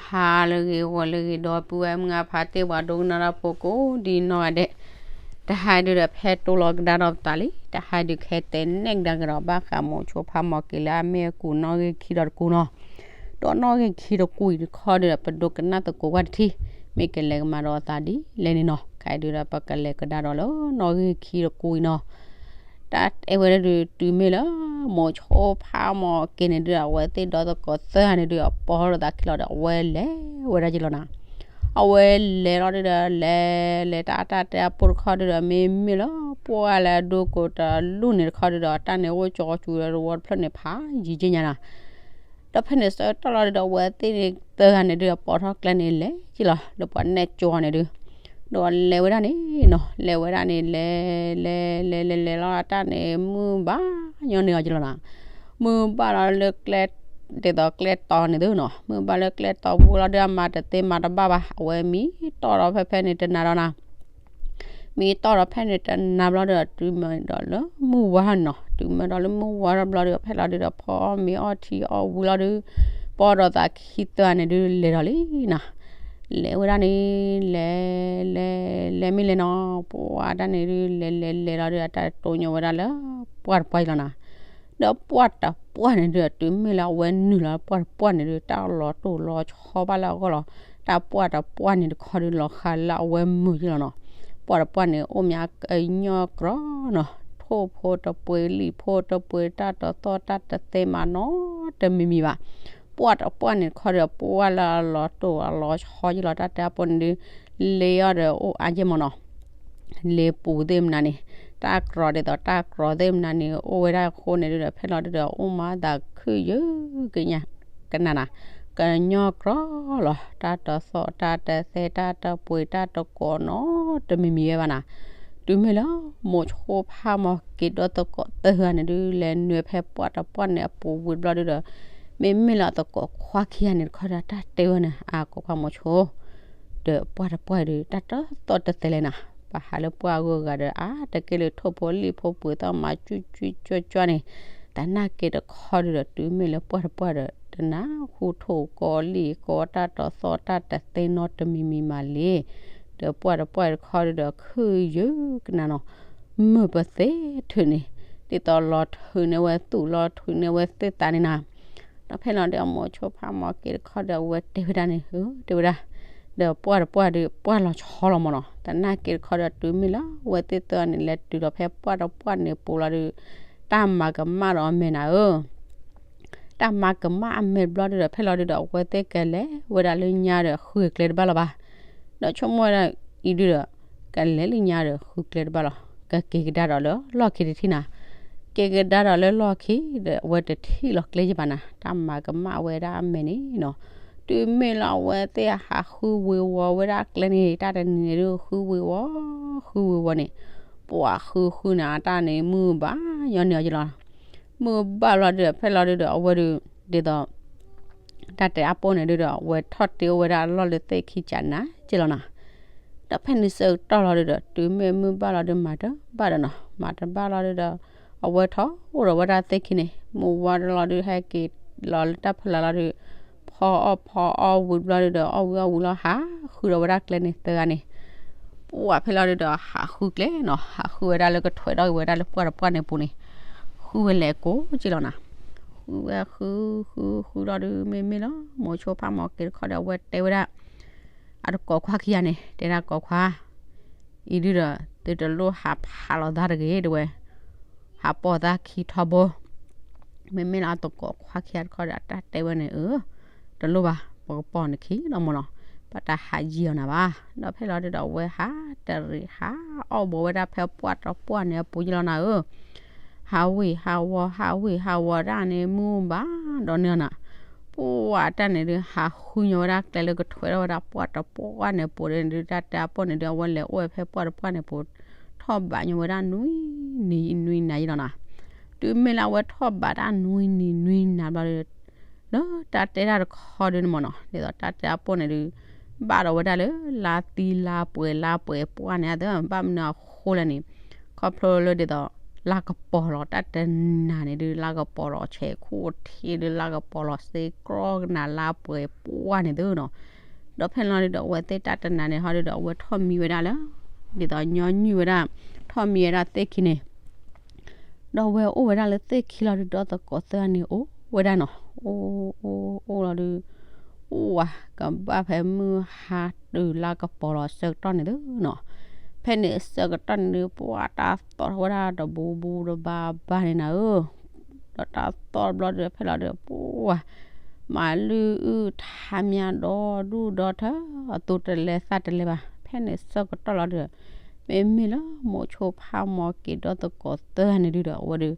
ဟါလၢအဂ့ၤ ဂီၤလၢအဂ့ၤ ဒီပုၢ်ဝဲၢ်မုၢ်အဖါတ့ၢ် ပှၤဒိကနၣ်တၢ်ဖိကိးဒ်နီၢ်ဂၤဒဲး, တဟါဒုဒီး ဖဲတိၢ်လီၤကဒါဒီးပသးလံ, တဟါဒုးခဲတဲနဲၣ်ကဒါကဒီး ဘၣ်ဃးမိၤဆိဖးမီၤက့ၤလၢအမ့ၢ်အကူးနီၣ်ဂံၢ်ခံဒီးတကူးနီၤ, ဒီးနီၣ်ဂံၢ်ခံတကူးအံၤတခီဒုဒီး ပဒိကနၣ်သကိးကွၢ်တထံၣ်, မ့ၢ်ကလဲၤကမၤဒီးအသးဒ်လဲၣ်န့ၣ်နီၤ, ခဲဒုဒီး ပကလဲၤကဒါဒီးလၢနီၣ်ဂံၢ်ခံတကူးအံၤနီၤ တၢ်တဲဝဲဒၣ်ဒုး တုၤမ့ၢ်လၢ မိၤဆိဖးမီၤက့ၤန့ၣ်ဒုး အဝဲသ့ၣ်ဒီသကိးသၢဂၤန့ၣ်ဒုး အပိာ်ထီၣ်လိာ်သးခံလီၤဒီး အဝဲလဲၤဝဲဒၣ်က့ၤလီၤနီၤ, အဝဲလဲၤလီၤဒုးဒီး လဲၤလဲၤတၢ်တၢ်တဲအပိၢ်တခီဒုးဒီး မ့မ့ၢ်လၢ ပှၢ်လၢအဒိကိးတလူၢ်န့ၣ်တခီဒုးဒီး တၢ်န့ၣ်အိၣ်ကၠီကီၤစူၤဒီး တဝီတဖျၢၣ်န့ၣ် ဖးယံာ်က့ညါနီၤ ဒီးဖဲန့ၣ်ဆၢကတီၢ်လီၤဒုးဒီး အဝဲသ့ၣ်န့ၣ်သၢဂၤန့ၣ်ဒုး အပိာ်ထီၣ်ကျဲန့ၣ် လဲၤက့ၤလီၤ လၢပှၤနဲၣ်ကၠီန့ၣ်ဒုး, ဒီးလဲၤဝဲဒၣ်န့ၣ်နီၤ, လဲၤဝဲဒၣ်န့ၣ် လဲၤ လဲၤ လဲၤ လဲၤ လဲၤလီၤတၢ်န့ၣ် မုၢ်ဘၣ်ညီန့ၢ်အီၤက့ၤလီၤနီၤ, မုၢ်ဘၣ်လီၤလၢကျဲ ဒ်သိးကျဲတီၤန့ၣ်သုနီၤ, မုၢ်ဘၣ်လၢကျဲတီၤဝံၤလီၤဒုး အမၤတသ့မၤတဘၣ်ဘၣ် အဝဲမံတီၢ်ဒီးဖဲဖဲန့ၣ်တနၤဒီးနီၤ မံတီၢ်ဒီးဖဲန့ၣ်တနၤဘျီဒီး တုၤမ့ၢ်ဒီးလၢမုၢ်ဝါနီၤ, တုၤမ့ၢ်ဒီးလၢမုၢ်ဝါဒီးဘျီဒီး ဖဲလီၤဒုးဒီး ဖီအီၣ်မ့ၤအီထံအီၣ်ဝံၤလီၤဒုး, ပိာ်ဒီးသးခံသၢဂၤန့ၣ်ဒုး လဲၤဒီးလံနီၤ, လဲၤဝဲဒၣ်န့ၣ် လဲၤ လဲၤ လဲၤမ့ၢ်လဲၤနီၤ, ပှၢ်တၢ်န့ၣ်ဒုး လဲၤ လဲၤ လဲၤလီၤဒုး အတၢ်တိညိဝဲဒၣ်လၢ ပှၢ်တပှၢ်အံၤလီၤနီၤ ဒီးပှၢ်တပှၢ်န့ၣ်ဒုး တုၤမ့ၢ်လၢအဝဲနုာ်လီၤပှၢ်တပှၢ်န့ၣ်ဒုး တၢ်လီၤတိၢ်လီၤဆီဘၣ်လၢအဂီၢ်လီၤ, တၢ်ပှၢ်တပှၢ်န့ၣ်တခီဒုး လီၤဃးလၢအဝဲမုာ်ယ့ၢ်လီၤနီၤ, ပှၢ်တပှၢ်န့ၣ် အိၣ်မးကညီကျိာ်နီၤ, ထိၣ်ဖိတပှ့ၤ လံာ်ဖိတပှ့ၤ တၢ်တသီၣ်တၢ်တသဲမးနီတမံၤမံၤဘၣ်, ပှၢ်တပှၢ်န့ၣ်တခီဒုး ပှၢ်လၢအလီၤတိၢ်အလီၤဆီယ့ၢ်လီၤ တၢ်တဲအပိၢ်န့ၣ်ဒုး လ့အီၣ်ဒီးအိၣ်အါယ့ၢ်မးနီၤ လ့ပူၤသ့ၣ်မနုၤန့ၣ်, တၢ်ကြီဒ်သိးတၢ်ကြီသ့ၣ်မနုၤန့ၣ် အိၣ်ဝဲဒၣ်အဃိန့ၣ်ဒုးဒီး ဖဲလီၤဒုးဒီး အိၣ်မးသးခုယုၢ်ကညး ကနၣ်နၤ, ကညီကြီလီၤ တၢ်တသီၣ်တၢ်တသဲ တၢ်တပှ့ၤ တၢ်တကိးနီတမံၤမံၤဝဲဘၣ်နၤ, တုၤမ့ၢ်လၢ မိၤဆိဖးမီၤက့ၤဒီသကိးသၢဂၤန့ၣ်ဒုး လဲၤနုာ်ဖဲပှၢ်တပှၢ်န့ၣ်အပူၤဝံၤတဘျီဒုးဒီး မ့မ့ၢ်လၢအသကိးခွါခံဂၤန့ၣ်တခီဒီး တၢ်တဲဝဲန့ၣ် အကိးခွါမိၤဆိ ဒီးပှၢ်တပှၢ်ဒုး တၢ်တသီၣ်တသဲလဲၣ်နၤ, ပဟးလၢပှၢ်အဂုၤအဂၤဒီး အါတက့ၢ်လၢထိၣ်ဖိလံာ်ဖိပှ့ၤသီၣ်မး ကွံကွံကွၢ်ကွၢ်န့ၣ်, တနာ်က့ၤတခီဒုးဒီး တုၤမ့ၢ်လၢပှၢ်တပှၢ်ဒီး တနၢ်ဟူထိၣ်ကီလံာ်ကီ တၢ်တသီၣ်တၢ်တသဲနီတမံၤမံၤမးလံ, ဒီးပှၢ်တပှၢ်တခီဒုးဒီး ခုၣ်ယုၢ်ကနၣ်နီၤ မုာ်ပသ့ထုးန့ၣ်, ဒ်သိးလီၤထုးန့ၢ်ဝဲသူၣ်လီၤထုးန့ၢ်ဝဲသ့ၣ်သးန့ၣ်နၤ, ဒီးဖဲလီၤဒီး အမိၤဆိဖးမီၤက့ၤတခီဒီး အဝဲတဲဝဲဒၣ်န့ၣ် အၢ တဲဝဲဒၣ်, ဒီးပှၢ်တပှၢ်ဒီး ပှၢ်လီၤဆီလီၤမးနီၤ, တနာ်က့ၤတခီဒီး တုၤမ့ၢ်လၢအဝဲသ့ၣ်သၢဂၤန့ၣ် လဲၤတုၤဒီးဖဲပှၢ်တပှၢ်န့ၣ်ပူၤလီၤဒုး, တၢ်မၤကမၣ်ဒီးအမဲာ်နၤဧၢ တၢ်မၤကမၣ်အမဲာ်တဘျီဒုးဒီး ဖဲလီၤဒုးဒီး အဝဲသ့ၣ်ကလဲၤဝဲဒၣ်လၢညါဒီး ဃုကျဲတဘၣ်လီၤဘၣ်, ဒီးဆိကမိၣ်ဝဲဒၣ်အံၤဒုးဒီး ကလဲၤလၢညါဒီး ဃုကျဲတဘၣ်လီၤ, ကက့ၤကဒါဒီးလၢလီၢ်ခံတထံၣ်နၤ, က့ၤကဒါဒီးလၢလီၢ်ခံဒီး အဝဲတထံၣ်လီၤကျဲယဘၣ်နၤ, တၢ်မၤကမၣ်ဝဲဒၣ်အမဲာ်န့ၣ်နီၤ, တုၤမ့ၢ်လၢအဝဲသ့ၣ်ဟးဃုဝ့ၤဝီၤဝဲဒၣ်ကျဲန့ၣ် တၢ်တနံၤန့ၣ်ဒုး ဃုဝ့ၤဝီၤ ဃုဝ့ၤဝီၤန့ၣ်, ပှၢ်ဃုဃုန့ၣ် အတၢ်န့ၣ် မုၢ်ဘၣ်ညီန့ၢ်အီၤယလီၤ မုၢ်ဘၣ်လီၤဒုးဒီး ဖဲလီၤဒုးဒီး အဝဲဒုး ဒ်သိး တၢ်တဲအပိၢ်န့ၣ်ဒုးဒီး အဝဲထီၣ်တ့အိၣ်ဝဲဒၣ်အလီၢ်လၢသ့ၣ်ခံကနၤက့လီၤနၤ, ဒီးဖဲန့ၣ်ဆၢကတီၢ်လီၤဒုးဒီး တုၤမ့ၢ်မုၢ်ဘၣ်လီၤဒုး မၤတဘၣ်ဒီးနီၤ, မၤတဘၣ်လီၤဒုးဒီး အဝဲထီၣ်အိၣ်ဒီးဝဲဒၣ်သ့ၣ်ခံန့ၣ် မုၢ်ဝါဒီးလီၤဒုး ဟဲက့ၤလီၤလၢတၢ်ဖီလာ်လီၤဒုး ဖီအီၣ်ဖီအီဝံၤဘျီဒုးဒီး အီၣ်ဝံၤအီၣ်ဝံၤလီၤ ဟးဃုဒီးဝဲဒၣ်ကျဲန့ၣ်သၢဂၤန့ၣ် ပှၢ်ဖဲလီၤဒုးဒီး ဟးဃုကျဲနီၤ, ဟးဃုဝဲဒၣ်လၢကထွဲးထီၣ်က့ၤဝဲဒၣ်လၢပှၢ်တပှၢ်န့ၣ်ပူၤန့ၣ်, ဃုဝဲလဲၤကိးက့လီၤနၤ, ဃုဝဲဃု ဃုဃုလီၤဒုး မ့မ့ၢ်လီၤ မိၤဆိဖးမီၤက့ၤတခီဒီး အဝဲတဲဝဲဒၣ် အတကိးခွါခံဂၤန့ၣ် တဲဒၣ်ကိးခွါ အံၤဒုးဒီး သုတလိၣ်ဟးဖးလီၤသးတဂ့ၤ တဲဝဲ, ဟးပိာ်သးခံထီဘိ မ့မ့ၢ်လၢအတကိးခွါခံဂၤတခီဒီး အတၢ်တဲဝဲန့ၣ် အၢ တလိၣ်ဘၣ် ပကပိာ်နခံလီၤမးနီၤ, ပတၢ်ဟးယံၤအီၤနၤဘၣ်, ဒီးဖဲလီၤဒုးဒီး အဝဲဟးတရံးဟးအီၣ်ဘီဝဲဒၣ်ဖဲပှၢ်တပှၢ်န့ၣ်အပူၤယလီၤနၤဧၢ ဟးဝံၣ်ဟးဝီ ဟးဝံၣ်ဟးဝီဒၣ်န့ၣ် မုၢ်ဘၣ်ဒီးန့ၢ်အီၤနၤ, ပှၢ်တၢ်န့ၣ်ဒုး ဟးဃုညီဝဲဒၣ်ကျဲလၢကထွဲးထီၣ်ဝဲဒၣ်ပှၢ်တပှၢ်န့ၣ်ပူၤန့ၣ်ဒုး တၢ်တဲအပိၢ်န့ၣ်ဒုး အဝဲလဲၤအိၣ်ဝဲဖဲပှၢ်တပှၢ်န့ၣ်ပူၤ ထီၣ်ဘးညီဝဲဒၣ်နွံနံၤနွံနၤယလီၤနၤ, တုၤမ့ၢ်လၢအဝဲထီၣ်ဘးတၢ်နွံနံၤနွံနၤဘျီဒုး လၢတၢ်တဲတၢ်တခီဒုးန့ၣ်မးနီၤ ဒ်သိးတၢ်တဲအပိၢ်န့ၣ်ဒုး ဘၣ်ဒီးဝဲဒၣ်လၢ လါသံလါပှဲၤလါပှဲၤပှၢ်န့ၣ် အသၢ ဘၣ်မနုၤအဃိလဲၣ်န့ၣ် ခီဖျိလၢဒ်သိး လါကပီၤလီၤတၢ်တနၤန့ၣ်ဒုး လါကပီၤလီၤဆဲးခိၣ်ထံးဒုး လါကပီၤလီၤစ့ကြီကနၤ လါပှဲၤပှၢ်န့ၣ်သုနီၤ. ဒီးဖဲန့ၣ်လီၤဒုးဒီး အဝဲသ့ၣ်တၢ်တနၤန့ၣ်ဟီဒုးဒီး အဝဲထီၣ်မံဝဲဒၣ်လၢ ဒ်သိးညီနုၢ်ဝဲဒၣ် ထီၣ်မံဝဲဒၣ်သ့ၣ်ခံန့ၣ် ဒီးအဝဲအိၣ်ဝဲဒၣ်လၢသ့ၣ်ခံလီၤဒုး ဒီသကိးသၢဂၤန့ၣ် အိၣ်ဝဲဒၣ်နီၤ. အိၣ်အိၣ်အိၣ်လီၤဒုး အိၣ်ဝဲကဘၣ်ဖဲမုၢ်ဟါတုၤလါကပီၤလီၤဆၢကတီၢ်န့ၣ်သုနီၤ. ဖဲန့ၣ်ဆၢကတီၢ်န့ၣ်ဒုး ပှၤတၢ်သီၣ်ထီၣ်ဝဲဒၣ်တဘူးဘူးတဘါဘါန့ၣ်နၤဧၢ. ဒီးတၢ်သီၣ်တဘျီဒုး ဖဲလီၤဒုး ပှၤ မၤလုၢ်အုၣ်ထါမၠါဒီဒူၣ်ဒီထၢ အသူတလဲသးတလဲဘၣ်. ဖဲန့ၣ်ဆၢကတီၢ်လီၤဒုး မ့မ့ၢ်လၢမိၤဆိဖးမီၤက့ၤဒီသကိးသၢဂၤန့ၣ်ဒုးဒီး အဝဲဒုး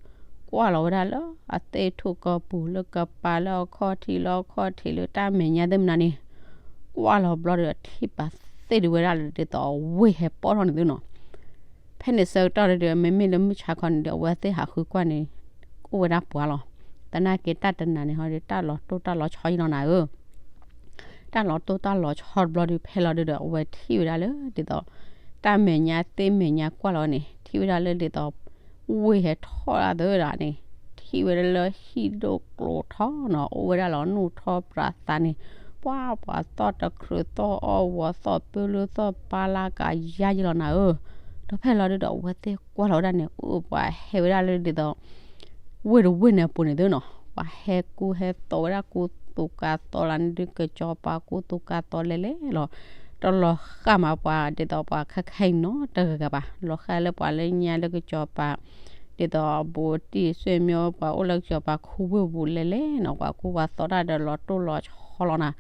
ကွၢ်လီၤဝဲဒၣ်လၢအသ့ၣ်ထူၣ်ကီၢ်ပူၤလၢကပၤလၢအခီၣ်ထံးလၢအခီၣ်ထံးလၢတၢ်မဲာ်ညါသ့ၣ်မနုၤန့ၣ် ကွၢ်လီၤဘျီဒုး ထံၣ်ပာ်သ့ၣ်ဒုးဝဲဒၣ်လၢဒ်သိးအဝ့ၢ်ဟဲပီၣ်ထီၣ်န့ၣ်သုနီၤ. ဖဲန့ၣ်ဆၢကတီၢ်ဒုးဒီး မ့မ့ၢ်လၢမုၢ်ဆါခီန့ၣ်ဒီး အဝဲသ့ၣ်ဟးဃုကွၢ်န့ၣ် အိၣ်ဝဲဒၣ်ပှၤလီၤ. သနာ်က့တၢ်တနၤန့ၣ်ဟီဒီး တၢ်လီၤတိၢ်တၢ်လီၤဆီယံလီၤနၤဧၢ. တၢ်လီၤတိၢ်တၢ်လီၤဆီတဘျီဒုး ဖဲလီၤဒုးဒီး အဝဲထံၣ်ဝဲဒၣ်လၢဒ်သိး တၢ်မဲာ်ညါသ့ၣ်မဲာ်ညါကွၢ်လီၤန့ၣ် ထံၣ်ဝဲဒၣ်လၢဒ်သိး ဝ့ၢ်ဟဲထီၣ်ဒၣ်သၢဒၣ်န့ၣ် ထံၣ်ဝဲဒၣ်လၢဟံၣ်ဒိၣ်ကျိၤထီနီၤ အိၣ်ဝဲဒၣ်လီၤနူၢ်ထီပြးသးန့ၣ် ပှၤပှၤသီၣ်တချုးသီၣ်အီၣ်ဝီၤသီၣ်ပၢလၢသီၣ်ပၢလၢကယါယံလီၤနၤဧၢ. ဒီးဖဲလီၤဒုးဒီး အဝဲသ့ၣ်ကွၢ်လီၤဝဲဒၣ်န့ၣ် အိၣ်ပှၤဟဲဝဲဒၣ်လၢဒ်သိး ဝ့ၢ်တဝ့ၢ်န့ၣ်အပူၤန့ၣ်သုနီၤ ပှၤဟဲကူဟဲသိးဝဲဒၣ်ကူသူၣ်ကၤသီလီၤန့ၣ်ဒုး ကစီၤပၤကူသူၣ်ကၤသီလဲၤလဲၤလီၤ တလီၤဃၣ်မးပှၤဒ်သိးပှၤခဲခဲအံၤနီတဂၤဂၤဘၣ် လီၤဃၣ်လၢပှၤလၢညါလၢကစီၤပၤ ဒ်သိးအဘူးတံၢ်ဆွေမျိုး ပှၤအိၣ်လၢကစီၤပၤခူဝ့ၢ်ပူၤလဲၤလဲၤနီၤ ပှၤကူပှၤသိးတၢ်ဒီးလီၤတိၢ်လီၤဆီလီၤနၤ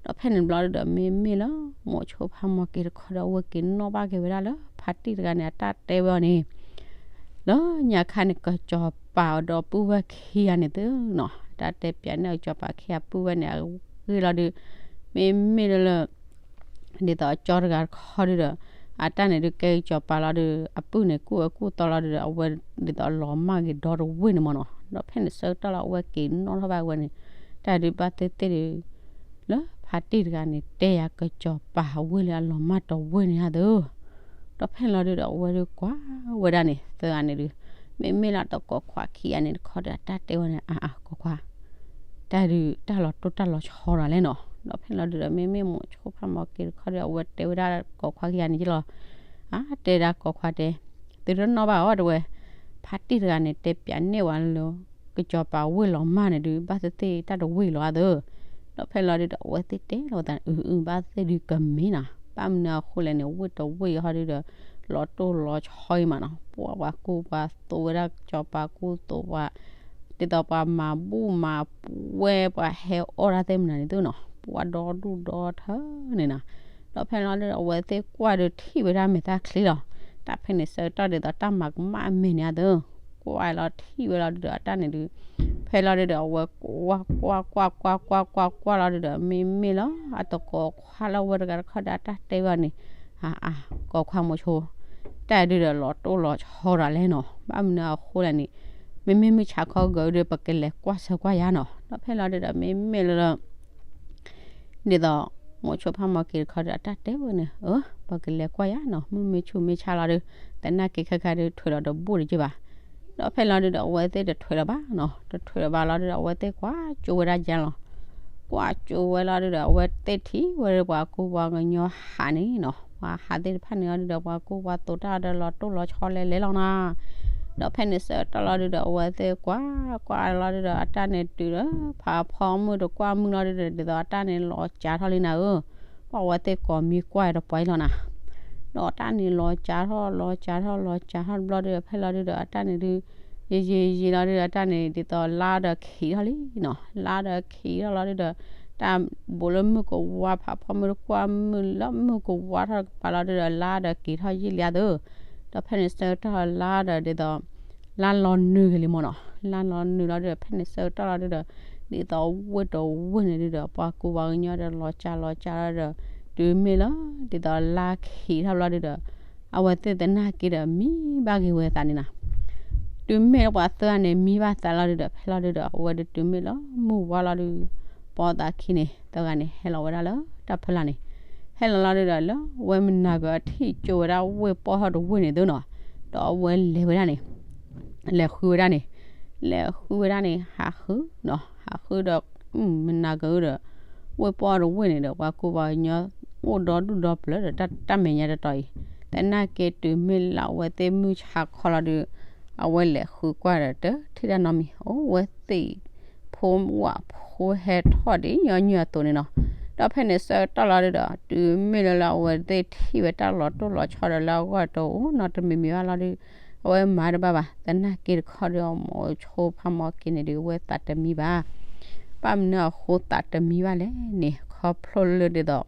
ဒီးဖဲန့ၣ်ဘျီဒုးဒီး မ့မ့ၢ်လၢမိၤဆိဖးမီၤက့ၤတခီဒီး အဝဲက့ၤနီၣ်ဘၣ်က့ၤဝဲဒၣ်လၢဖါတံၢ်တဂၤန့ၣ် အတၢ်တဲဝဲအီၤန့ၣ် လၢညါခါန့ၣ် ကစီၤပၤဒီပုၢ်ဝဲၢ်ခံဂၤန့ၣ်သုနီၤ တၢ်တဲပၠးန့ၢ်ကစီၤပၤခံဂၤပုၢ်ဝဲၢ်န့ၣ် အဂ့ၢ်လီၤဒုး မ့မ့ၢ်လၢလၢ ဒ်သိးအကၠီတဂၤတခီဒုးဒီး အတၢ်န့ၣ်ဒုးကဲကစီၤပၤလီၤဒုး အပုၢ်န့ၣ်ကူၣ်အကူၣ်သီလီၤဒုးဒီး အဝဲဒ်သိးလီၤမၢ်က့ၤဒီတဝ့ၢ်န့ၣ်မ့ၢ်နီၤ ဒီးဖဲန့ၣ်ဆၢကတီၢ်လီၤ အဝဲက့ၤနီၣ်ထီၣ်ဘၣ်ဝဲန့ၣ် တၢ်ဒုးဘၣ်သ့ၣ်သ့ၣ်ဒုး လၢဖါတံၢ်တဂၤန့ၣ် တဲယၤကစီၤပၤဝ့ၢ်လၢအလီၤမၢ်တဝ့ၢ်န့ၣ်ဧါသၢ ဒီးဖဲန့ၣ်လီၤဒုးဒီး အဝဲဒုးကွၢ်ဝဲဒၣ်န့ၣ် သၢဂၤန့ၣ်ဒုး မ့မ့ၢ်လၢတကိးခွါခံဂၤန့ၣ်တခီဒီး အတၢ်တဲဝဲန့ၣ် အါအါ ကိးခွါ တၢ်ဒုးတၢ်လီၤတိၢ်တၢ်လီၤဆီဒၣ်လဲၣ်နီၤ ဒီးဖဲန့ၣ်လီၤဒုးဒီး မ့မ့ၢ်မိၤဆိဖးမီၤက့ၤတခီဒီး အဝဲတဲဝဲဒၣ်ကိးခွါခံဂၤန့ၣ်ယလီၤ အါ တဲဒၣ်ကိးခွါတဲ သုတနီၣ်ဘၣ်အီၤတဝဲ ဖါတံၢ်တဂၤန့ၣ် တဲပၠးန့ၢ်ဝဲလၢ ကစီၤပၤဝ့ၢ်လီၤမၢ်န့ၣ်ဒုး ဘၣ်သ့ၣ်သ့ၣ်တၢ်တဝ့ၢ်လီၤသၢ ဒီးဖဲလီၤဒုးဒီး အဝဲသ့ၣ်တဲလီၤသး အုအု ဘၣ်သ့ၣ်ဒုးကမ့ၢ်နီၤ ဘၣ်မနုၤအဃိလဲၣ်န့ၣ် ဝ့ၢ်တဝ့ၢ်ဟီဒုးဒီး လီၤတိၢ်လီၤဆီအံၤမးနီၤ ပှၤပှၤကူပှၤသိးဝဲဒၣ်ကစီၤပၤကူသိးပှၤ ဒ်သိးပှၤမၤဘူၣ်မၤပှဲၤ ပှၤဟဲအီၣ်တၢ်သ့ၣ်မနုၤန့ၣ်သုနီၤ ပှၤဒီဒူၣ်ဒီထၢန့ၣ်နီၤ ဒီးဖဲလီၤဒုးဒီး အဝဲသ့ၣ်ကွၢ်ဒုးထံၣ်ဝဲဒၣ်မဲာ်တၢ်ချံလီၤ တၢ်ဖဲန့ၣ်ဆၢကတီၢ်ဒ်သိးတၢ်မၤကမၣ်အမဲာ်န့ၣ်အသၢ ကွၢ်လီၤထံၣ်ဝဲလီၤဒုးဒီးအတၢ်န့ၣ်ဒုး ဖဲလီၤဒုးဒီး အဝဲကွၢ်ကွၢ်ကွၢ်ကွၢ်ကွၢ်ကွၢ်ကွၢ်လီၤဒုးဒီး မ့မ့ၢ်လၢအတကိးခွါလၢဝဲတဂၤတခီဒီး အတၢ်တဲဝဲန့ၣ် အါအါ ကိးခွါမိၤဆိ တၢ်ဒုးဒီးလီၤတိၢ်လီၤဆီဒၣ်လဲၣ်နီၤ ဘၣ်မနုၤအဃိလဲၣ်န့ၣ် မ့မ့ၢ်မုၢ်ဆါခီဂီၤဒုး ပကလဲၤကွၢ်ဆၢကွၢ်ယၤနီၤ ဒီးဖဲလီၤဒုးဒီး မ့မ့ၢ်လၢ ဒ်သိး မိၤဆိဖးမီၤက့ၤတခီဒီး အတၢ်တဲဝဲန့ၣ် အၢ ပကလဲၤကွၢ်ယၤနီၤ မုၢ်မ့ၢ်ဆူၣ်မ့ၢ်ဆါလီၤဒုး သနာ်က့ခဲခါဒုး ထွဲးလီၤတဘူၣ်တက့ၢ်ဘၣ် ဒီးဖဲလီၤဒုးဒီး အဝဲသ့ၣ်တထွဲးလီၤဘၣ်နီၤ တထွဲးလီၤဘၣ်လီၤဒုးဒီး အဝဲသ့ၣ်ကွၢ်ကၠိဝဲဒၣ်ယါလီၤ ကွၢ်ကၠိဝဲလီၤဒုးဒီး အဝဲသ့ၣ်ထံၣ်ဝဲဒၣ်ပှၤကူပှၤကညီဟးန့ၣ်နီၤ ပှၤဟးသ့ၣ်တဖၣ်န့ၣ်လီၤဒုးဒီး ပှၤကူပှၤသိးတၢ်ဒီးလီၤတိၢ်လီၤဆီလဲၤလဲၤလီၤနီၤ ဒီးဖဲန့ၣ်ဆၢကတီၢ်လီၤဒုးဒီး အဝဲသ့ၣ်ကွၢ်ကွၢ်လီၤဒုးဒီး အတၢ်န့ၣ်တုၤလၢ ဖးဖီမုၢ်တကွၢ်မုၢ်လီၤဒုးဒီး ဒ်သိးအတၢ်န့ၣ်လီၤစှၤထီၣ်လံနၤဧၢ ပှၤအဝဲသ့ၣ်ကိးမံကွၢ်တပှၤအံၤလီၤနၤ ဒီးအတၢ်န့ၣ်လီၤစှၤထီၣ်လီၤစှၤထီၣ်လီၤစှၤထီၣ်တဘျီဒုးဒီး ဖဲလီၤဒုးဒီး အတၢ်န့ၣ်ဒုး ယံာ်ယံာ်ယံာ်လီၤဒုးဒီး အတၢ်န့ၣ် ဒ်သိးလါဒီးခံးထီၣ်လံနီၤ လါဒီးခံးထီၣ်လီၤဒုးဒီး တၢ်ဘူးလၢမုၢ်ကဝါ ဖးဖီမုၢ်တကွၢ်မုၢ်လၢမုၢ်ကဝါထီၣ်ကပၤလီၤဒုးဒီး လါဒီးက့ၤထီၣ်ယံာ်လံအသၢ ဒီးဖဲန့ၣ်ဆၢကတီၢ်လါဒီး ဒ်သိး လါလီၤနုာ်က့ၤလံမ့ၢ်နီၤ လါလီၤနုာ်လီၤဒုးဒီး ဖဲန့ၣ်ဆၢကတီၢ်လီၤဒုးဒီး ဒ်သိးဝ့ၢ်တဝ့ၢ်န့ၣ်ဒုးဒီး ပှၤကူပှၤကညီဒီးလီၤစှၤလီၤစှၤလီၤဒီး တုၤမ့ၢ်လၢ ဒ်သိးလါခံးထီၣ်ဘျီဒုးဒီး အဝဲသ့ၣ်သနာ်က့ဒီးမံဘၣ်က့ၤဝဲသးန့ၣ်နီၤ တုၤမ့ၢ်လၢပှၤသၢဂၤန့ၣ် မံဘၣ်သးလီၤဒုးဒီး ဖဲလီၤဒုးဒီး အဝဲဒုးတုၤမ့ၢ်လၢမုၢ်ဝါလီၤဒုး ပိာ်သးခံန့ၣ် သၢဂၤန့ၣ် ဟဲလီၤဝဲဒၣ်လၢတၢ်ဖီလာ်န့ၣ် ဟဲလီၤလီၤဒုးဒီး လၢဝဲမုၢ်နၤကထံၣ်ကၠိဝဲဒၣ်ဝ့ၢ်ပီၢ်ထီၣ်တဝ့ၢ်န့ၣ်သုနီၤ ဒီးအဝဲလဲၤဝဲဒၣ်န့ၣ် လဲၤဃုဝဲဒၣ်န့ၣ်, လဲၤဃုဝဲဒၣ်န့ၣ် ဟးဃုနီၤ, ဟးဃုဒီး မနၤကဒီး ဝ့ၢ်ပီၣ်တဝ့ၢ်န့ၣ်ဒီး ပှၤကူပှၤကညီ အိၣ်ဒီဒူၣ်ဒီပျၢၤဒီး တၢ်မဲာ်ညါတတီၤအံၤ, သနာ်က့တုၤမ့ၢ်လၢအဝဲသ့ၣ်မုၢ်ဆါခီလီၤဒီး အဝဲလဲၤဃုကွၢ်ဒီး တထံၣ်တၢ်နီတမံၤ, အိၣ်ဝဲသ့ၣ် ဖိမုၣ်ဖိဟဲထီၣ်ဒ်ညီနုၢ်အသိးန့ၣ်နီၤ. ဒီးဖဲန့ၣ်ဆၢကတီၢ်လီၤဒုဒီး တုၤမ့ၢ်လၢလၢအဝဲသ့ၣ်ထံၣ်ဝဲတၢ်လီၤတိၢ်လီၤဆီဒီး လၢအဂီၢ်တအိၣ်နီတမံၤမံၤဘၣ်လီၤဒု, အဝဲမၤတဘၣ်ဘၣ်. သနာ်က့တခီဒီး မိၤဆိဖါမိၤက့ၤန့ၣ်ဒု အဝဲသးတမံဘၣ်. ဘၣ်မနုၤအဃိသးတမံဘၣ်လဲၣ်န့ၣ် ခီဖျိလၢဒ်သိး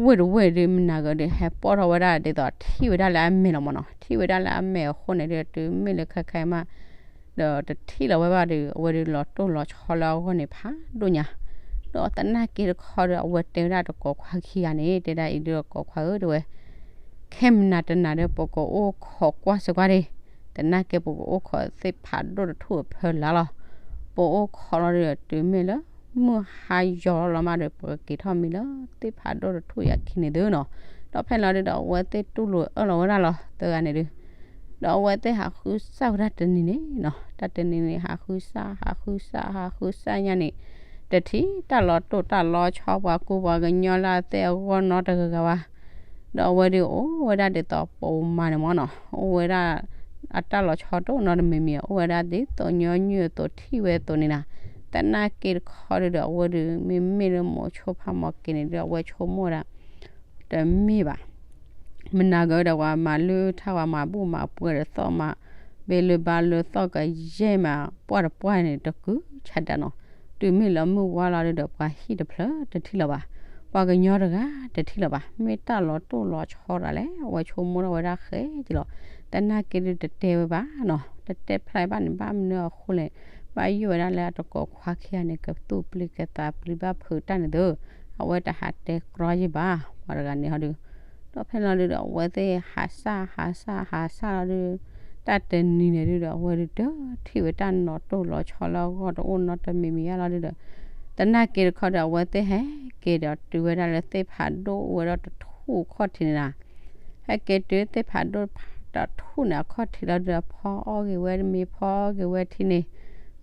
ဝ့ၢ်တဝ့ၢ်ဒု မနၤကဒီး ဟဲပိာ်ထီၣ်ဝဲဒၣ်ဒ်သိး ထံၣ်ဝဲဒၣ်လၢအမဲာ်လီၤမၢ်နီၤ. ထံၣ်ဝဲဒၣ်လၢအမဲာ်အဃိန့ၣ်ဒု တုၤမ့ၢ်လၢခဲခါအံၤမး ဒီးတထံၣ်လီၤဝဲဘၣ်ဒီး အဝဲဒုလီၤတိၢ်လီၤဆီလၢအဂီၢ်န့ၣ်ဖးဒိၣ်ညါ. ဒီးသနာ်က့တခီဒီး အဝဲတဲဝဲဒၣ်တကိးခွါခံဂၤန့ၣ် တဲဒၣ်အံၤဒုတကိးခွါဧၢ တဲဝဲ ခဲမနၤတနၤဒီး ပကအိၣ်ခိးကွၢ်စ့ၢ်ကီးဒၣ်, သနာ်က့ပကအိၣ်ခိးသ့ၣ်ဖးဒိၣ်တထူၣ်အဖၢလၢ်လီၤ. ပအိၣ်ခိးလီၤဒီး တုၤမ့ၢ်လၢ မုၢ်ဟါယီၤလီၤမးဒီး ပကက့ၤထီၣ်မံလၢသ့ၣ်ဖးဒိၣ်တထူၣ်အခံန့ၣ်သုနီၤ. ဒီးဖဲလီၤဒုဒီး အဝဲသ့ၣ်တူၢ်လိာ်အၢၣ်လီၤဝဲဒၣ်လီၤ သၢဂၤန့ၣ်ဒု ဒီးအဝဲသ့ၣ်ဟးဃုစၢ်ဝဲဒၣ်တနံၤန့ၣ်နီၤ. တၢ်တနံၤန့ၣ် ဟးဃုစၢ် ဟးဃုစၢ် ဟးဃုစၢ်ညါန့ၣ် တထံၣ်တၢ်လီၤတိၢ်တၢ်လီၤဆီ ပှၤကူပှၤကညီလၢအသ့ၣ်အဂီၢ်နီတဂၤဂၤဘၣ်. ဒီးအဝဲဒုအိၣ်ဝဲဒၣ်ဒ်သိးပိာ်မၤန့ၣ်မၢ်နီၤ. အိၣ်ဝဲဒၣ် အတၢ်လီၤဆီတအိၣ်နီတမံၤမံၤ အိၣ်ဝဲဒၣ်ဒ်သိးညီနုၢ်အသိးထံၣ်ဝဲအသိးန့ၣ်နီၤ. သနာ်က့တခီဒုဒီး အဝဲဒု မ့မ့ၢ်လၢမိၤဆိဖါမိၤက့ၤန့ၣ်ဒု အဝဲဆိကမိၣ်ဝဲဒၣ် တမ့ၢ်ဘၣ်. မနၤကဒီး ပှၤမၤလုၢ်ထါ ပှၤမၤဘူၣ်မၤပှဲၤဒီးသီၣ်မး ဘ့လုဘါလုသီၣ်ကယဲၢ်မး ပှၢ်တပှၢ်န့ၣ် တကုၤဆးဒးနီၤ. တုၤမ့ၢ်လၢမုၢ်ဝါလီၤဒုဒီး ပှၤဟံၣ်တဖျၢၣ်တထံၣ်လၢၤဘၣ်, ပှၤကညီတဂၤတထံၣ်လၢၤဘၣ်. မ့ၢ်တၢ်လီၤတိၢ်လီၤဆီတၢ်လဲၣ် အဝဲဆိကမိၣ်ထီၣ်ဝဲဒၣ်ဃဲက့ၤလီၤ. သနာ်က့ဒုတတဲဝဲဘၣ်နီၤ, တတဲဖျါဘၣ်န့ၣ် ဘၣ်မနုၤအဃိလဲၣ်, ဘၣ်ယိၣ်ဝဲဒၣ်လၢအတကိးခွါခံဂၤန့ၣ် ကသူၣ်ပျံၤကသးပျံၤဘၣ်ဖုးတၢ်န့ၣ်သု, အဝဲတဟးတဲကြီယံၤဘၣ် ပှၤတဂၤန့ၣ်ဟီဒု. ဒီးဖဲလီၤဒုဒီး အဝဲသ့ၣ်ဟးစၢ်ဟးစၢ်ဟးစၢ်လီၤဒု, တၢ်တနံၤန့ၣ်ဒုဒီး အဝဲဒုတထံၣ်ဝဲတၢ်လီၤတိၢ်လီၤဆီလၢအဂီၢ်တအိၣ်နီတမံၤမံၤယါလီၤဒုဒီး, သနာ်က့တခီဒီး အဝဲသ့ၣ်ဟဲက့ၤဒီးတုၤဝဲဒၣ်လၢသ့ၣ်ဖးဒိၣ်အိၣ်ဝဲဒၣ်တထူၣ်အခီၣ်ထံးန့ၣ်နီၤ. ဟဲက့ၤတုၤသ့ၣ်ဖးဒိၣ်တထူၣ်န့ၣ်အခီၣ်ထံးလီၤဒုဒီး ဖီအီၣ်ဂ့ၤဝဲမ့ၤ ဖီအီၣ်ဂ့ၤဝဲထံန့ၣ်,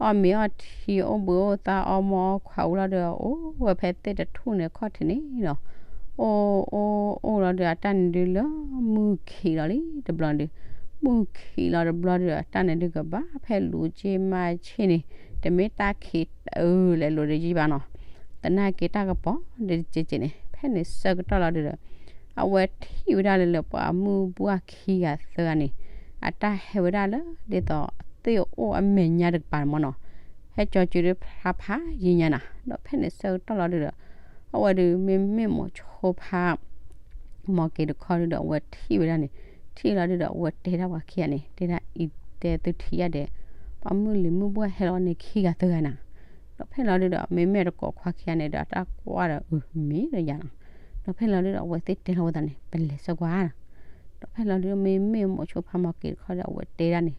အီၣ်မ့ၤအီၣ်ထံ အိၣ်ဘှံးအိၣ်သါ အီၣ်မီၢ်အီၣ်ခွးဝံၤလီၤဒုဒီး အိၣ်ဝဲဖဲသ့ၣ်တထူၣ်န့ၣ်အခီၣ်ထံးန့ၣ်နီၤ. အိၣ်အိၣ်အိၣ်လီၤဒုဒီး အတၢ်န့ၣ်ဒုလၢမုၢ်ခံးလီၤလံတဘျီဒု, မုၢ်ခံးလီၤတဘျီဒုဒီး အတၢ်န့ၣ်ဒုကဘၣ်ဖဲလူၤက့မၤဆ့ၣ်န့ၣ်, တမ့ၢ်တၢ်ခံးအၢလဲၤလိၤဒုယံၤဘၣ်နီၤ. သနာ်က့တၢ်ကပီၤဒုကက့န့ၣ် ဖဲန့ၣ်ဆၢကတီၢ်လီၤဒုဒီး အဝဲထံၣ်ဝဲဒၣ်လၢလၢပှၤမုၢ်ပှၢ်ခံဂၤသၢဂၤန့ၣ်, အတၢ်ဟဲဝဲဒၣ်လၢဒ်သိးသ့ၣ်အိၣ်အမဲာ်ညါတကပၤန့ၣ်မၢ်နီၤ, ဟဲကၠီၤစုၤဒုဖျါဖးယံၤညါနီၤ. ဒီးဖဲန့ၣ်ဆၢကတီၢ်လီၤဒုဒီး အဝဲဒုမ့မ့ၢ်မိၤဆိဖါ မိၤက့ၤတခီဒုဒီး အဝဲထံၣ်ဝဲဒၣ်န့ၣ်, ထံၣ်လီၤဒုဒီး အဝဲတဲဒၣ်ပှၤခံဂၤန့ၣ် တဲဒၣ်အံၤတဲသုထံၣ်ယါဒဲး, ပှၤမုၢ်လံၤမုၢ်ပှၢ်ဟဲလီၤန့ၣ်ခံဂၤသၢဂၤနၤ. ဒီးဖဲလီၤဒုဒီး မ့မ့ၢ်တကိးခွါခံဂၤန့ၣ်ဒီး အတၢ်ကွၢ်ဒီးအုမ့ၢ်ဒီးယၤနီၤ. ဒီးဖဲလီၤဒုဒီး အဝဲသ့ၣ်တဲလီၤဝဲသးန့ၣ် ပလဲၤဆၢကွၢ် ဒီးဖဲလီၤဒုဒီး မ့မ့ၢ်မိၤဆိဖါမိၤက့ၤတခီဒီး အဝဲတဲဒၣ်န့ၣ်,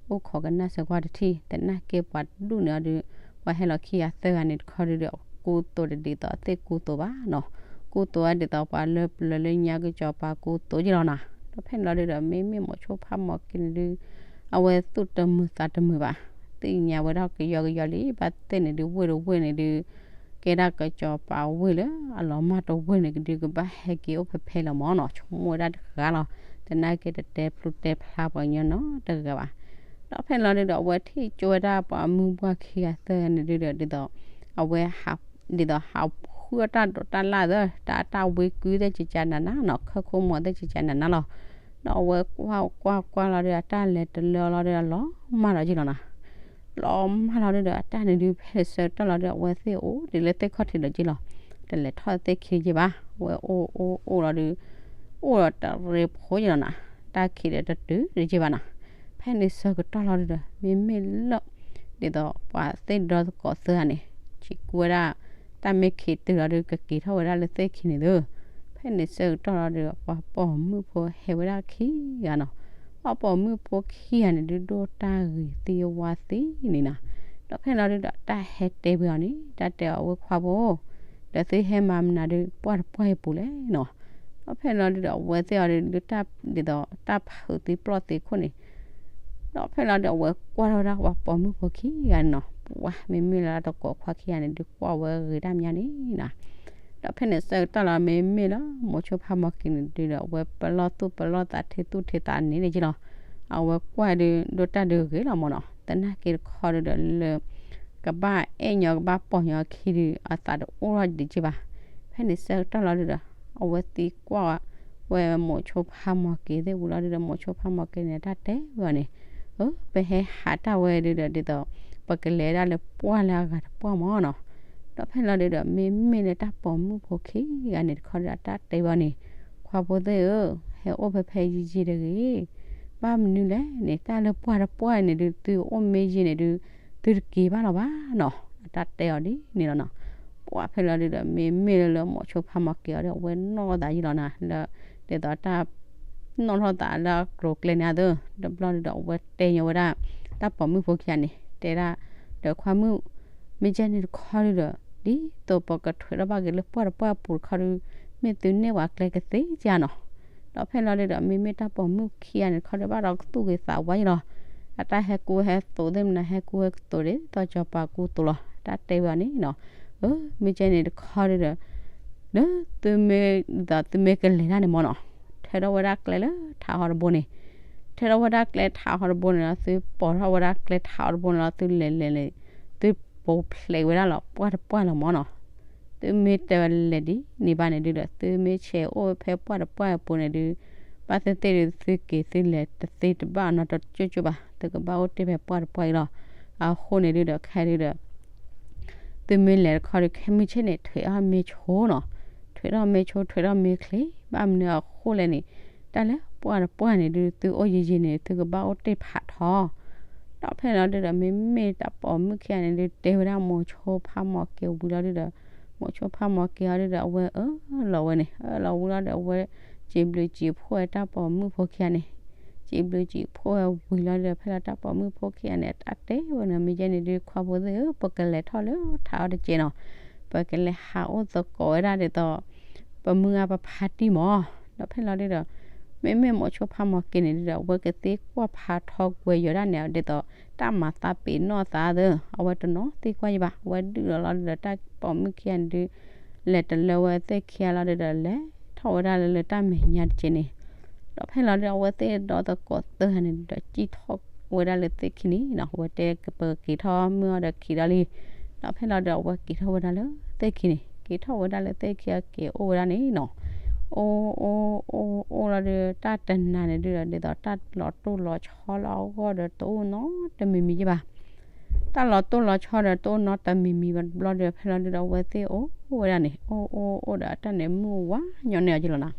အိၣ်ခိးကနၣ်ဆၢကွၢ်တထံၣ်, သနာ်က့ပှၤဒူၣ်န့ၣ်အီၤဒု, ပှၤဟဲလီၤခံဂၤသၢဂၤန့ၣ်တခီဒုဒီး ကူသိးတဒ်သိးသ့ၣ်ကူသိးဘၣ်နီၤ, ကူသိးဝဲဒ်သိးပှၤလၢပျၢၤလၢညါကစီၤပၤကူသိးက့လီၤနီၤ. ဒီးဖဲန့ၣ်လီၤဒုဒီး မ့မ့ၢ်မိၤဆိဖါမိၤက့ၤန့ၣ်ဒု အဝဲသူၣ်တမုာ်သးတမုာ်ဘၣ်, သ့ၣ်ညါဝဲဒၣ်ကယီကယီလံ ဘၣ်သ့ၣ်န့ၣ်ဒု ဝ့ၢ်တဝ့ၢ်န့ၣ်ဒု ကဲဒၣ်ကစီၤပၤဝ့ၢ်လၢအလီၤမၢ်တဝ့ၢ်န့ၣ်ကဒု ကဘၣ်ဟဲက့ၤအိၣ်ဖဲဖဲလီၤမၢ်နီၤ, ဆိကမိၣ်ဝဲဒၣ်တဂၤလီၤ. သနာ်က့တတဲဖျိတဲဖျါပှၤကညီနီတဂၤဘၣ်. ဒီးဖဲန့ၣ်လီၤဒုဒီး အဝဲထံၣ်ကၠိဝဲဒၣ်ပှၤမုၢ်ပှၢ်ခံဂၤသၢဂၤန့ၣ်ဒုဒီး ဒ်သိး အဝဲ ဒ်သိးဟးဃုအီၣ်တၢ်ဒိးတၢ်လၣ်သၢ တၢ်တၢ်ဝ့ကုသ့ၣ်ကကနၤနၤနီၤ, ခၢၣ်ခိၣ်မီၤသ့ၣ်ကကနၤနၤလီၤ. ဒီးအဝဲကွၢ်ကွၢ်ကွၢ်လီၤဒုဒီး အတၢ်လဲၤတလၢလီၤဒုဒီး လီၤမၢ်လီၤက့လီၤနီၤ. လီၤမၢ်လီၤဒုဒီး အတၢ်န့ၣ်ဒု ဖဲဆၢကတီၢ်လီၤဒုဒီး အဝဲသ့ၣ်အိၣ်ဒ်လၢသ့ၣ်ခီၣ်ထံးလီၤက့လီၤ. တလဲၤထီၣ်သ့ၣ်ခံက့ဘၣ်, အဝဲအိၣ်အိၣ်အိၣ်လီၤဒု အိၣ်ဒီးတရံးဖိက့လီၤနီၤ, တၢ်ခံးဒီးတတုၤတက့ဘၣ်နီၤ. ဖဲန့ၣ်ဆၢကတီၢ်လီၤဒုဒီး မ့မ့ၢ်လၢ ဒ်သိးပှၤသ့ၣ်ဒီသကိးသၢဂၤန့ၣ် စံးကူဝဲဒၣ် တၢ်မ့ၢ်ခံးတုၤလီၤဒု ကက့ၤထီၣ်ဝဲဒၣ်လၢသ့ၣ်ခံန့ၣ်သု. ဖဲန့ၣ်ဆၢကတီၢ်လီၤဒုဒီး ပှၤပိာ်မုၣ်ဖိဟဲဝဲဒၣ်ခံဂၤနီၤ. ပှၤပိာ်မုၣ်ဖိခံဂၤန့ၣ်ဒု ဒိၣ်တၢ်ဂ့ၤသံဝါသံန့ၣ်နီၤ. ဒီးဖဲန့ၣ်လီၤဒုဒီး တၢ်ဟဲတဲဝဲအီၤန့ၣ် တၢ်တဲအီၤဝဲခွါဖိ, ဒီးသုဟဲမၤမနုၤဒု ပှၢ်တပှၢ်အံၤပူၤလဲၣ်နီၤ. ဒီးဖဲန့ၣ်လီၤဒုဒီး အဝဲသ့ၣ်အီၤဒု ဒ်သိးတၢ်ဖုးသံပျီၢ်သံခိၣ်န့ၣ် ဒီးဖဲလီၤဒုး အဝဲကွၢ်ထီၣ်ဝဲဒၣ်ပှၤပိာ်မုၣ်ဖိခံဂၤန့ၣ်နီၤ, ပှၤမ့မ့ၢ်လၢတကိးခွါခံဂၤန့ၣ်ဒုး ကွၢ်ဝဲဂ့ၤတၢ်မးန့ၣ်နီၤ. ဒီးဖဲန့ၣ်ဆၢကတီၢ်လီၤ မ့မ့ၢ်လၢ မိၤဆိဖးမီၤက့ၤန့ၣ်ဒုးဒီး အဝဲပလီၢ်သူၣ်ပလီၢ်သး ထံသူၣ်ထံသးန့ၣ်န့ၣ်က့လီၤ. အဝဲကွၢ်ဒုး ဒိၣ်တၢ်ဒုးဂ့ၤလီၤမၢ်နီၤ, သနာ်က့တခီဒုးဒီးလၢ ကဘၣ်အဲၣ်ညီ ကဘၣ်ပိာ်ညီခံဒုး အသးတအိၣ်ထီၣ်ဒံးက့ဘၣ်. ဖဲန့ၣ်ဆၢကတီၢ်လီၤဒုးဒီး အဝဲသံကွၢ်ဝဲမိၤဆိဖးမီၤက့ၤသ့ၣ်ဝံၤလီၤဒုးဒီး မိၤဆိဖးမီၤက့ၤန့ၣ် တၢ်တဲဝဲအီၤန့ၣ်, အၢ ပဟဲဟးတၢ်ဝဲဒုးဒီး ဒ်သိး ပကလဲၤဒၣ်လၢပှၢ်လၢအဂၤတပှၢ်မၢ်နီၤ. ဒီးဖဲလီၤဒုးဒီး မ့မ့ၢ်လၢတၢ်ပိာ်မုၣ်ဖိခံဂၤန့ၣ်တခီဒုး အတၢ်တဲဝဲအီၤန့ၣ်, ခွါဖိသ့ၣ်ဧၢ, ဟဲအိၣ်ဖဲဖဲယံာ်ယံာ်တဂ့ၤ. ဘၣ်မနုၤလဲၣ်န့ၣ် တၢ်လၢပှၢ်တပှၢ်န့ၣ်ဒုး သုအိၣ်မ့ၢ်ယံာ်န့ၣ်ဒုး သုတက့ၤဘၣ်လီၤဘၣ်နီၤ. အတၢ်တဲအီၤဒ်န့ၣ်လီၤနီၤ. ပှၢ်ဖဲလီၤဒုးဒီး မ့မ့ၢ်လၢလၢမိၤဆိဖးမီၤက့ၤအီၤဒီး အဝဲနီၣ်သးယံာ်လီၤနီၤ, လၢ ဒ်သိးတၢ် နီၣ်ထီၣ်သးလၢအကျိၤကျဲန့ၣ်အသိး တဘျီဒုးဒီး အဝဲတဲညီဝဲဒၣ် တၢ်ပိာ်မုၣ်ဖိခံဂၤန့ၣ် တဲဒၣ် ဒီးခွါမုၣ် မ့ၢ်ကဲန့ၣ်တခီဒုးဒီး ဒ်သိးပကထွဲးထီၣ်ဘၣ်က့ၤလၢပှၢ်တပှၢ်အပူၤတခီဒုး မ့ၢ်သုန့ၢ်ပှၤကျဲကသ့ဧါနီၤ. ဒီးဖဲလီၤဒုးဒီး မ့မ့ၢ်တၢ်ပိာ်မုၣ်ခံဂၤန့ၣ်တခီဒုး ဘၣ်ဒီးကသူၣ်ဂ့ၤသးဝါယံလီၤ. အတၢ်ဟဲကူဟဲသိးသ့ၣ်မနုၤ ဟဲကူဟဲသိးဒ်သိးစီၤပၤကူသိးလီၤ. တၢ်တဲဝဲအီၤန့ၣ်နီၤ, အၢ မ့ၢ်ကဲန့ၣ်တခီဒုးဒီး လၢသုမ့ၢ် ဒ်သိးသုမ့ၢ်ကလဲၤတၢ်န့ၣ်မၢ်နီၤ, ထဲးထီၣ်ဝဲဒၣ်ကျဲလၢထးဟီတဘိန့ၣ်, ထဲးထီၣ်ဝဲဒၣ်ကျဲထးဟီတဘိန့ၣ်လီၤ, သုပိာ်ထီၣ်ဝဲဒၣ်ကျဲထးဟီတဘိန့ၣ်လီၤ, သုလဲၤလဲၤလဲၤ သုပိာ်ဖျဲးဝဲဒၣ်လီၤ ပှၢ်တပှၢ်လီၤမၢ်နီၤ. သုမ့ၢ်တလဲၤဒ်န့ၣ်ဘၣ်န့ၣ်ဒုးဒီး သုမ့ၢ်ဆဲးအိၣ်ဖဲပှၢ်တပှၢ်အပူၤန့ၣ်ဒုး ဘၣ်သ့ၣ်သ့ၣ်ဒုး သုက့ၤသုလဲၤတသ့တဘၣ်နီတကၠိၣ်ကၠိၣ်ဘၣ်, သုကဘၣ်အိၣ်တ့ၢ်ဖဲပှၢ်တပှၢ်အံၤလီၤ. အဃိန့ၣ်ဒုးဒီး ခဲဒုးဒီး သုမ့ၢ်လဲၤတခီဒုး ခဲမုၢ်ဆ့ၣ်န့ၣ် ထွဲးထီၣ်မ့ၢ်ဆိနီၤ, ထွဲးထီၣ်မ့ၢ်ဆိ ထွဲးထီၣ်မ့ၢ်ချ့, ဘၣ်မနုၤအဃိလဲၣ်န့ၣ် တၢ်လၢပှၢ်တပှၢ်န့ၣ်ဒုး သုအိၣ်ယံာ်ယံာ်န့ၣ် သုကဘၣ်အိၣ်တ့ၢ်ဖးထီ ဒီးဖဲလီၤဒုးဒီး မ့မ့ၢ်တၢ်ပိာ်မုၣ်ခံဂၤန့ၣ်ဒုး တဲဝဲဒၣ်မိၤဆိဖးမီၤက့ၤဝံၤလီၤဒုးဒီး မိၤဆိဖးမီၤက့ၤအီၤဒုးဒီး အဝဲအၢၣ်လီၤဝဲန့ၣ် အၢၣ်လီၤဝံၤလီၤဒီး အဝဲစံးဘျုးစံးဖှိၣ်ဝဲတၢ်ပိာ်မုၣ်ဖိခံဂၤန့ၣ်, စံးဘျုးစံးဖှိၣ်ဝဲဝံၤလီၤဒီး ဖဲလီၤတၢ်ပိာ်မုၣ်ဖိခံဂၤန့ၣ် အတၢ်တဲဝဲန့ၣ် မ့ၢ်ကဲန့ၣ်ဒုး ခွါဖိသ့ၣ်ဧၢ, ပကလဲၤထီၣ်လၢထးအီၤတက့ၢ်နီၤ, ပကလဲၤဟးအိၣ်သကိးဝဲဒၣ်ဒ်သိး ပမုၢ်ဂၢ်ပဖါတံၢ်မၢ်. ဒီးဖဲလီၤဒုးဒီး မ့မ့ၢ်မိၤဆိဖးမီၤက့ၤန့ၣ်ဒုးဒီး အဝဲကသ့ကွၢ်ဖးထီကွဲၤယွၤဒၣ်န့ၣ် ဒ်သိးတၢ်မၤသးပ့ၤနီၣ်သးသ့, အဝဲတနီၤသ့ကွၢ်ယဘၣ်, အဝဲဒုးလီၤလီၤဒုးဒီး တၢ်ပိာ်မုၣ်ခံဂၤန့ၣ်ဒုး လဲၤတလၢဝဲသ့ၣ်ခံဂၤလီၤဒုးဒီး လဲၤထီၣ်ဝဲဒၣ်လၢလၢတၢ်မဲာ်ညါတက့ၢ်န့ၣ်, ဒီးဖဲလီၤဒုး အဝဲသ့ၣ်ဒီသကိးသၢဂၤန့ၣ်ဒီး စံၣ်ထီၣ်ဝဲဒၣ်လၢသ့ၣ်ခံန့ၣ်နီၤ, အဝဲတဲကပက့ၤထီၣ်မုၢ်အီၤဒီးခံဒီလံ, ဒီးဖဲလီၤဒုး အဝဲက့ၤထီၣ်ဝဲဒၣ်လၢသ့ၣ်ခံန့ၣ်, က့ၤထီၣ်ဝဲဒၣ်လၢသ့ၣ်ခံအက့ၤအိၣ်ဝဲဒၣ်န့ၣ်နီၤ, အိၣ်အိၣ်အိၣ်အိၣ်လီၤဒုး တၢ်တနၤန့ၣ်ဒုးဒီး ဒ်သိးတၢ်လီၤတိၢ်လီၤဆီလၢအဂီၢ်ဒီးတအိၣ်နီတမံၤမံၤက့ဘၣ် တၢ်လီၤတိၢ်လီၤဆီဒီးတအိၣ်နီတမံၤမံၤဘၣ်တဘျီဒီး ဖဲလီၤဒုးဒီး အဝဲသ့ၣ်အိၣ်ဝဲဒၣ်န့ၣ် အိၣ်အိၣ်အိၣ်ဒီးအတၢ်န့ၣ် မုၢ်ဝါညီန့ၣ်အီၤက့လီၤနီၤ,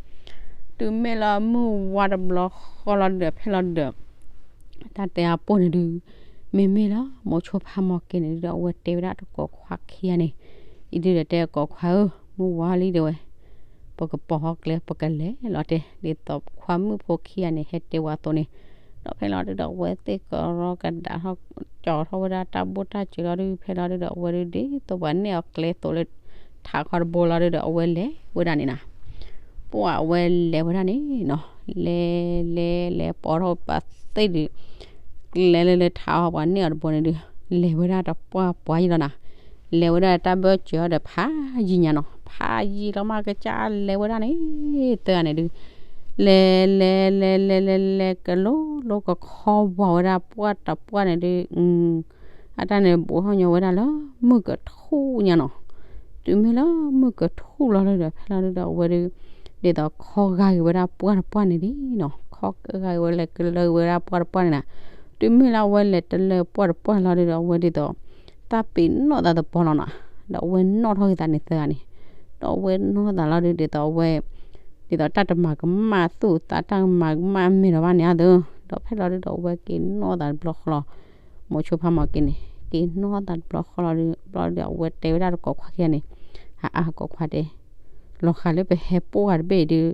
တုၤမ့ၢ်လၢမုၢ်ဝါတဘျီဃီလီၤဒုးဒီး ဖဲလီၤဒုးဒီး တၢ်တဲအပူၤန့ၣ်ဒုး မ့မ့ၢ်လၢမိၤဆိဖးမီၤက့ၤန့ၣ်ဒုးဒီး အဝဲတဲဝဲဒၣ်တကိးခွါခံဂၤန့ၣ်, အံၤဒုးဒီးတဲတကိးခွါဧၢ, မုၢ်ဝါလံတဲဝဲ ပကပိာ်ထီၣ်ကျဲ ပကလဲၤလီၤတဲာ် ဒ်သိးခွါမုၣ်ဖိခံဂၤန့ၣ် ဟဲတဲဝဲအသိးန့ၣ်, ဒီးဖဲလီၤဒုးဒီး အဝဲသ့ၣ်ကရီကဒါထီၣ် ကၠီထီၣ်ဝဲဒၣ်တၢ်ဘူၣ်တၢ်စၢၤလီၤဒုး ဖဲလီၤဒုးဒီး အဝဲဒုးဒ်သိးပှၤန့ၢ်အီၤကျဲသိးလၢ ထးခီတဘိလီၤဒုးဒီး အဝဲလဲၤဝဲဒၣ်န့ၣ်နီၤ, ပှၢ်အဝဲလဲၤဝဲဒၣ်န့ၣ်နီၤ, လဲၤလဲၤလဲၤပိာ်ထီၣ်ပှၤသ့ၣ်ဒုး ကျဲလၢလၢထးအီၤပှၤန့ၢ်အီၤတဘိန့ၣ်ဒုး လဲၤဝဲဒၣ်တပှၢ်ပှၢ်ယံၤလီၤနီၤ, လဲၤဝဲဒၣ်တၢ်ဘၢစၢၤအီၤဒီးဖးယံၤညါနီၤ, ဖးယံၤလီၤမးကစၢ်လဲၤဝဲဒၣ်န့ၣ်, သၢဂၤန့ၣ်ဒုး လဲၤလဲၤလဲၤလဲၤလဲၤလဲၤလဲၤ ကလိလိကခီဝါဝဲဒၣ်ပှၢ်တပှၢ်န့ၣ်ဒုး အတၢ်န့ၣ်ဘူးထီၣ်ညီဝဲဒၣ်လၢ မုၢ်ကထူၣ်ညါနီၤ, တုၤမ့ၢ်လၢမုၢ်ကထူၣ်လီၤဒုးဒီး ဖဲလီၤဒုးဒီး အဝဲဒုး ဒ်သိးခီဂာ်က့ၤဝဲဒၣ်ပှၢ်တပှၢ်န့ၣ်လံနီၤ, ခီဂာ်က့ၤဝဲလဲၤကလၢက့ၤဝဲဒၣ်ပှၢ်တပှၢ်န့ၣ်နီၤ, တုၤမ့ၢ်လၢအဝဲလဲၤတလၢပှၢ်တပှၢ်လီၤဒုးဒီး အဝဲဒ်သိး တၢ်ပ့ၤနီၣ်သးသပီလီၤနီၤ, ဒီးအဝဲနီၣ်ထီၣ်က့ၤသးန့ၣ်သၢဂၤန့ၣ်, ဒီးအဝဲနီၣ်သးလီၤဒုးဒ်သိးအဝဲ ဒ်သိးတၢ်တမၤကမၣ်သူၣ်သး တၢ်ကမၤကမၣ်အမဲာ်ဒီးဘၣ်န့ၣ်အသိး, ဒီးဖဲလီၤဒုးဒီး အဝဲက့ၤနီၣ်သးတဘျီဃီလီၤ, မိၤဆိဖးမီၤက့ၤန့ၣ် က့ၤနီၣ်သးတဘျီဃီလီၤဒုး ဘျီဒုး အဝဲတဲဝဲဒၣ်တကိးခွါခံဂၤန့ၣ်, အါအါ ကိးခွါတဲ လီၤဃာ်လၢပဟဲပိၢ်ဂၤတဘ့ၣ်ဒုး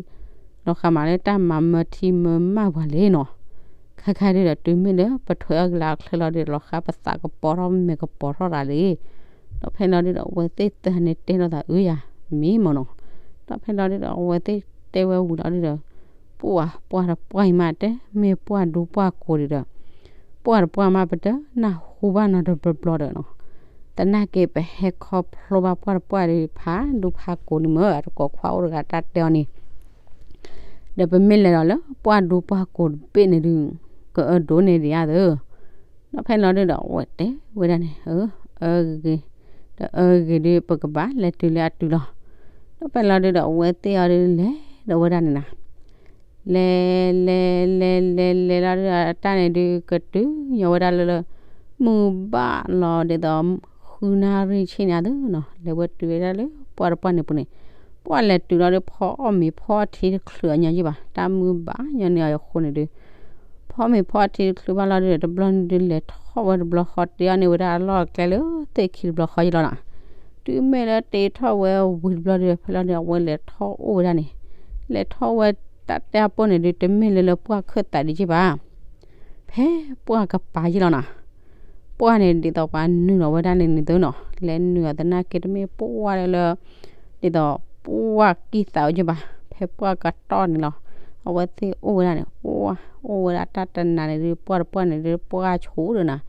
လီၤဃာ်မးလၢတၢ်မၤမၢထံမၢမၢပှၤလံနီၤ, ခဲခါဒုးဒီး တုၤမ့ၢ်လၢပထွဲအီၤကလၢအချၢလီၤဒုး လီၤဃာ်ပသးကပီၤထီၣ်မဲာ်ကပီၤထီၣ်သးလံ, ဒီးဖဲလီၤဒုးဒီး အဝဲသ့ၣ်သၢဂၤန့ၣ်တဲလိာ်သးအၢယၤ မ့ၢ်မၢ်နီၤ, ဒီးဖဲလီၤဒုးဒီး အဝဲသ့ၣ်တဲဝဲဝံၤလီၤဒုးဒီး ပှၢ်ပှၢ်တပှၢ်အံၤမး တဲမ့ၢ်ပှၢ်ဒူပှၢ်ကိးဒုးဒီး ပှၢ်တပှၢ်မးပတနၢ်ဟူဘၣ်နီတဘျီဘျီဒီးနီၤ, သနာ်က့ပဟဲခီဖျိဘၣ်ပှၢ်တပှၢ်ဒီးဖးဒူဖးကိးလံမ့ၢ် အတကိးခွါအိၣ်တဂၤတၢ်တဲအီၤန့ၣ် ဒီးပမ့ၢ်လဲၤဒီးလၢပှၢ်ဒူပှၢ်ကိးတဘ့ၣ်န့ၣ်ဒုး ကအၢဒိၣ်န့ၢ်ဒံးဧါသၢ, ဒီးဖဲလီၤဒုးဒီးအဝဲတဲဝဲဒၣ်န့ၣ် အၢ အၢဂ့ၤ, ဒီးအၢဂ့ၤဒုး ပကဘၣ်လဲၤတုၤလၢအတုၤလီၤ. ဒီးဖဲလီၤဒုးဒီးအဝဲသ့ၣ်အီၤဒုးလဲၤဒီးဝဲဒၣ်န့ၣ်နီၤ လဲၤ လဲၤ လဲၤ လဲၤ လဲၤလီၤဒုး အတၢ်န့ၣ်ဒုး ကတုၤညီဝဲဒၣ်လၢလၢ မုၢ်ဘၣ်လီၤဒ်သိး ဃုနၣ်ရံၣ်ဆံန့ၣ်အသၢနီၤ, လဲၤဝဲတုၤဝဲဒၣ်လၢပှၢ်တပှၢ်န့ၣ်ပူၤန့ၣ်, ပှၢ်လဲၤတုၤလီၤဒုး ဖီအီၣ်မ့ၤဖီအီထံတချုးအညီယ့ၢ်ဘၣ်, တၢ်မုၢ်ဘၣ်ညီန့ၣ်အဃိန့ၣ်ဒုး ဖီအီၣ်မ့ၤဖီအီထံတချုးဘၣ်လီၤဒုး တဘျီန့ၣ်ဒုး လဲၤထီၣ်ဝဲတဘျီဃီ တ့အီၤန့ၢ်ဝဲဒၣ်အလီၢ်အကျဲလၢသ့ၣ်ခံတဘျီဃီယ့ၢ်လီၤနီၤ. တုၤမ့ၢ်လၢတ့ထီၣ်ဝဲဝံၤတဘျီဒုး ဖဲလီၤဒုး အဝဲလဲၤထီၣ်အိၣ်ဝဲဒၣ်န့ၣ်, လဲၤထီၣ်ဝဲတၢ်တဲအပိၢ်န့ၣ်ဒုး တမ့ၢ်လၢလၢပှၢ်ခၢၣ်သးဒံးယ့ၢ်ဘၣ် ဖဲပှၢ်ကပၤယ့ၢ်လီၤနီၤ. ပှၢ်န့ၣ်ဒ်သိးပှၤနုာ်လီၤဝဲဒၣ်န့ၣ်န့ၣ်သၢနီၤ, လဲၤနုာ်အီၤသနာ်က့တမ့ၢ်ပှၢ်လၢလၢ ဒ်သိးပှၢ်ကံၢ်သးအိၣ်ယ့ၢ်ဘၣ်, ဖဲပှၢ်ကတီၢ်န့ၣ်လီၤ. အဝဲသ့ၣ်အိၣ်ဝဲဒၣ်န့ၣ် ပှၢ်အိၣ်ဝဲဒၣ်တၢ်တနၤန့ၣ်ဒုး ပှၢ်တပှၢ်န့ၣ်ဒုး ပှၢ်ဆူၣ်ဒၣ်နၤ,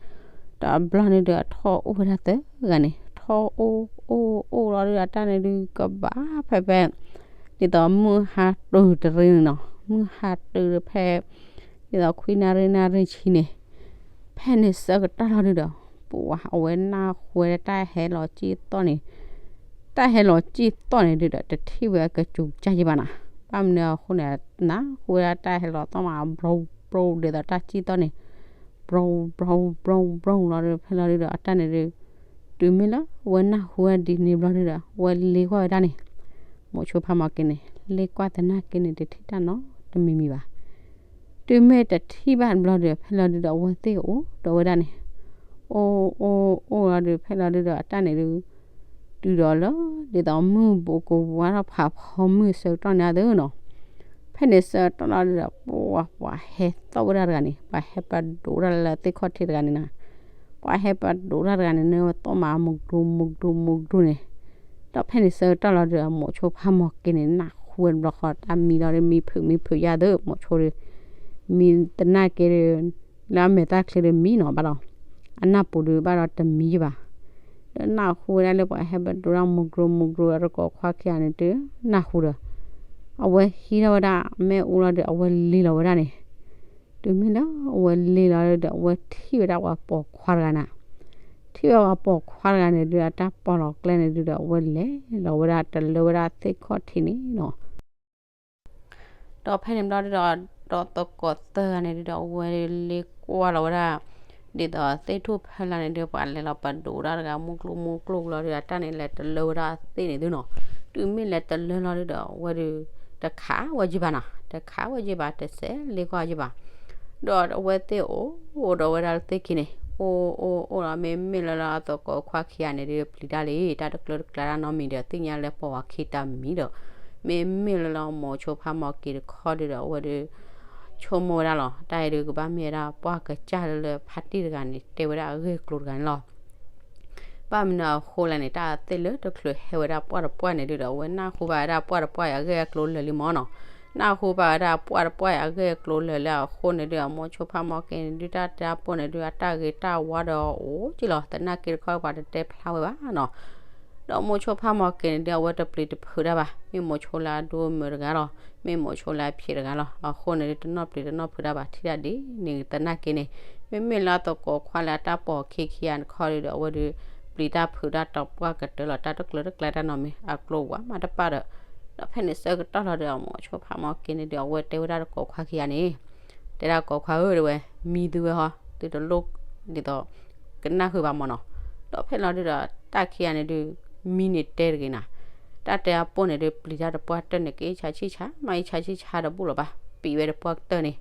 ဒီးအဘျီန့ၣ်ဒုး အထီၣ်အိၣ်ဝဲဒၣ်သၢဂၤန့ၣ် ထီၣ်အိၣ်အိၣ်အိၣ်လီၤဒုး အတၢ်န့ၣ်ဒုးကဘၣ်ဖဲဖဲ ဒ်သိးမုၢ်ဟါတုၤတရ့န့ၣ်နီၤ, မုၢ်ဟါတုၤဖဲ ဒ်သိးခွံနၣ်ရံၣ်နၣ်ရံၣ်ဆံန့ၣ်, ဖဲန့ၣ်ဆၢကတီၢ်လီၤဒုးဒီး ပှၢ်အဝဲနၢ်ဟူဝဲဒၣ်တၢ်ဟဲလီၤစံၣ်သီၣ်န့ၣ်, တၢ်ဟဲလီၤစံၣ်သီၣ်န့ၣ်ဒုးဒီး တထံၣ်ဝဲအကစူၤကစၢ်ယ့ၢ်ဘၣ်နီၤ. ဘၣ်မနုၤအဃိန့ၣ် နၢ်ဟူဝဲဒၣ်တၢ်ဟဲလီၤသီၣ်မး ဘြိဘြိဒ်သိးတၢ်စံၣ်သီၣ်န့ၣ် ဘြိဘြိဘြိဘြိလီၤဒုး ဖဲလီၤဒုးဒီး အတၢ်န့ၣ်ဒုး တုၤမ့ၢ်လၢ ဝဲနၢ်ဟူဝဲဒ်န့ၣ်ဘျီဒုးဒီး ဝဲလ့ကွၢ်ဝဲဒၣ်န့ၣ်, မိၤဆိဖးမီၤက့ၤန့ၣ် လ့ကွၢ်သနာ်က့န့ၣ် တထံၣ်တၢ်နီတမံၤမံၤဘၣ်. တုၤမ့ၢ်တထံၣ်ဘၣ်တဘျီဒီး ဖဲလီၤဒုးဒီး အဝဲသ့ၣ်အိၣ်ဒီးဝဲဒၣ်န့ၣ်, အိၣ်အိၣ်အိၣ်လီၤဒုး ဖဲလီၤဒုးဒီး အတၢ်န့ၣ်ဒုး တုၤဒီးလၢ ဒ်သိးမုၢ်ဘူးကဝါထီၣ်ဖးဖီမုၢ်ဆၢကတီၢ်န့ၣ်အသၢနီၤ. ဖဲန့ၣ်ဆၢကတီၢ်လီၤဒုးဒီး ပှၢ်ပှၤဟဲသီၣ်ဝဲဒၣ်တဂၤန့ၣ် ပှၤဟဲပဒိးဝဲဒၣ်လၢသ့ၣ်ခီၣ်ထံးတဂၤန့ၣ်နီၤ, ပှၤဟဲပဒိးတၢ်တဂၤန့ၣ် နသီၣ်မးမုၢ်ကျိၤမုၢ်ကျိၤမုၢ်ကျိၤန့ၣ်, ဒီးဖဲန့ၣ်ဆၢကတီၢ်လီၤဒုးဒီး မိၤဆိဖးမီၤက့ၤန့ၣ် နၢ်ဟူဝဲတဘျီဃီ တၢ်မံလီၤဒုး မံဖုးမံဖုးယါသၢ မိၤဆိဒုး မံသနာ်က့ဒုး လၢအမဲာ်သၣ်ချံဒုးမံနီၤဘၣ်ဒီး အနၢ်ပူၤဒုးဘၣ်ဒီးတမံယ့ၢ်ဘၣ်. ဒီးနၢ်ဟူဝဲဒၣ်လၢပှၤဟဲပဒိးတၢ်မုၢ်ကျိၤမုၢ်ကျိၤ အတကိးခွါခံဂၤန့ၣ်ဒုး နၢ်ဟူဒီး အဝဲဟံးထီၣ်ဝဲဒၣ်မ့ၣ်အူလီၤဒုး အဝဲလ့လီၤဝဲဒၣ်န့ၣ်, တုၤမ့ၢ်လၢအဝဲလ့လီၤဒုးဒီး အဝဲထံၣ်ဝဲဒၣ်ပှၤပိာ်ခွါတဂၤန့ၣ်, ထံၣ်ဝဲပှၤပိာ်ခွါတဂၤန့ၣ်ဒုး အတၢ်ပီၢ်လီၤကျဲန့ၣ်ဒုးဒီး အဝဲလဲၤလီၤဝဲဒၣ်တလၢဝဲဒၣ်သ့ၣ်ခီၣ်ထံးန့ၣ်နီၤ. ဒီးဖဲန့ၣ်ဘျီဒုးဒီး ဒီးသကိးသၢဂၤန့ၣ်ဒုးဒီး အဝဲလ့ကွၢ်လီၤဝဲဒၣ် ဒ်သိးသ့ၣ်ထူၣ်ဖဲလၢ်န့ၣ်ဒုး ပှၤလဲၤလီၤပဒိးတၢ်တဂၤ မုၢ်ကျိၤမုၢ်ကျိၤလီၤဒုး အတၢ်န့ၣ်လဲၤတလၢဝဲဒၣ်သ့ၣ်န့ၣ်သုနီၤ. တုၤမ့ၢ်လဲၤတလၢလီၤဒုးဒီး အဝဲဒုး တခးဝဲယ့ၢ်ဘၣ်နီၤ, တခးဝဲယ့ၢ်ဘၣ် တစဲးလ့ကွၢ်ယ့ၢ်ဘၣ်. ဒီးအဝဲသ့ၣ်အိၣ်ဒီးဝဲဒၣ်သ့ၣ်ခံန့ၣ် အိၣ်အိၣ်အိၣ်လီၤ မ့မ့ၢ်လၢလၢအသကိးခွါခံဂၤန့ၣ်ဒုး ပျံၤတၢ်လံ တၢ်တကျၢၤတကျါတၢ်နီတမံၤဒီး သ့ၣ်ညါလၢပှၤဝၤခံတၢ်မံၤဒီး မ့မ့ၢ်လၢလၢမိၤဆိဖးမီၤက့ၤတခီဒုးဒီး အဝဲဒုး ဆိကမိၣ်ဝဲဒၣ်လီၤ တၢ်အံၤဒုးကဘၣ်မ့ၢ်ဝဲဒၣ်ပှၢ်ကစၢ်လၢလၢဖါတံၢ်တဂၤန့ၣ် တဲဝဲဒၣ်အဂ့ၢ်အကျိၤတဂၤန့ၣ်လီၤ. ဘၣ်မနုၤအဃိလဲၣ်န့ၣ် တၢ်သ့ၣ်လၢတချုးဟဲဝဲဒၣ်ပှၢ်တပှၢ်န့ၣ်ဒုးဒီး အဝဲနၢ်ဟူဘၣ်ဝဲဒၣ်ပှၢ်တပှၢ်အံၤအဂ့ၢ်အကျိၤလၢာ်လံမၢ်နီၤ. နၢ်ဟူဘၣ်ဝဲဒၣ်ပှၢ်တပှၢ်အံၤအဂ့ၢ်အကျိၤလၢာ်လံအဃိန့ၣ်ဒုး အမိၤဆိဖးမီၤက့ၤန့ၣ်ဒုး တၢ်တဲအပိၢ်န့ၣ်ဒုး အတၢ်ဂ့ၤတၢ်ဝါဒီးအိၣ်က့လီၤ သနာ်က့တခီပှၤတတဲဖျါဝဲဘၣ်နီၤ. ဒီးမိၤဆိဖးမီၤက့ၤန့ၣ်ဒုး အဝဲတပျံၤတဖုးတၢ်ဘၣ် မ့ၢ်မိၤဆိလၢအဒိမုာ်တဂၤလီၤ မ့ၢ်မိၤဆိလၢအဖံးတဂၤလီၤ အဃိန့ၣ်ဒုး တနီၣ်ပျံၤတနီၣ်ဖုးတၢ်ဘၣ် ထံၣ်တၢ်ဒ်န့ၣ်သနာ်က့န့ၣ် မ့မ့ၢ်လၢအသကိးခွါလၢအတၢ်ပိာ်ခံခံဂၤတခီဒုးဒီး အဝဲဒုး ပျံၤတၢ်ဖုးတၢ်တပှၢ်ကတၢၢ်လီၤ တၢ်တကျၢၤတကျါတၢ်နီတမံၤ အကျိၤဝဲမးတပၣ်ဒီး ဒီးဖဲန့ၣ်ဆၢကတီၢ်လီၤဒုး အမိၤဆိဖးမီၤက့ၤန့ၣ်ဒုး အဝဲတဲဝဲဒၣ်သကိးခွါခံဂၤန့ၣ် တဲဒၣ်သကိးခွါဧၢ တဲဝဲ မံသုဝဲဟီ သုတလိၣ်ဒ်သိး ကနၢ်ဟူဘၣ်မၢ်နီၤ. ဒီးဖဲလီၤဒုးဒီး တၢ်ခံဂၤန့ၣ်ဒုး မံန့ၣ်တဲတဂ့ၤနၤ တၢ်တဲအပိၢ်န့ၣ်ဒုး ပျံၤတၢ်တပှၢ်ကတၢၢ်န့ၣ် ကအ့ၣ်ဆါဆံၣ်ဆါ မ့ၢ်အ့ၣ်ဆါဆံၣ်ဆါတဘူၣ်လီၤဘၣ် ပံၤဝဲတပှၢ်ကတၢၢ်န့ၣ်.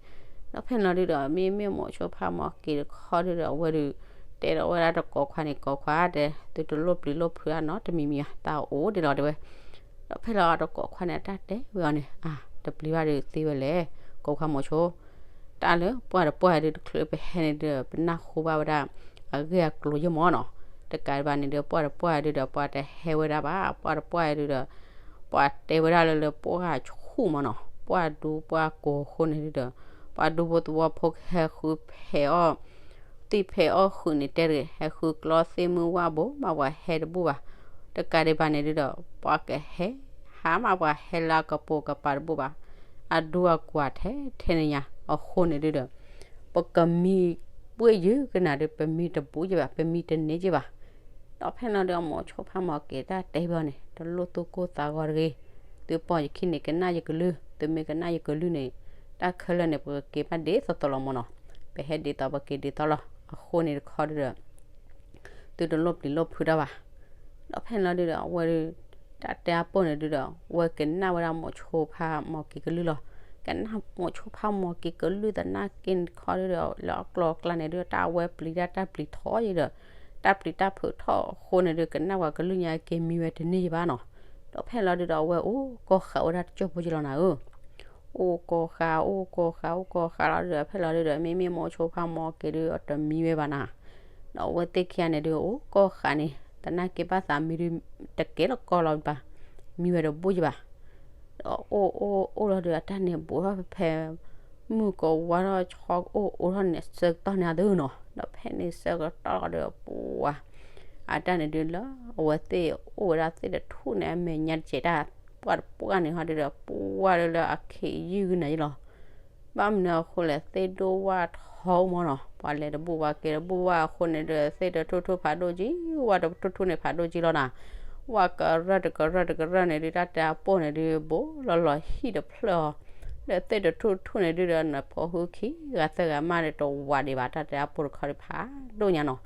ဒီးဖဲလီၤဒုးဒီး မ့မ့ၢ်မိၤဆိဖးမီၤက့ၤတခီဒုးဒီး အဝဲဒုး တဲဒီးဝဲဒၣ်သကိးခွါန့ၣ် သကိးခွါတဲ သုတလိၣ်ပျံၤလိၣ်ဖုးတၢ်နီတမံၤမံၤဧါ တၢ်အိၣ်ဒ်လီၤတဲဝဲ. ဒီးဖဲလီၤသကိးခွါန့ၣ် အတၢ်တဲဝဲအီၤန့ၣ် အါ တပျံၤဘၣ်ဒုးသ့ဝဲလဲၣ် သကိးခွါမိၤဆိ တၢ်လၢပှၢ်တပှၢ်ဒုး တချုးပဟဲန့ၣ်ဒုး ပနၢ်ဟူဘၣ်ဝဲဒၣ် အဂ့ၢ်အကျိၤယ့ၢ်မၢ်နီၤ. တကးဒံးဘၣ်န့ၣ်ဒုး ပှၢ်တပှၢ်ဒုးဒီး ပှၤတဟဲဝဲဒၣ်ဘၣ် ပှၢ်တပှၢ်ဒုးဒီး ပှၤတဲဝဲဒၣ်လၢလၢပှၢ်ဆူၣ်မၢ်နီၤ ပှၢ်ဒူပှၢ်ကိာ်အဃိန့ၣ်ဒုးဒီး ပှၤဒူဖိသဝီဖိကဟဲဃုဖဲးအီၣ် သ့ၣ်ဖဲအီၣ်ဃုာ်န့ၣ်တဲတဂ့ၤ, ဟဲဃုကျီသ့ၣ်မုၢ်ဝၣ်ဘိ မ့ၢ်ပှၤဟဲတဘူၣ်ဘၣ်. တကးဒံးဘၣ်န့ၣ်ဒုဒီး ပှၤကဟဲ ဟးမးပှၤဟဲလၢအကပိာ်ကပၤတဘူၣ်ဘၣ်. အဒူအကွၢ်ထဲထဲန့ၣ်ညါ အဃိန့ၣ်ဒုဒီး ပကမံပှ့ၢ်ယုၢ်ကနၣ်ဒု ပမံတဘူးယဘၣ်, ပမံတန့ၢ်ယဘၣ်. ဒီးဖဲလီၤဒု အမိၢ်ဆိဖးမီၤက့ၤတၢ်တဲဘၣ်န့ၣ် တလိၣ်သူၣ်ကိၢ်သးဂီၤတဂ့ၤ. သုပိာ်ယခံန့ၣ် ကနၣ်ယကလုၢ်, သုမ့ၢ်ကနၣ်ယကလုၢ်န့ၣ် တၢ်ခဲလၢာ်န့ၣ် ပကက့ၤဘၣ်ဒ်သိးသိးလီၤမၢ်နီၤ. ပဟဲဒ်သိးပက့ၤဒ်သိးလီၤ. အဃိန့ၣ်တခီဒုဒီး သုတလိၣ်ပျံၤလိၣ်ဖုးတၢ်ဘၣ်. ဒီးဖဲလီၤဒုဒီး အဝဲဒု တၢ်တဲအပိၢ်န့ၣ်ဒုဒီး ဝဲကနၣ်ဝဲဒၣ်မိၢ်ဆိဖးမီၤက့ၤကလုၢ်လီၤ. ကနၣ်မိၢ်ဆိဖးမီၤက့ၤကလုၢ်သနာ်က့န့ၣ်တခီဒုဒီး လၢအကျိၤအကျဲန့ၣ်ဒု တၢ်ဝဲပျံၤတၢ် တၢ်ပျံၤထီယံၤဒီး တၢ်ပျံၤတၢ်ဖုးထီၣ်အဃိန့ၣ်ဒု ကနၣ်ပှၤကလုၢ်ညါက့ၤမံဝဲတန့ၢ်ယဘၣ်နီၤ. ဒီးဖဲလီၤဒုဒီး အဝဲအိၣ်ကီၢ်ဃာ်ဝဲဒၣ်တစိၢ်ဖိယလီၤနၤဧၢ အိၣ်ကီၢ်ဃာ် အိၣ်ကီၢ်ဃာ် အိၣ်ကီၢ်ဃာ်လီၤဒုဒီး ဖဲလီၤဒုဒီး မ့မ့ၢ်မိၢ်ဆိဖးမီၤက့ၤဒု အတမံဝဲဘၣ်နၤ. ဒီးအဝဲသ့ၣ်ခံဂၤန့ၣ်ဒု အိၣ်ကီၢ်ဃာ်န့ၣ် သနာ်က့ဘၣ်သးမံဒု တကဲလီၤကီလီၤဘၣ်, မံဝဲတဘူၣ်ယဘၣ်. ဒီးအိၣ်အိၣ်အိၣ်လီၤဒု အတၢ်န့ၣ်ဘူးထီၣ်ဖဲ မုၢ်ကဝါထီၣ် ဆီအိၣ်အိၣ်ထီၣ်န့ၣ် ဆၢကတီၢ်န့ၣ်အသိးနီၤ. ဒီးဖဲန့ၣ်ဆၢကတီၢ်လီၤဒု ပှၤ အတၢ်န့ၣ်ဒုလၢ အဝဲသ့ၣ်အိၣ်ဝဲဒၣ်သ့ၣ်တထူၣ်န့ၣ် အမဲာ်ညါတစဲးတၢ် ပှၢ်တပှၢ်န့ၣ်ဟီဒုဒီး ပှၢ်လၢလၢအခ့ယုၢ်ကနၤယလီၤ. ဘၣ်မနုၤအဃိလဲၣ် သ့ၣ်ဒိၣ်ဝၣ်ထီအိၣ်မၢ်နီၤ. ပှၤလဲၤတဘူၣ်ဝၣ်က့ၤတဘူၣ်ဝၣ်အဃိန့ၣ်ဒု သ့ၣ်တထူၣ်ထူၣ်ဖးဒိၣ်ကံ ဝၣ်တထူၣ်ထူၣ်န့ၣ်ဖးဒိၣ်ကံလီၤနၤ. ဝၣ်ကရၢၢ်တကရၢၢ်တကရၢၢ်န့ၣ်ဒု တၢ်တဲအပိၢ်န့ၣ်ဒု ဘူးလီၤလီၤဟံၣ်တဖျၢၣ်အီၤ ဒီးသ့ၣ်တထူၣ်ထူၣ်န့ၣ်ဒုဒီး နဖိဟုခံဂၤသၢဂၤမးန့ၣ် တဝးဒံးဘၣ် တၢ်တဲအပိၢ်တခီဒုဖးဒိၣ်ညါနီၤ.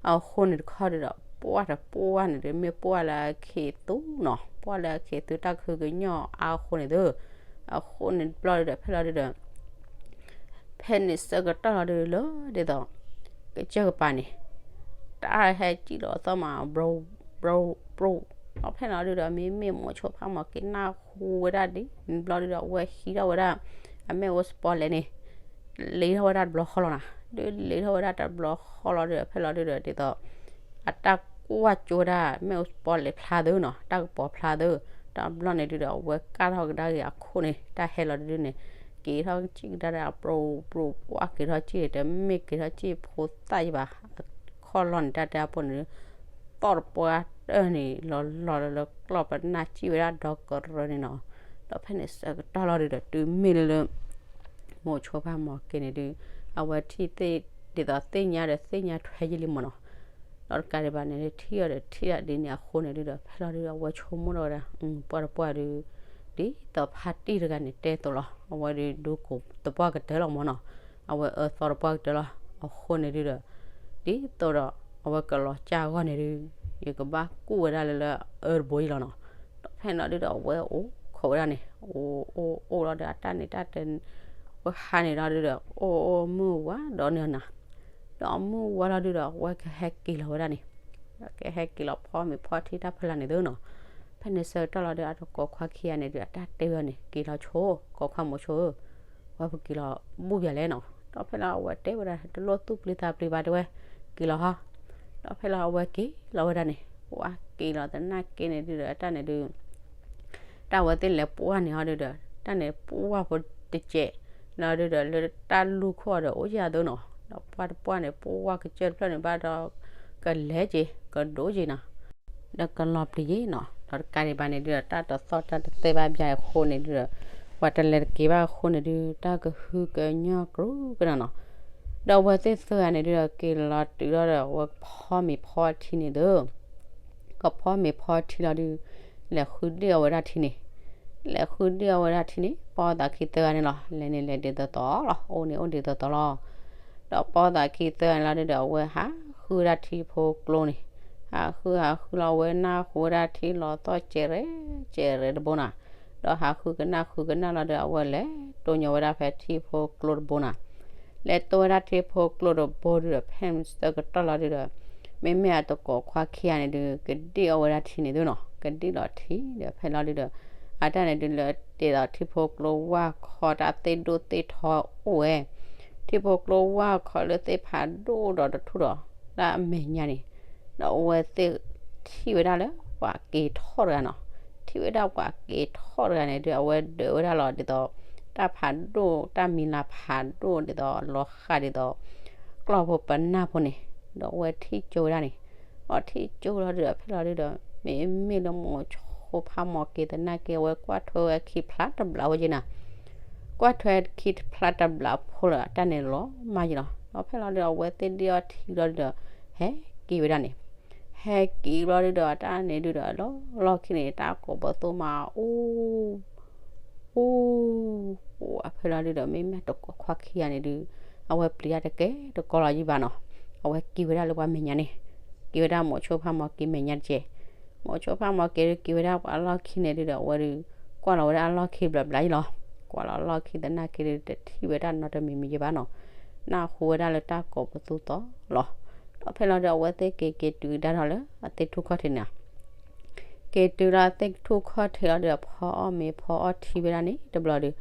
အဃိန့ၣ်တခီဒုဒီး ပှၢ်တပှၢ်န့ၣ်ဒု မ့ၢ်ပှၢ်လၢအခ့သူနီၤ. ပှၢ်လၢအခ့သူတၢ်ကဟုကညီၢ်အါအဃိန့ၣ်သု အဃိန့ၣ်တဘျီဒုဒီး ဖဲလီၤဒုဒီး ဖဲန့ၣ်ဆၢကတီၢ်လီၤဒုလၢ ဒ်သိး ကစၢၢ်ကပၤန့ၣ် တၢ်ဟဲစံၣ်လီၤအသီၣ်မး ဘြိ ဘြိ ဘြိ ဒီးဖဲလီၤဒုဒီး မ့မ့ၢ်မိၢ်ဆိဖးမီၤက့ၤနၢ်ဟူဝဲဒၣ်ဒ်န့ၣ်တဘျီဒုဒီး အဝဲဟံးထီၣ်ဝဲဒၣ် အမ့ၣ်အူစပီလဲၣ်န့ၣ် လ့ထီၣ်ဝဲဒၣ်တဘျီဃီလီၤနၤ. ဒုလ့ထီၣ်ဝဲဒၣ်တဘျီဃီလီၤဒုဒီး ဖဲလီၤဒုဒီး ဒ်သိး အတၢ်ကွၢ်ကၠိဝဲဒၣ် မ့ၣ်အူစပီလဲၣ်ဖျါသုနီၤ တၢ်ကပီၤဖျါသု တဘျီန့ၣ်ဒုဒီး အဝဲကၢ်ထီၣ်ကဒါက့ၤအခိၣ်န့ၣ် တၢ်ဟဲလီၤဒုန့ၣ် က့ၤထီၣ်ကံၣ်ကဒါဒီးအပြိပြိ ပှၢ်က့ၤထီၣ်ကံၣ်န့ၣ် တမ့ၢ်က့ၤထီၣ်ကံၣ်ဖိသၣ်ယဘၣ် ခီၣ်လီၢ်န့ၣ် တၢ်တဲအပိၢ်န့ၣ် သီၣ်တပှၢ်တၢၢ်န့ၣ် လီၤလီၤလၢလၢကျီၢ်ပနၢ်စံၣ်ဝဲဒၣ်ဒီကရၢန့ၣ်နီၤ. ဒီးဖဲန့ၣ်ဆၢကတီၢ်လီၤဒုဒီး တုၤမ့ၢ်လၢလၢ မိၢ်ဆိဖးမီၤက့ၤန့ၣ်ဒု အဝဲထံၣ်သ့ၣ် ဒ်သိးသ့ၣ်ညါဒီးသ့ၣ်ညါထွဲယံာ်လံမၢ်နီၤ. ဒီးတကးဒံးဘၣ်န့ၣ် ထံၣ်အီၤဒီးထံၣ်ဒၣ်ဒ်န့ၣ်အဃိန့ၣ်ဒုဒီး ဖဲလီၤဒုဒီး အဝဲဆိကမိၣ်ထီၣ်ဝဲဒၣ် ပှၢ်တပှၢ်ဒု ဒ်သိးဖါတံၢ်တဂၤန့ၣ်တဲသိးလီၤ အဝဲဒုဒိကိးသပှၢ်ကတၢၢ်လီၤမၢ်နီၤ. အဝဲအၢသီတပှၢ်ကတၢၢ်လီၤ အဃိန့ၣ်ဒုဒီး ဒ်သိးဒီး အဝဲကလီၤစၢ်အဂီၢ်န့ၣ်ဒု ယကဘၣ်ကူၣ်ဝဲဒၣ်လၢလၢအၢတဘိယံၤလီၤနီၤ. ဒီးဖဲန့ၣ်လီၤဒုဒီး အဝဲအိၣ်ခိးဝဲဒၣ်န့ၣ် အိၣ်အိၣ်အိၣ်လီၤဒီး အတၢ်န့ၣ်တၢ်တဲ ဝဲဟးန့ၣ်လီၤဒုဒီး အိၣ်အိၣ်မုၢ်ဝါဒီးန့ၣ်နၤ. ဒီးမုၢ်ဝါလီၤဒုဒီး အဝဲကဟဲက့ၤလီၤဝဲဒၣ်န့ၣ် ကဟဲက့ၤလီၤဖီမ့ၤဖီထံတၢ်ဖီလာ်န့ၣ်သုနီၤ. ဖဲန့ၣ်ဆၢကတီၢ်လီၤဒု အတကိးခွါခံဂၤန့ၣ်ဒု အတၢ်တဲဝဲန့ၣ် က့ၤလီၤဆိ ကိးခွါမိၤဆိဧၢ ဝဲပက့ၤလီၤဘူၣ်ယၤလဲၣ်နီၤ. ဒီးဖဲလီၤအဝဲတဲဝဲဒၣ် တလိၣ်သူၣ်ပျံၤသးပျံၤဘၣ်တဲဝဲ က့ၤလီၤဟီ. ဒီးဖဲလီၤအဝဲက့ၤလီၤဝဲဒၣ်န့ၣ် ပှၢ်က့ၤလီၤသနာ်က့န့ၣ်ဒုဒီး အတၢ်န့ၣ်ဒု တၢ်ဝဲသ့ၣ်လဲၤပှၢ်န့ၣ်ဟီဒုဒီး တၢ်န့ၣ်ပှၢ်ဖိတစဲးလီၤဒုဒီး လၢတၢ်လူၢ်ခိၣ်အီၤဒီး အိၣ်ယၤသုနီၤ. ဒီးပှၢ်တပှၢ်န့ၣ် ပှၢ်ကစၢၢ်တဖျၢၣ်န့ၣ်ဘၣ်ဒီး ကလဲၤက့ၤ ကဒိက့ၤနီၤ ဒီးကလီၤပျံၤယ့ၣ်နီၤ. ဒီးတကးဒံးဘၣ်န့ၣ်ဒုဒီး တၢ်တသီၣ်တၢ်တသဲဘၣ်ဘၣ်အဃိန့ၣ်ဒုဒီး ပှၤတလဲၤတက့ၤဘၣ်အဃိန့ၣ်ဒု တၢ်ကဟုကညီၢ်ကြူးကနီၤနီၤ. ဒီးအဝဲသ့ၣ်သၢဂၤန့ၣ်ဒုဒီး က့ၤလီၤတုၤလီၤဒီး အဝဲကဖီမ့ၤဖီထံန့ၣ်သု ကဖီမ့ၤဖီထံလီၤဒု လဲၤဃုဒ့ၣ်အီၣ်ဝဲဒၣ်ထံန့ၣ် လဲၤဃုဒ့ၣ်အီၣ်ဝဲဒၣ်ထံန့ၣ် ပှၢ်သးခံသၢဂၤန့ၣ်လီၤ. လဲၤန့ၣ်လဲၤဒ်သိးသိးလီၤ အိၣ်န့ၣ်အိၣ်ဒ်သိးသိးလီၤ. ဒီးပှၢ်သးခံသၢဂၤန့ၣ်လီၤဒုဒီး အဝဲဟးဃုဝဲဒၣ်ထံဖိကျိန့ၣ် ဟးဃုဟးဃုလီၤအဝဲနၢ်ဟူဝဲဒၣ်ထံလီၤသီၣ်စဲးရဲၣ်စဲးရဲၣ်တဘိနီၤ. ဒီးဟးဃုကနၣ်ဃုကနၣ်လီၤဒုး အဝဲလဲၤတိၢ်ညီဝဲဒၣ်ဖဲထံဖိကျိတဘိနီၤ. လဲၤတိၢ်ဝဲဒၣ်ထံဖိကျိတဘိဒုးဒီး ဖဲန့ၣ်ဆၢကတီၢ်လီၤဒုးဒီး မ့မ့ၢ်အတကိးခွါခံဂၤန့ၣ်ဒုး ကဒ့ၣ်အီၣ်ဝဲဒၣ်ထံန့ၣ်သုနီၤ. ကဒ့ၣ်လီၤထံဒီး ဖဲလီၤဒုးဒီး အတၢ်န့ၣ်ဒုးလၢတ့ၢ်ဒီးထံဖိကျိဝၢ်ခီတၢ်သ့ၣ်ဒိၣ်သ့ၣ်ထီအိၣ်ဝဲ ထံဖိကျိဝၢ်ခီလၢသ့ၣ်ဖးဒိၣ်ဒီးတထူၣ်ဒီး လၢအမဲာ်ညါန့ၣ် ဒီးအဝဲသ့ၣ်ထံၣ်ဝဲဒၣ်လၢပှၤက့ၤထီၣ်တဂၤနီၤ. ထံၣ်ဝဲဒၣ်ပှၤက့ၤထီၣ်တဂၤန့ၣ်ဒုး အဝဲဒၢးဝဲဒၣ်လီၤဒ်သိး တၢ်ဖးဒိၣ် တၢ်မံၤလၤဖးဒိၣ်ဒ်သိးလီၤဃာ်ဒ်သိး ကျီၢ်ဖိပနၢ်ဖိန့ၣ်, ဒီးအဝဲထံၣ်ကၠိဝဲဒၣ်န့ၣ်, အီထံၣ်ကၠိလီၤဒုးဒီး ဖဲလီၤဒုးဒီး မ့မ့ၢ်လၢမိၤဆိဖါမီၤက့ၤသနာ်က့ အဝဲကွၢ်ထွဲဝဲခံဖျါတဘျီဝဲက့ၤနၤ, ကွၢ်ထွဲခံဖျါတဘျီဖိလၢအတၢ်န့ၣ်လီၤမၢ်ယလီၤ. ဒီးဖဲလီၤဒုးဒီး အဝဲသ့ၣ်ဒ့အီထံလီၤဒုးဒီး ဟဲက့ၤဝဲဒၣ်န့ၣ်, ဟဲက့ၤလီၤဒုးဒီး အတၢ်န့ၣ်ဒုးဒီး လီၢ်လီၢ်ခံန့ၣ် တၢ်ကိးပသူမး အိၣ် အိၣ် အိၣ် ဖဲလီၤဒုးဒီး မ့မ့ၢ်တကိးခွါခံဂၤန့ၣ်ဒုး အဝဲပျံၤတၢ်တကဲတကီလီၤယံၤဘၣ်နီၤ. အဝဲက့ၤဝဲဒၣ်လၢပှၤမဲာ်ညါန့ၣ်, က့ၤဝဲဒၣ်မိၤဆိဖါမီၤက့ၤမဲာ်ညါတကဲ, မိၤဆိဖါမီၤက့ၤဒုးက့ၤဝဲဒၣ်ပှၤလီၢ်ခံန့ၣ်ဒုးဒီး အဝဲဒုး ကွၢ်လီၤဝဲဒၣ်အလီၢ်ခံဘျီဘျီယံၤလီၤ. ကွၢ်လီၤအလီၢ်ခံသနာ်က့ဒုး တထံၣ်ဝဲဒၣ်နီတမံၤမံၤယံၤဘၣ်နီၤ. နၢ်ဟူဝဲဒၣ်လၢတၢ်ကိးပသူသီလီၤ. ဒီးဖဲလီၤဒုး အဝဲသ့ၣ်က့ၤက့ၤတုၤကဒါထီၣ်လၢ အသ့ၣ်ထူၣ်ခီၣ်ထံးန့ၣ် က့ၤတုၤလၢအသ့ၣ်ထူၣ်ခီၣ်ထံးလီၤဒုးဒီး ဖီအီၣ်မ့ၤဖီအီထံဝဲဒၣ်န့ၣ်တဘျီဒုး,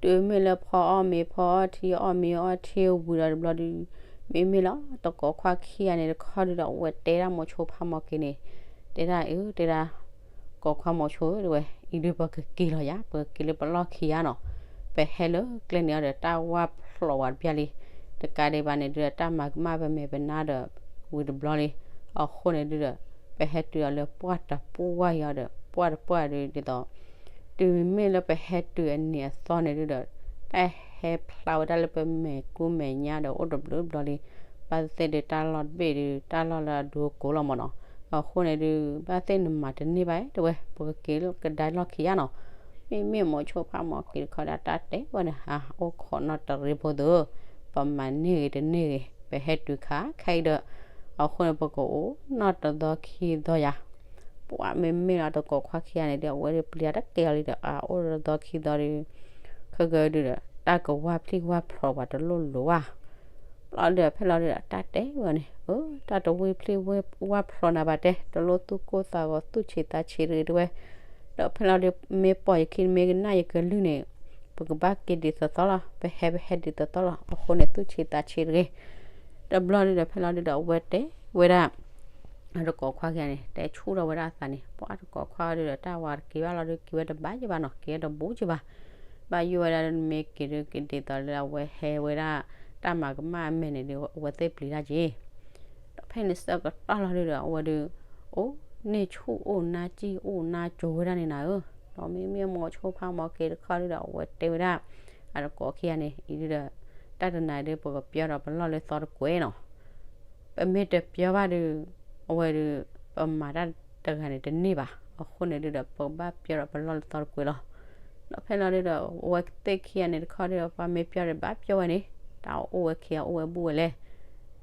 တုၤမ့ၢ်လၢဖီအီၣ်မ့ၤဖီအီထံ အီၣ်မ့ၤအီထံဝံၤဒီးတဘျီဒုး, မ့မ့ၢ်လၢတကိးခွါခံဂၤန့ၣ်တခီဒုးဒီး အဝဲတဲဒၣ်မိၤဆိဖါမီၤက့ၤန့ၣ်, တဲဒၣ်အၢ တဲဒၣ် ကိးခွါမိၤဆိဧၢ တဲဝဲ, အံၤဒုးပကက့ၤလီၤယၤ ပကက့ၤလၢပလီၢ်ခံယါနီၤ. ပဟဲလၢကျဲန့ၣ်အီၤဒီး တၢ်ဝၢ်ဖျိးဝဲတဘျီလံ, တကးဒံးဘၣ်န့ၣ်ဒုးဒီး တၢ်မၤကမၣ်ပမဲာ်ပနါဒီး ဝံၤတဘျီလံ. အဃိန့ၣ်ဒုးဒီး ပဟဲတုၤအီၤလၢပှၢ်တပှၢ်အံၤအီၤဒီး ပှၢ်တပှၢ်ဒုးဒ်သိး တုၤမ့ၢ်လၢပဟဲတုၤအနံၤအသီန့ၣ်ဒုးဒီး တၢ်ဟဲဖျါဝဲဒၣ်လၢပမဲာ်ကူမဲာ်ညါဒီး အိၣ်တဘျုးဘျီလံ. ဘၣ်သ့ၣ်သ့ၣ်ဒုး တၢ်လီၢ်တဘ့ၣ်ဒုး တၢ်လီၢ်လၢအဒိကိးလီၤမၢ်နီၤ. အဃိန့ၣ်ဒုး ဘၣ်သ့ၣ်နမၤတန့ၢ်ဘၣ် တဲဝဲ, ပကက့ၤလၢကဒါလီၢ်ခံယါနီၤ. မ့မ့ၢ်မိၤဆိဖါမီၤက့ၤတခီဒီး တၢ်တဲဝဲန့ၣ် ဟးအိၣ်ခိးနီၢ်တရံးဖိသ့ၣ်ဧၢ, ပမၤန့ၢ်ဂ့ၤတန့ၢ်ဂ့ၤ ပဟဲတုၤခါခဲအံၤဒီး အဃိန့ၣ် ပကအိၣ်နီၢ်တသီခံသီယါ ပှၤမ့မ့ၢ်လၢတကိးခွါခံဂၤန့ၣ်ဒီး အဝဲဒုးပျံၤတၢ်တကဲလီၤလံဒီး အအိၣ်တသီခံသီဒီး ခဲကဒုးဒီး တၢ်ကဝၢ်ဖျံးဝၢ်ဖျိးပှၤတလိၣ်လိၤဘၣ်. ဘျီဒီးဖဲလီၤဒုးဒီး တၢ်တဲဝဲန့ၣ် အၢ တၢ်တဝၢ်ဖျံးဝၢ်ဖျိးနၤဘၣ်တဲ, တလိၣ်သူၣ်ကိၢ်သးဂီၤ သူၣ်ဆံးသးဆံးတဂ့ၤတဲဝဲ. ဒီးဖဲလီၤဒုး မ့ၢ်ပိာ်ယခံ မ့ၢ်ကနၣ်ယကလုၢ်န့ၣ် ပကဘၣ်က့ၤဒ်သိးသိးလီၤ, ပဟဲပဟဲဒ်သိးသိးလီၤ. အဃိန့ၣ် သူၣ်ဆံးသးဆံးတဂ့ၤ. တဘျီဒုးဒီး ဖဲလီၤဒုးဒီး အဝဲတဲဝဲဒၣ် အတကိးခွါခံဂၤန့ၣ် တဲဆူၣ်ထီၣ်ဝဲဒၣ်အသးန့ၣ်, ပှၤတကိးခွါဒုးဒီး တၢ်ဝၤတက့ၤဘၣ်လီၤဒုး က့ၤဝဲတဘၣ်ယံၤဘၣ်နီၤ, က့ၤဝဲတဘူးယံၤဘၣ်. ဘၣ်ယိၣ်ဝဲဒၣ်မ့ၢ်က့ၤဒုး က့ၤဒ်သိးလၢအဝဲဟဲဝဲဒၣ် တၢ်မၤကမၣ်အမဲာ်န့ၣ်ဒုး အဝဲသ့ၣ်ပျံၤတၢ်က့ၤ ဒီးဖဲန့ၣ်ဆၢကတီၢ်လီၤဒုးဒီး အဝဲဒုး အိၣ်န့ၢ်ဆူၣ်အိၣ်နါစံၣ်အိၣ်နါကိၤဝဲဒၣ်န့ၣ်နၤဧၢ. ဒီးမ့မ့ၢ်မိၤဆိဖါမီၤက့ၤတခီဒုးဒီး အဝဲတဲဝဲဒၣ် အတကိးခံဂၤန့ၣ် အံၤဒုးဒီး တၢ်တနၤဒုး ပကပျီဒီးပလီၢ်လၢသီတကွဲးနီၤ. ပမ့ၢ်တပျီဘၣ်ဒုး အဝဲဒုး ပမၤတၢ်တဂၤန့ၣ်တန့ၢ်ဘၣ်. အဃိန့ၣ်ဒုးဒီး ပကဘၣ်ပျီဒီးပလီၢ်လၢသီတကွဲးလီၤ. ဒီးဖဲလီၤဒုးဒီး အဝဲသ့ၣ်ခံဂၤန့ၣ်တခီဒုးဒီး ပှၤမ့ၢ်ပျီဒီးဘၣ်ပျီဝဲန့ၣ် တၢ်အိၣ်ဝဲခံဂၤအိၣ်ဝဲဘူးဝဲလဲၣ်.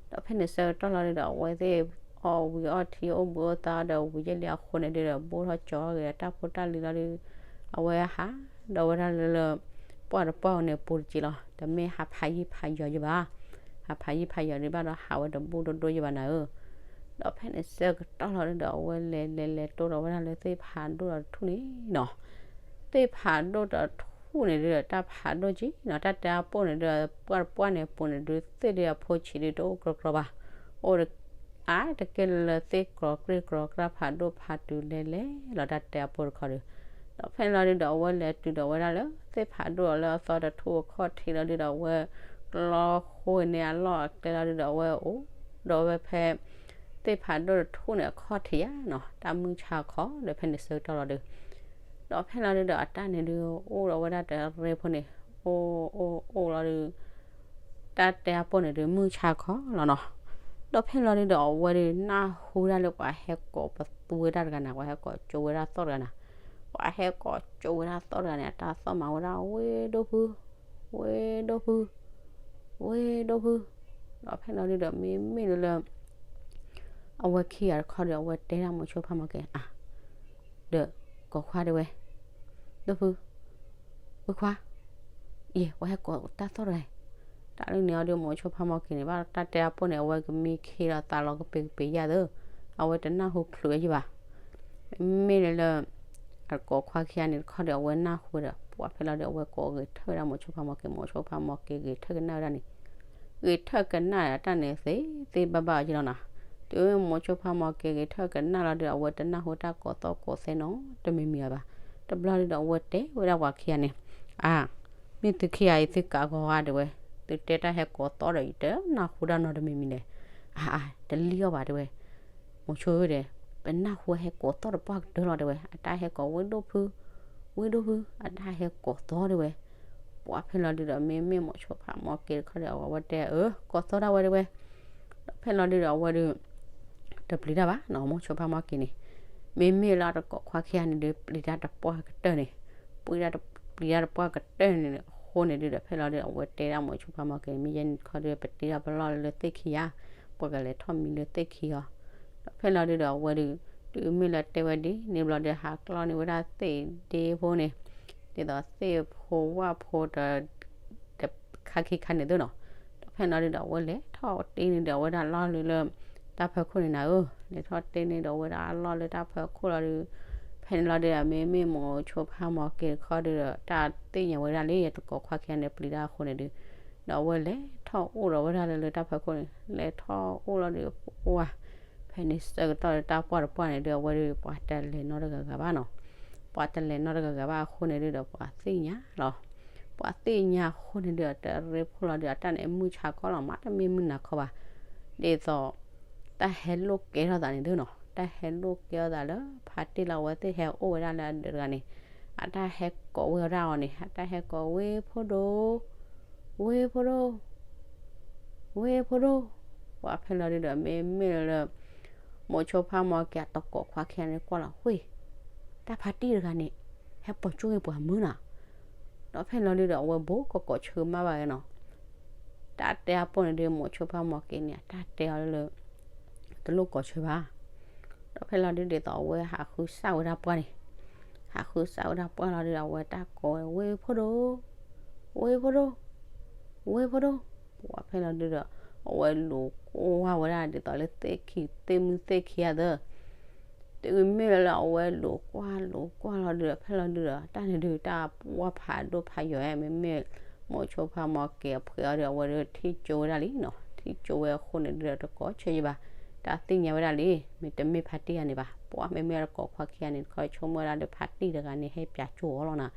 ဒီးဖဲန့ၣ်ဆၢကတီၢ်လီၤဒုးဒီး အဝဲသ့ၣ်အီၣ်ဝံၤအီထံအိၣ်ဘှံးအိၣ်သါဒီးဝံၤယဲၢ်လံအဃိန့ၣ်ဒုးဒီး ဘိၣ်ထီၣ်ကၠီထီၣ်ဂ့ၤဒီးတၢ်ဖိတၢ်လံၤလီၤဒုး အဝဲဟးဒီးဝဲဒၣ်လၢလၢ ပှၢ်တပှၢ်အံၤန့ၣ် ပူၤတက့ၢ်လီၤ. တမ့ၢ်ဟးဖးယံာ်ဖးယီၤယံၤဘၣ်. ဟးဖးယံာ်ဖးယီၤဒုးဘၣ်ဒီး ဟးဝဲတဘူးဒိၣ်ဒိၣ်ယံၤဘၣ်နၤဧၢ. ဒီးဖဲန့ၣ်ဆၢကတီၢ်လီၤဒုးဒီး အဝဲလဲၤလဲၤလဲၤတိၢ်ဒီးဝဲဒၣ်လၢသ့ၣ်ဖးဒိၣ်ဒီးတထူၣ်န့ၣ်နီၤ. သ့ၣ်ဖးဒိၣ်ဒီးတထူၣ်န့ၣ်ဒုးဒီး တၢ်ဖးဒိၣ်က့နီၤ တၢ်တဲအပိၢ်န့ၣ်ဒုး ပှၢ်တပှၢ်န့ၣ် ပူၤန့ၣ်ဒုးသ့ၣ်ဒုးအဖိဆံးဒုးတအိၣ်ကြီကြီဘၣ်. အိၣ် အါတက့ၢ်လၢသ့ၣ်ကြီကြ့ကြီကြၢ်ဖးဒိၣ်ဖးတုၤလဲၤလဲၤလီၤတၢ်တဲအပိၢ်တခီဒုး. ဒီးဖဲန့ၣ်လီၤဒုးဒီး အဝဲလဲၤတုၤဒီးဝဲဒၣ်လၢသ့ၣ်ဖးဒိၣ်အီၤလၢအသီတထူၣ်အခီၣ်ထံးလီၤဒုးဒီး အဝဲကျီဃိန့ၢ်အလီၢ်အကျဲလီၤဒုးဒီး အဝဲအိၣ်ဒီးဝဲဖဲ သ့ၣ်ဖးဒိၣ်တထူၣ်န့ၣ်အခီၣ်ထံးယါနီၤ တၢ်မုၢ်ဆါခီဒီးဖဲန့ၣ်ဆၢကတီၢ်လီၤဒုး ဒီးဖဲလီၤဒုးဒီးအတၢ်န့ၣ်ဒုး အိၣ်ဒီးဝဲဒၣ်တရံးဖိန့ၣ် အိၣ်အိၣ်အိၣ်လီၤဒုး တၢ်တဲအပိၢ်န့ၣ်ဒုး မုၢ်ဆါခီလီၤနီၤ. ဒီးဖဲလီၤဒုးဒီး အဝဲဒုးနၢ်ဟူဒၣ်လၢပှၤဟဲကိးပသူဝဲဒၣ်တဂၤနၤ ပှၤဟဲကိးကၠိဝဲဒၣ်သီၣ်တဂၤနၤ ပှၤဟဲကိးကၠိဝဲဒၣ်သီၣ်တဂၤန့ၣ် အတၢ်သီၣ်မၤဝဲဒၣ် ဝ့ၢ်ဒိၣ်ဖု ဝ့ၢ်ဒိၣ်ဖု ဝ့ၢ်ဒိၣ်ဖု. ဒီးဖဲလီၤဒုးဒီး မ့မ့ၢ်ဒုးလၢ အဝဲခံဂၤတခီဒီး အဝဲတဲဒၣ်မိၤဆိဖါမီၤက့ၤ အါ ဒီးကိးခွါဒၣ်ဝဲ ဒိၣ်ဖု ဝ့ၢ်ခွါ ယဲ ပှၤဟဲကိးတၢ်သီၣ်တဂၤ တၢ်လၢန့ၣ်အီၤဒုး မိၤဆိဖါမီၤက့ၤန့ၣ် ဘၣ်တၢ်တဲအပိၢ်န့ၣ် အဝဲကမံခ့ဒီးသးလီၤကပ့ၤကပ့ၤယၢ်သၢ အဝဲတနၢ်ဟူချုးဝဲယံၤဘၣ်. မ့မ့ၢ်လၢ အကိးခွါခံဂၤန့ၣ်တခီဒီး အဝဲနၢ်ဟူဒီး ပှၤဖဲလီၤဒီး အဝဲကိးဂဲၤထၢၣ်ဝဲဒၣ်မိၤဆိဖါမီၤက့ၤ မိၤဆိဖါမီၤက့ၤဂဲၤထၢၣ်ကနၣ်ဝဲဒၣ်န့ၣ် ဂဲၤထၢၣ်ကနၣ်ဒီးတၢ်န့ၣ်သ့သ့ဘၣ်ဘၣ်အီၤယံၤလီၤနီၤ. တုၤမိၤဆိဖါမီၤက့ၤဂဲၤထၢၣ်ကနၣ်လီၤဒုး အဝဲတနၢ်ဟူတၢ်ကိးသီၣ်ကိးသဲနီတမံၤမံၤအီၤဘၣ်. တဘျီဒုးဒီး အဝဲတဲဝဲဒၣ်ပှၤခံဂၤန့ၣ် အါ မ့ၢ်သုခံဂၤအံၤသုကးဂီၤဧါ တဲဝဲ သုတဲတၢ်ဟဲကိးသီၣ်ဒီး ယတနၢ်ဟူတၢ်နီတမံၤမံၤလဲၣ်. အါအါ တလံၣ်အီၣ်ဘၣ်တဲဝဲ, မိၤဆိဒီး, ပနၢ်ဟူဟဲကိးသီၣ်တပှၢ်ကတၢၢ်လီၤတဲဝဲ, အတၢ်ဟဲကိးဝ့ၢ်ဒိၣ်ဖု, ဝ့ၢ်ဒိၣ်ဖု အတၢ်ဟဲကိးသီၣ်တဲဝဲ. ပှၤဖဲလီၤဒုဒီး မ့မ့ၢ်မိၤဆိဖးမီၤက့ၤတခီဒီး အဝဲတဲအၢ ကိးသီၣ်ဒၣ်ဝဲတဲဝဲ. ဒီးဖဲလီၤဒုဒီး အဝဲဒုး တပျံၤတၢ်ဘၣ်နီၤ မိၤဆိဖးမီၤက့ၤန့ၣ်, မ့မ့ၢ်လၢတကိးခွါခံဂၤန့ၣ်ဒုး ပျံၤတၢ်တပှၢ်ကတၢၢ်န့ၣ်, ပှံတၢ်တပျံၤတၢ်တပှၢ်ကတၢၢ်န့ၣ်အဃိန့ၣ်ဒုဒီး ဖဲလီၤဒုဒီး အဝဲတဲဒၣ်မိၤဆိဖးမီၤက့ၤန့ၣ် မ့ၢ်ယဲန့ၣ်တခီဒု ပတ့ထီၣ်ပလီၢ်လၢသ့ၣ်ခံဧါ, ပှၤကလဲၤထီၣ်မံလၢသ့ၣ်ခံအီၤ. ဒီးဖဲလီၤဒုဒီး အဝဲဒုး တုၤမ့ၢ်လၢတဲဝဲဒ်န့ၣ်ဘျီဒီး ဟးကျီန့ၢ်ဝဲဒၣ်သ့ၣ်ဒ့ဖိန့ၣ်, ဒ်သိးသ့ၣ်ဖိဝၣ်ဖိဒီး တခါခံခါန့ၣ်သုနီၤ. ဒီးဖဲလီၤဒုဒီး အဝဲလဲၤထီၣ်တ့န့ၢ်ဒီးအဝဲဒၣ်လီၢ်လၢလၢ တၢ်ဖၢခိၣ်န့ၣ်နၤဧၢ, လဲၤထီၣ်တ့န့ၢ်ဒီးအဝဲဒၣ်လီၢ်လၢတၢ်ဖၢခိၣ်လီၤဒုး, ဖဲန့ၣ်လီၤဒုဒီး မ့မ့ၢ်မိၤဆိဖးမီၤက့ၤတခီဒုဒီး တၢ်သ့ၣ်ညါဝဲဒၣ်လံ တကိးခွါခံဂၤန့ၣ် ပျံၤတၢ်အဃိန့ၣ်ဒု, ဒီးအဝဲလဲၤထီၣ်အိၣ်ဒီးဝဲဒၣ်လၢလၢတၢ်ဖၢခိၣ်န့ၣ် လဲၤထီၣ်အိၣ်လီၤဒုး ပှၢ် ဖဲန့ၣ်ဆၢကတီၢ်လၢတၢ်ပှၢ်တပှၢ်န့ၣ်ဒုး အဝဲဒုး ပှၤတလဲၤနီတဂၤဂၤဘၣ်နီၤ. ပှၤတလဲၤနီတဂၤဂၤဘၣ်အဃိန့ၣ်ဒုဒီး ပှၤသ့ၣ်ညါလီၤ. ပှၤသ့ၣ်ညါအဃိန့ၣ်ဒုဒီး တရ့ဖိလီၤဒုး အတၢ်န့ၣ်မုၢ်ဆါခီလီၤ မ့တမ့ၢ်မုၢ်နၤခီဘၣ်. ဒ်သိး တၢ်ဟဲလိၣ်ကဲထီၣ်သးန့ၣ်သုနီၤ, တၢ်ဟဲလိၣ်ကဲထီၣ်သးလၢ ဖါတံၢ်လၢအဝဲသ့ၣ်ဟဲအိၣ်ဝဲဒၣ်လၢအဒၢးတဂၤန့ၣ်, အတၢ်ဟဲကိးဝဲဒၣ်အီၤန့ၣ် အတၢ်ဟဲကိးဝ့ၢ်ဖိဒိၣ်, ဝ့ၢ်ဖိဒိၣ်, ဝ့ၢ်ဖိဒိၣ်. ပှၤဖဲလီၤဒုဒီး မ့မ့ၢ်လၢ မိၤဆိဖးမီၤက့ၤအတကိးခွါခံဂၤန့ၣ်ကွၢ်လီၤ ဝ့ၢ် တၢ်ဖါတံၢ်တဂၤန့ၣ် ဟဲပိာ်ကၠိက့ၤပှၤမုၢ်နၤ. ဒီးဖဲလီၤဒုဒီး အဝဲဘိးကကိးဆၢမးဘၣ်ဝဲနီၤ. တၢ်တဲအပိၢ်န့ၣ်ဒုး မိၤဆိဖးမီၤက့ၤန့ၣ် အတၢ်တဲအီၤလၢ တလိၣ်ကိးဆၢဘၣ်. ဒီးဖဲလီၤဒုဒ်သိးအဝဲဟးဃုစၢ်ဝဲဒၣ်ပှၢ်န့ၣ်, ဟးဃုစၢ်ဝဲဒၣ်ပှၢ်လီၤဒုဒီး အဝဲတၢ်ကိးဝဲ ဝ့ၢ်ဖိဒိၣ်, ဝ့ၢ်ဖိဒိၣ်, ဝ့ၢ်ဖိဒိၣ်. ပှၤဖဲလီၤဒုဒီး အဝဲလူၤကွၢ်ဝဲဒၣ်ဒ်သိးလၢသ့ၣ်ခံ သ့ၣ်မုၢ်သ့ၣ်ခံဂၤသၢ တုၤမ့ၢ်လၢအဝဲလူၤကွၢ်လူၤကွၢ်လီၤဒုဒီး ဖဲလီၤဒုဒီး တၢ်န့ၣ်ဒုးတၢ်ပှၢ်ဖးဒိၣ်ဖးယိာ် မ့မ့ၢ်မိၤဆိဖးမီၤက့ၤအဖှဲးအီၤဒီး အဝဲဒုးထံၣ်ကၠိဝဲဒၣ်လံနီၤ. ထံၣ်ကၠိဝဲအဃိန့ၣ်ဒုဒီး တကိးဆၢယံၤဘၣ်, တၢ်သ့ၣ်ညါဝဲဒၣ်လံ မ့တမ့ၢ်ဖါတံၢ်ဂၤန့ၣ်ဘၣ်. ပှၤမ့မ့ၢ်တကိးခွါခံဂၤန့ၣ်တခီ ဆိကမိၣ်ဝဲဒၣ်လၢဖါတံၢ်တဂၤန့ၣ် ဟဲပၠးကၠိအီၤလီၤနၤ.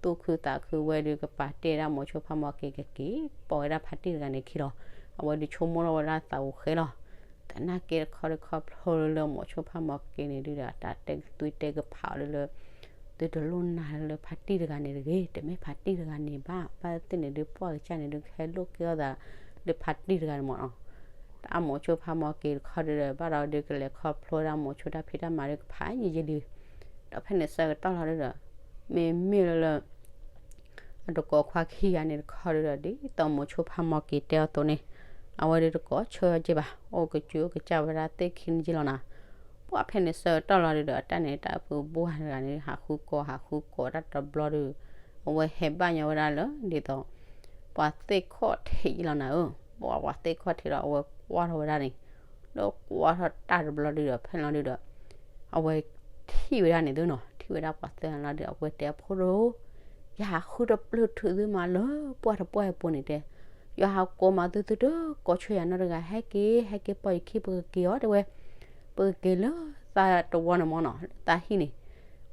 သူၣ်ခုသးခုဝဲဒုး ကပာ်တ့ၢ်ဒၣ်မိၤဆိဖးမီၤက့ၤ ကက့ၤပိာ်ဝဲဒၣ်ဖါတံၢ်တဂၤန့ၣ်ခံလီၤ. အဝဲဒုးဆိကမိၣ်ထီၣ်ဝဲဒၣ်သးဧိၤဃဲလီၤ. သနာ်က့တခီတခီဖျိလၢလၢမိၤဆိဖးမီၤက့ၤန့ၣ်ဒုဒီး တၢ်တဲကသွံတဲကဖးအီၤလၢလၢ သုတလိၣ်နၤလၢဖါတံၢ်တဂၤန့ၣ်တဂ့ၤ, တမ့ၢ်ဖါတံၢ်တဂၤန့ၣ်ဘၣ်. ဘၣ်သ့ၣ်န့ၣ်ဒုး ပှၢ်ကစၢ်န့ၣ်ဒုး ကဟဲလိၣ်ကဲထီၣ်သးလၢဖါတံၢ်တဂၤန့ၣ်မ့ၢ်နီၤ. တၢ်မိၤဆိဖးမီၤက့ၤတခီဒုဒီး ဘၣ်ဒီးဒုးကလဲၤခီဖျိဒၣ်မိၤဆိတၢ်ဖံးတၢ်မၤဒုးကဖးယံာ်ယံာ်လံ. ဒီးဖဲန့ၣ်ဆၢကတီၢ်လီၤဒုဒီး မ့မ့ၢ်လၢလၢ အတကိးခွါခံဂၤန့ၣ်တခီဒုဒီး ဒ်သိးမိၤဆိဖးမီၤက့ၤတဲအီၤအသိးန့ၣ် အဝဲဒုးတကိးဆၢက့ၤဘၣ်, အိၣ်ကစူၤအိၣ်ကစၢ်ဝဲဒၣ်သ့ၣ်ခံန့ၣ်က့ၤလီၤနၤ. ပှၢ်ဖဲန့ၣ်ဆၢကတီၢ်လီၤဒုဒီး တၢ်န့ၣ်တၢ်ဖုဘှၢ်တဂၤန့ၣ် ဟးဃုကိးဟးဃုကိးတၢ်တဘျီဒု အဝဲဟဲဘၣ်ညီဝဲဒၣ်လၢ ဒ်သိး ပှၤသ့ၣ်ခီၣ်ထံးယံၤလီၤနၤဧၢ. ပှၤပှၤသ့ၣ်ခီၣ်ထံးဒီး အဝဲကွၢ်ထီၣ်ဝဲဒၣ်န့ၣ်, ဒီးကွၢ်ထီၣ်တၢ်တဘျီဒုဒီး ဖဲလီၤဒုဒီး အဝဲထံၣ်ဝဲဒၣ်န့ၣ်သုနီၤ, ထံၣ်ဝဲဒၣ်ပှၤသ့ၣ်လီၤဒု အဝဲတဲအဖိဒိၣ်, ယဟးဃုတပျုၢ်ထုးသုမးလၢပှၢ်တပှၢ်အပူၤန့ၣ်တဲ, ယွၤဟးကိးမးသု သုတကိးဆၢယၤနီတဂၤ, ဟဲက့ၤ ဟဲက့ၤပိာ်ယခံ ပကက့ၤအီၤတဲဝဲ, ပကက့ၤလၢသးတဝီန့ၣ်မ့ၢ်နီၤ, သးဟံၣ်န့ၣ်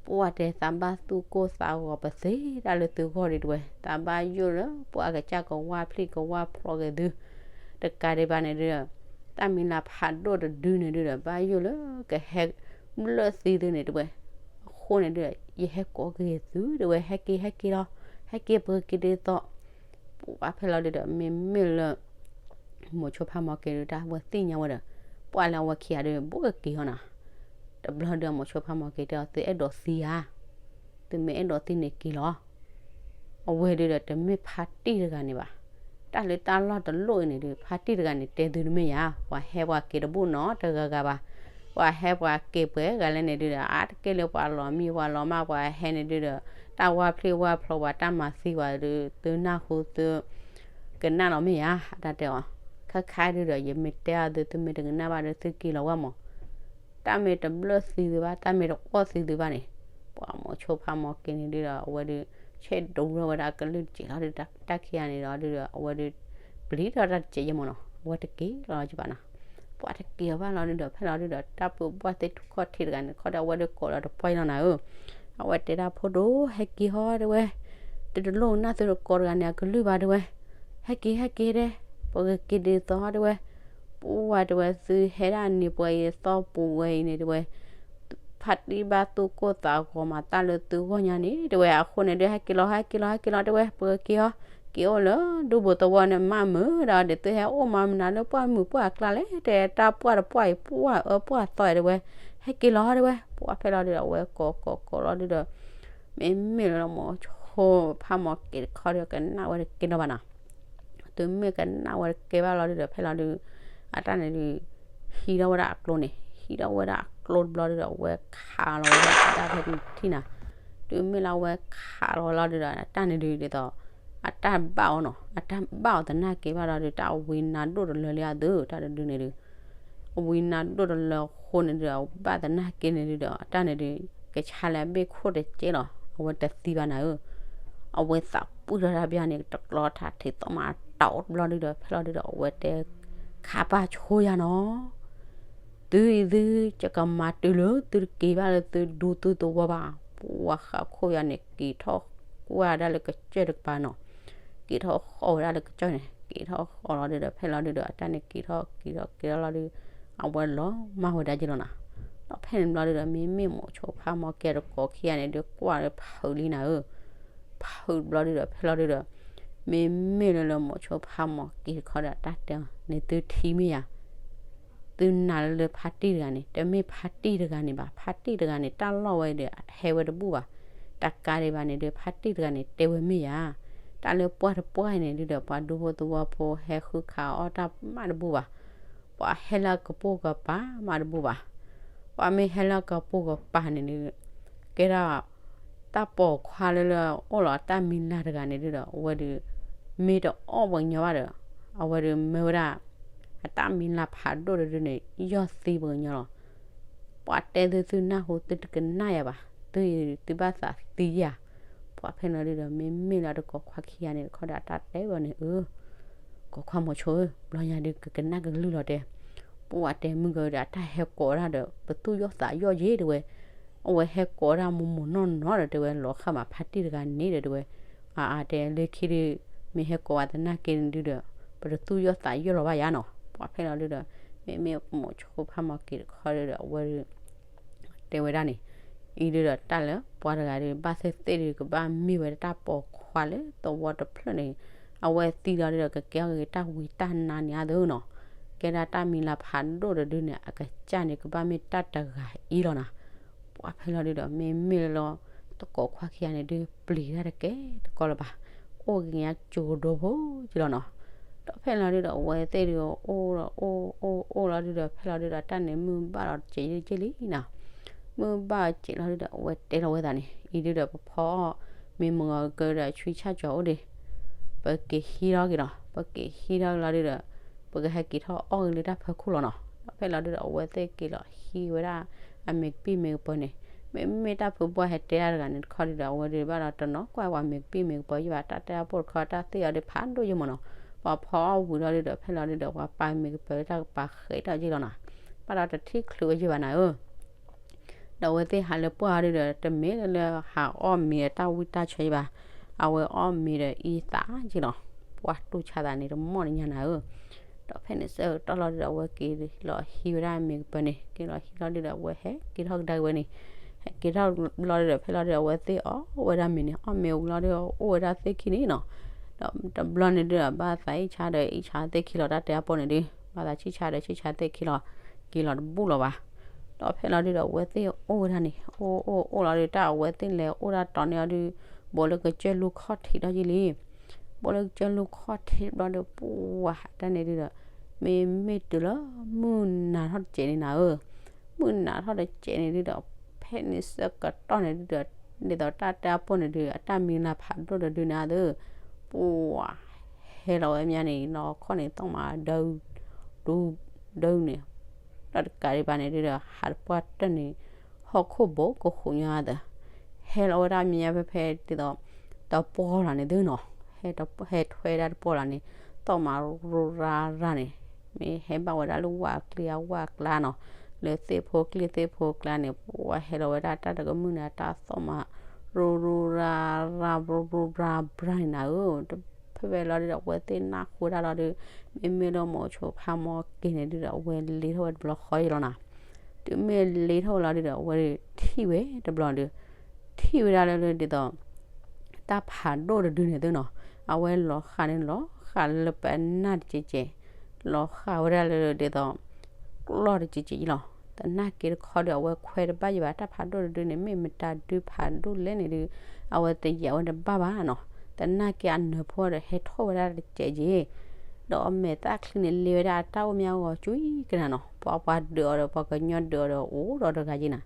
ပှၢ်တဲသးဘၣ်သူၣ်ကိၢ်သးဂီၤပသ့ဒၣ်လၢသုဂီၢ်ဒံးတဲဝဲ, သးဘၣ်ယိၣ်လၢပှၤအကစၢ်ကဝၢ်ဖျံးကဝၢ်ဖျိးက့ၤသု, တကးဒံးဘၣ်န့ၣ်ဒုဒီး တၢ်မံၤလၢဖးဒိၣ်တဒုန့ၣ်ဒုဒီး ဘၣ်ယိၣ်လၢကဟဲဘျၢၣ်သံသုန့ၣ်တဲဝဲ, အဃိန့ၣ်ဒုဒီး ယဟဲကိးက့ၤသုတဲဝဲ, ဟဲက့ၤ ဟဲက့ၤလီၤ, ဟဲက့ၤပကက့ၤဒ်သိး ပှၢ်ဖဲလီၤဒုဒီး မ့မ့ၢ်လၢ မိၤဆိဖးမီၤက့ၤဒုတၢ်ဝဲသ့ၣ်ညါဝဲဒီး ပှၢ်လၢအဝဲခံဂၤဒု ဘူးကက့ၤအီၤနၤ. တဘျီဒု မိၤဆိဖးမီၤက့ၤတဲအီၤ သုအဲၣ်ဒိးသံဧါ, သုမ့ၢ်အဲၣ်ဒိးသံန့ၣ်က့ၤလီၤ. အဝဲဒုဒီး တမ့ၢ်ဖါတံၢ်တဂၤန့ၣ်ဘၣ်. တၢ်လၢတၢ်လီၢ်တလိၣ်အံၤန့ၣ်ဒု ဖါတံၢ်တဂၤန့ၣ် တဲသုတမ့ၢ်ယၤ, ပှၤဟဲပှၤက့ၤတဘူၣ်နီတဂၤဂၤဘၣ်. ပှၤဟဲပှၤက့ၤပှဲၤဂၤလဲၣ်န့ၣ်ဒုဒီး အါတက့ၢ်လၢပှၤလီၤမံ ပှၤလီၤမၢ် ပှၤဟဲန့ၣ်ဒုဒီး တၢ်ဝၢ်ဖျံးဝၢ်ဖျိး ပှၤတၢ်မၤသံပှၤဒု သုနၢ်ဟူသု ကနၣ်လီၤမ့ၢ်ဧါ, အတၢ်တဲအီၤ, ခါခါဒုဒီး ယမ့ၢ်တဲအီၤသု သုမ့ၢ်တကနၣ်ဘၣ်ဒီး သုက့ၤလီၤဝဲမး. တၢ်မ့ၢ်တဘျၢၣ်သံသုဘၣ်, တၢ်မ့ၢ်တအီၣ်သံသုဘၣ်န့ၣ်, ပှၤမိၤဆိဖးမီၤက့ၤန့ၣ်ဒုဒီး အဝဲဒု ဆဲးဒိးထီၣ်ဝဲဒၣ်ကလုၢ်တစဲးလီၤဒု တၢ်ခံဂၤန့ၣ်ဒီးဒုဒီး အဝဲဒု ပျံၤထီၣ်တၢ်တစဲးယဲၢ်မးနီၤ, အဝဲတက့ၤလီၤကဘၣ်နီၤ. ပှၤတက့ၤအီၤဘၣ်လီၤဒုဒီး ဖဲလီၤဒုဒီး တၢ်ပၢဘှၢ်သ့ၣ်ထူၣ်ခီၣ်ထံးတဂၤန့ၣ် ခီဒီး အဝဲဒုကိးဒီးတပှၢ်လီၤနၤဧၢ. အဝဲတဲဒၣ်ဖိဒိၣ် ဟဲက့ၤဟီတဲဝဲ, တတလိၣ်နၢ်သုတကိးတဂၤန့ၣ် အကလုၢ်ဘၣ်တဲဝဲ, ဟဲက့ၤ ဟဲက့ၤတဲ, ပကက့ၤဒ်သိးတဲဝဲ, ပှၢ်တဲဝဲ သုဟဲဒၣ်န့ၣ် ပှၤအံၤသီၣ်ပူၤဝဲအံၤန့ၣ်တဲဝဲ, ဖါတံၢ်ဘၣ်သူၣ်ကိၢ်သးဂီၤမးတၢ်လၢသုဂီၢ်ညါန့ၣ်တဲဝဲ, အဃိန့ၣ်ဒီး ဟဲက့ၤလီၤ ဟဲက့ၤလီၤ ဟဲက့ၤလီၤတဲဝဲ, ပကက့ၤအီၤ, က့ၤအိၣ်လၢဒူဘိသဝီန့ၣ် မးမုာ်ဒီး ဒ်သိးဟဲအိၣ်မၤမနုၤလၢပှၢ်မုာ်ပှၢ်ကျါလဲၣ်, တဲတၢ်ပှၢ်တပှၢ်အံၤ ပှၢ်အၢပှၢ်သီတဲဝဲ, ဟဲက့ၤလီၤတဲဝဲ, ပှၢ်ဖဲလီၤဒုဒီး အဝဲကိးကိးကိးလီၤဒုဒီး မ့မ့ၢ်လၢလီၤမိၤဆိဖးမီၢ်က့ၤတခီဒီး ကနၣ်ဝဲတကဲလၢၤဘၣ်နီၤ. တုၤမ့ၢ်ကနၣ်ဝဲတကဲဘၣ်လီၤဒုဒီး ဖဲလီၤဒု အတၢ်န့ၣ်ဒု ဟံးထီၣ်ဝဲဒၣ်အကျိန့ၣ်, ဟံးထီၣ်ဝဲဒၣ်အကျိတဘျီဒုဒီး အဝဲခးလီၤဝဲဒၣ်ဖဲဒၣ်ဖဲဒၣ်ထံၣ်နၤ, တုၤမ့ၢ်လၢအဝဲခးလီၤဝဲလီၤဒုဒီး အတၢ်န့ၣ်ဒုဒ်သိး အတၢ်ဘၣ်အီၤနီၤ, အတၢ်ဘၣ်အီၤသနာ်က့ဘၣ်လီၤဒု တၢ်အဝံနါဒိၣ်တလၢလံအသု တၢ်တဒုန့ၣ်ဒု အဝံနါဒိၣ်တလၢအဃိန့ၣ်ဒုဒီး အဘၣ်သနာ်က့န့ၣ်ဒုဒီး အတၢ်န့ၣ်ဒု ကဆါလၢအဘ့ၣ်ခိၣ်တကဲလီၤ, အဝဲတသံဘၣ်နၤဧၢ, အဝဲသးပှံၢ်ထီၣ်တၢ်ဘျီန့ၣ် တကျီထးထံးသီၣ်မးတၢ်အိၣ်တဘျီဒုဒီး ဖဲလီၤဒုဒီး အဝဲတဲ ခါပၢ်ဆိယၤနီၤ, သုအံၤသု ယကမၤတုၤလၢသုတက့ၤဘၣ်လၢသုဒူသုသဝီဘၣ်, ပှၢ်ဃးခိၣ်ယၤန့ၣ် က့ၤထီၣ်ကွၢ်ဒၣ်လၢကစၢၢ်တကပၤနီၤ, က့ၤထီၣ်ဃီဝဲဒၣ်လၢကစၢၢ်န့ၣ် က့ၤထီၣ်ဃီလီၤဒုဒီး ဖဲလီၤဒုဒီး အတၢ်န့ၣ်က့ၤထီၣ်က့ၤထီၣ်က့ၤထီၣ်လီၤဒု အဝဲလီၤမၢ်ဝဲဒၣ်က့ၤလီၤနၤ, ဒီးဖဲန့ၣ်ဘျီဒုဒီး မ့မ့ၢ်မိၤဆိဖးမီၢ်က့ၤတကိးခံဂၤန့ၣ်ဒု ကွၢ်လၢဖုးလံနၤဧၢ, ဖုးဘျီဒုဒီး ဖဲလီၤဒုဒီး မ့မ့ၢ်လၢလၢမိၤဆိဖးမီၢ်က့ၤတခီဒီး တၢ်တဲအီၤန့ၣ် သုထံၣ်မ့ၢ်ယၤ သုနာ်လၢလၢဖါတံၢ်တဂၤန့ၣ် တမ့ၢ်ဖါတံၢ်တဂၤန့ၣ်ဘၣ်, ဖါတံၢ်တဂၤန့ၣ် တၢ်လီၢ်ဝဲဒီး ဟဲဝဲတဘူၣ်ဘၣ်, တကးဒံးဘၣ်န့ၣ်ဒု ဖါတံၢ်တဂၤန့ၣ် တဲဝဲမ့ၢ်ယၤ, တၢ်လၢပှၢ်တပှၢ်န့ၣ်ဒုဒီး ပှၤဒူဖိသဝီဖိဟဲဃုခးအီၣ်တၢ်မးတဘူၣ်ဘၣ်, ပှၤဟဲလၢကပိာ်ကပၤမးတဘူၣ်ဘၣ်, ပှၤမ့ၢ်ဟဲလၢကပိာ်ကပၤန့ၣ်ဒု ကဲဒၣ် တၢ်ပိာ်ခွါလၢလၢအိၣ်လီၤတၢ်မံၤလၢ်တဂၤန့ၣ်ဒုဒီး အဝဲဒု မ့ၢ်တအီၣ်ပှၤကညီဘၣ်ဒီး အဝဲဒု မၢဝဲဒၣ် အတၢ်မံၤလၢ်ဖးဒိၣ်တဒုန့ၣ် ယီၢ်သံပှၤကညီလီၤ. ပှၤတဲသုသုနၢ်ဟူသုတကနၣ်ယၤဘၣ်, သုသုဘၣ်သးသံယၤ, ပှၤဖဲလီၤဒုဒီး မ့မ့ၢ်လၢတကိးခွါခံဂၤန့ၣ်တခီဒီး အတၢ်တဲဝဲန့ၣ် အၢ ကိးခွါမိၤဆိဧၢ, ဘျီညါဒုကကနၣ်ကလုၢ်လီၤတဲ, ပှၤတဲမုၢ်ကဒီး အတၢ်ဟဲကိးဒၣ်ဒီး ပသူၣ်ယီၣ်သးယီၣ်ယ့ၣ်တဲဝဲ, အဝဲဟဲကိးဒၣ်မိၢ်မိၢ်နီၢ်နီၢ်ဒီးတဲဝဲ လီၤဃာ်မးဖါတံၢ်တဂၤန့ၣ်ဒီးတဲဝဲ, အါအါတဲလၢခံဒု မ့ၢ်ဟဲကိးဝဲသနာ်က့န့ၣ်ဒုဒီး ပတသူၣ်ယီၣ်သးယီၣ်လီၤဘၣ်ယၤနီၤ, ပှၤဖဲလီၤဒုဒီး မ့မ့ၢ်မိၤဆိဖးမီၢ်က့ၤတခီဒုဒီး အဝဲဒု တဲဝဲဒၣ်န့ၣ်, အံၤဒုဒီးတၢ်လၢ ပှၤတဂၤဒု ဘၣ်သ့ၣ်သ့ၣ်ဒု ကဘၣ်မ့ၢ်ဝဲဒၣ်တၢ်ပိာ်ခွါလၢသဝီတဖျၢၣ်န့ၣ်, အဝဲသံလီၤဒုဒီး ကကဲအီၤက့ၤတၢ်ဝံတၢ်နါန့ၣ်အသိးနီၤ, ကဲဒၣ်တၢ်မံၤလၢ်ဖးဒိၣ်တဒုန့ၣ် အကစၢ်န့ၣ် ကဘၣ်မ့ၢ်တၢ်တဂၤအံၤလီၤနီၤ, ပှၤဖဲလီၤဒုဒီး မ့မ့ၢ်လၢ တကိးခွါခံဂၤန့ၣ်ဒု ပျံၤတၢ်တကဲတကီလၢၤဘၣ်, အိၣ်က့ၤညါကၠိဒိဖိက့လီၤနီၤ, ဒီးဖဲလီၤဒုဒီး အဝဲသ့ၣ်ဒု အိၣ်ဒီးအိၣ်အိၣ်အိၣ်လီၤဒုဒီး ဖဲလီၤဒုဒီး တၢ်န့ၣ်မုၢ်ဘၣ်ဒီးစဲးလံက့လံနီၤ, မုၢ်ဘၣ်စဲးလီၤဒုဒီး အဝဲတဲလီၤဝဲသးန့ၣ် အံၤဒုဒီး ပဖီအီၣ်မ့ၤမုၢ်ဂီၤကဒီး ဆွံဆၣ်ကၠီၤအိၣ်ဒံး, ပက့ၤဟံးထီၣ်က့ၤလီၤ, ပက့ၤဟံးထီၣ်က့ၤလီၤဒုဒီး ပကဟဲက့ၤထီၣ်အီၣ်က့ၤလၢတၢ်ဖီခိၣ်လီၤနီၤ, ဒီးဖဲလီၤဒုဒီး အဝဲသ့ၣ်က့ၤလီၤဟံးဝဲဒၣ် အမ့ၤကပံၢ်မ့ၤကပၢၤန့ၣ်, မ့မ့ၢ်တၢ်ဖုဘှၢ်ဟဲတဲတၢ်တဂၤန့ၣ်တခီဒုဒီး အဝဲဒုးဘၣ်ဒီးတနီၤကွၢ်ပှၤမ့ၤကပံၢ်မ့ၤကပၢၤယဘၣ် တၢ်တဲအပိၢ်တခီ တၢ်သ့ၣ်အီၤဒုးဖးဒိၣ်ယမၢ်နီၤ, ပှၤဖီအီၣ်ဝံၤလီၤဒုဒီး ဖဲလီၤဒုဒီး ပှၤပာ်မ့ၤကပၢၤလၢတၢ်ကပၤဃဲးထီၣ်က့လီၤနီၤ, ဘၣ်ဒီးတထံၣ်ချုးဝဲယဘၣ်နၤဧၢ ဒီးအဝဲသ့ၣ်ဟးလၢပှၢ်အီၤဒုဒီး တမ့ၢ်လၢဟးအီၣ်မ့ၤဒီးတၢ်ဝံတၢ်ဆၢဘၣ်, အဝဲအီၣ်မ့ၤဒီးအံသးက့လီၤ, ပှၤတူၢ်ဆါသးန့ၣ်တမီၢ်တညါနၤဧၢ, ဒီးဖဲန့ၣ်ဆၢကတီၢ်လီၤဒုဒီး အဝဲက့ၤလီၤဟံးဝဲဒၣ်မ့ၤကပၢၤန့ၣ်, က့ၤလီၤဟံးလီၤဒုဒီး အဝဲဟဲက့ၤထီၣ်ကဒါက့ၤဝဲန့ၣ်, ဟဲက့ၤထီၣ်လီၤဒုဒီး ဖဲလီၤဒုဒီး အဝဲသ့ၣ်အီၣ်ဝဲဒၣ်မ့ၤန့ၣ် အီၣ်မ့ၤဝံၤလီၤဒုဒီး အိၣ်ဝဲဒၣ်သ့ၣ်ခံန့ၣ်နီၤ ဒီးတဘျီန့ၣ်ဒုဒီး ဘၣ်သးအံၣ်ဆါဒီးအံၣ်ဆါသ့ၣ်ခံလီၤ တၢ်တဲအပိၢ်န့ၣ်ဒု, ဘၣ်သးဆံၣ်ဆါဒီးဆံၣ်ဆါသ့ၣ်ခံလီၤ, က့ၤလီၤတဘူၣ်လီၤဘၣ်. ဒီးဖဲလီၤဒုဒီး အဝဲသ့ၣ်အိၣ်ဝဲဒၣ်န့ၣ် အိၣ်အိၣ်အိၣ်လီၤဒု တၢ်အဝဲသ့ၣ်လဲၤအိၣ်ဒၣ်တီၤန့ၢ်အီၤဒု, ဘိးလၢကစၢၢ်လူၢ်ခီၣ်ထံးထီၣ်ယံၤလံ ဘိးလၢကစၢၢ်လူၢ်ခီၣ်ထံးဘျီဒီး ပှၤတၢ်န့ၣ်ဒုဒီး မ့မ့ၢ်တုၤလၢမုၢ်နၤထီၣ်တစဲးန့ၣ်နၤဧၢ, မုၢ်နၤထီၣ်တစဲးန့ၣ်ဒုဒီး ဖဲန့ၣ်ဆၢကတီၢ်န့ၣ်ဒုဒီး ဒ်သိးတၢ်တဲအပိၢ်န့ၣ်ဒု အတၢ်မံၤလၤဖးဒိၣ်တဒုန့ၣ်အသိး ပှၤဟဲလီၤဝဲမ့ၢ်န့ၣ် နီၢ်ခီၣ်န့ၣ် သီၣ်မးဒု ဒု ဒုန့ၣ် ဒီးတကးဒံးဘၣ်န့ၣ်ဒုဒီး ဟးတပှၢ်တၢၢ်န့ၣ် ဟီၣ်ခိၣ်ဘိကဃုာ်ညီအသိး ဟဲလီၤဝဲဒၣ်မ့ၢ်ညါဖဲဖဲဒ်သိး တပီၢ်လီၤန့ၣ်သုနီၤ, ဟဲထွဲဒၣ်တပီၢ်လီၤန့ၣ် သီၣ်မးရူရါရါန့ၣ် မ့ၢ်ဟဲဘၣ်ဝဲဒၣ်လၢဝၣ်ကျ့အဝၣ်ကျါနီၤ, လၢသ့ၣ်ဖိကျ့သ့ၣ်ဖိကျါန့ၣ် ပှၤဟဲလီၤဝဲဒၣ်တၢ်တကမုၣ်န့ၣ် တၢ်သီၣ်မးရူရါရါ ဘြူဘြူဘြါဘြါန့ၣ်နၤဧၢ, တ ဖဲဝဲလီၤဒုဒီး အဝဲသ့ၣ်နၢ်ဟူဝဲဒၣ်လီၤဒီး မ့မ့ၢ်လၢမိၤဆိဖးမီၤက့ၤန့ၣ်ဒုဒီး အဝဲလ့ထီၣ်ဝဲတဘျီဃီအံၤလီၤနီၤ. တုၤမ့ၢ်လ့ထီၣ်ဝဲလီၤဒုဒီး အဝဲဒုးထံၣ်ဝဲတဘျီဒုး ထံၣ်ဝဲဒၣ်လၢဒ်သိး တၢ်ဖးဒိၣ်တဒုန့ၣ်သုနီၤ, အဝဲလီၤဃာ်န့ၣ်လီၤဃာ်လၢပနၢ်တကဲးကဲး, လီၤဃာ်ဝဲဒၣ်လၢဒ်သိး ကျီၢ်တကဲးကဲးအံၤလီၤ. သနာ်က့တခီဒီး အဝဲခွဲးတဘၣ်ယံၤဘၣ်, တၢ်ဖးဒိၣ်တဒုန့ၣ် မ့ၢ်မတၤဒုဖးဒိၣ်လဲၣ်န့ၣ်ဒုး အဝဲတယာ်ဝဲတဘၣ်ဘၣ်နီၤ. သနာ်က့အနၢၤဖိဒီး ဟဲထီၣ်ဝဲဒၣ်တကဲးကဲး, ဒီးအမဲာ်သၣ်ချံန့ၣ် လ့ဝဲဒၣ်အတၢ်အိၣ်မၢအဂီၤကွံာ်ကနၤနီၤ, ပှၤပှၤဒုးအီၤဒီး ပှၤကညီဒုးအီၤဒီး အိၣ်ဒီးတဂၤက့နၤ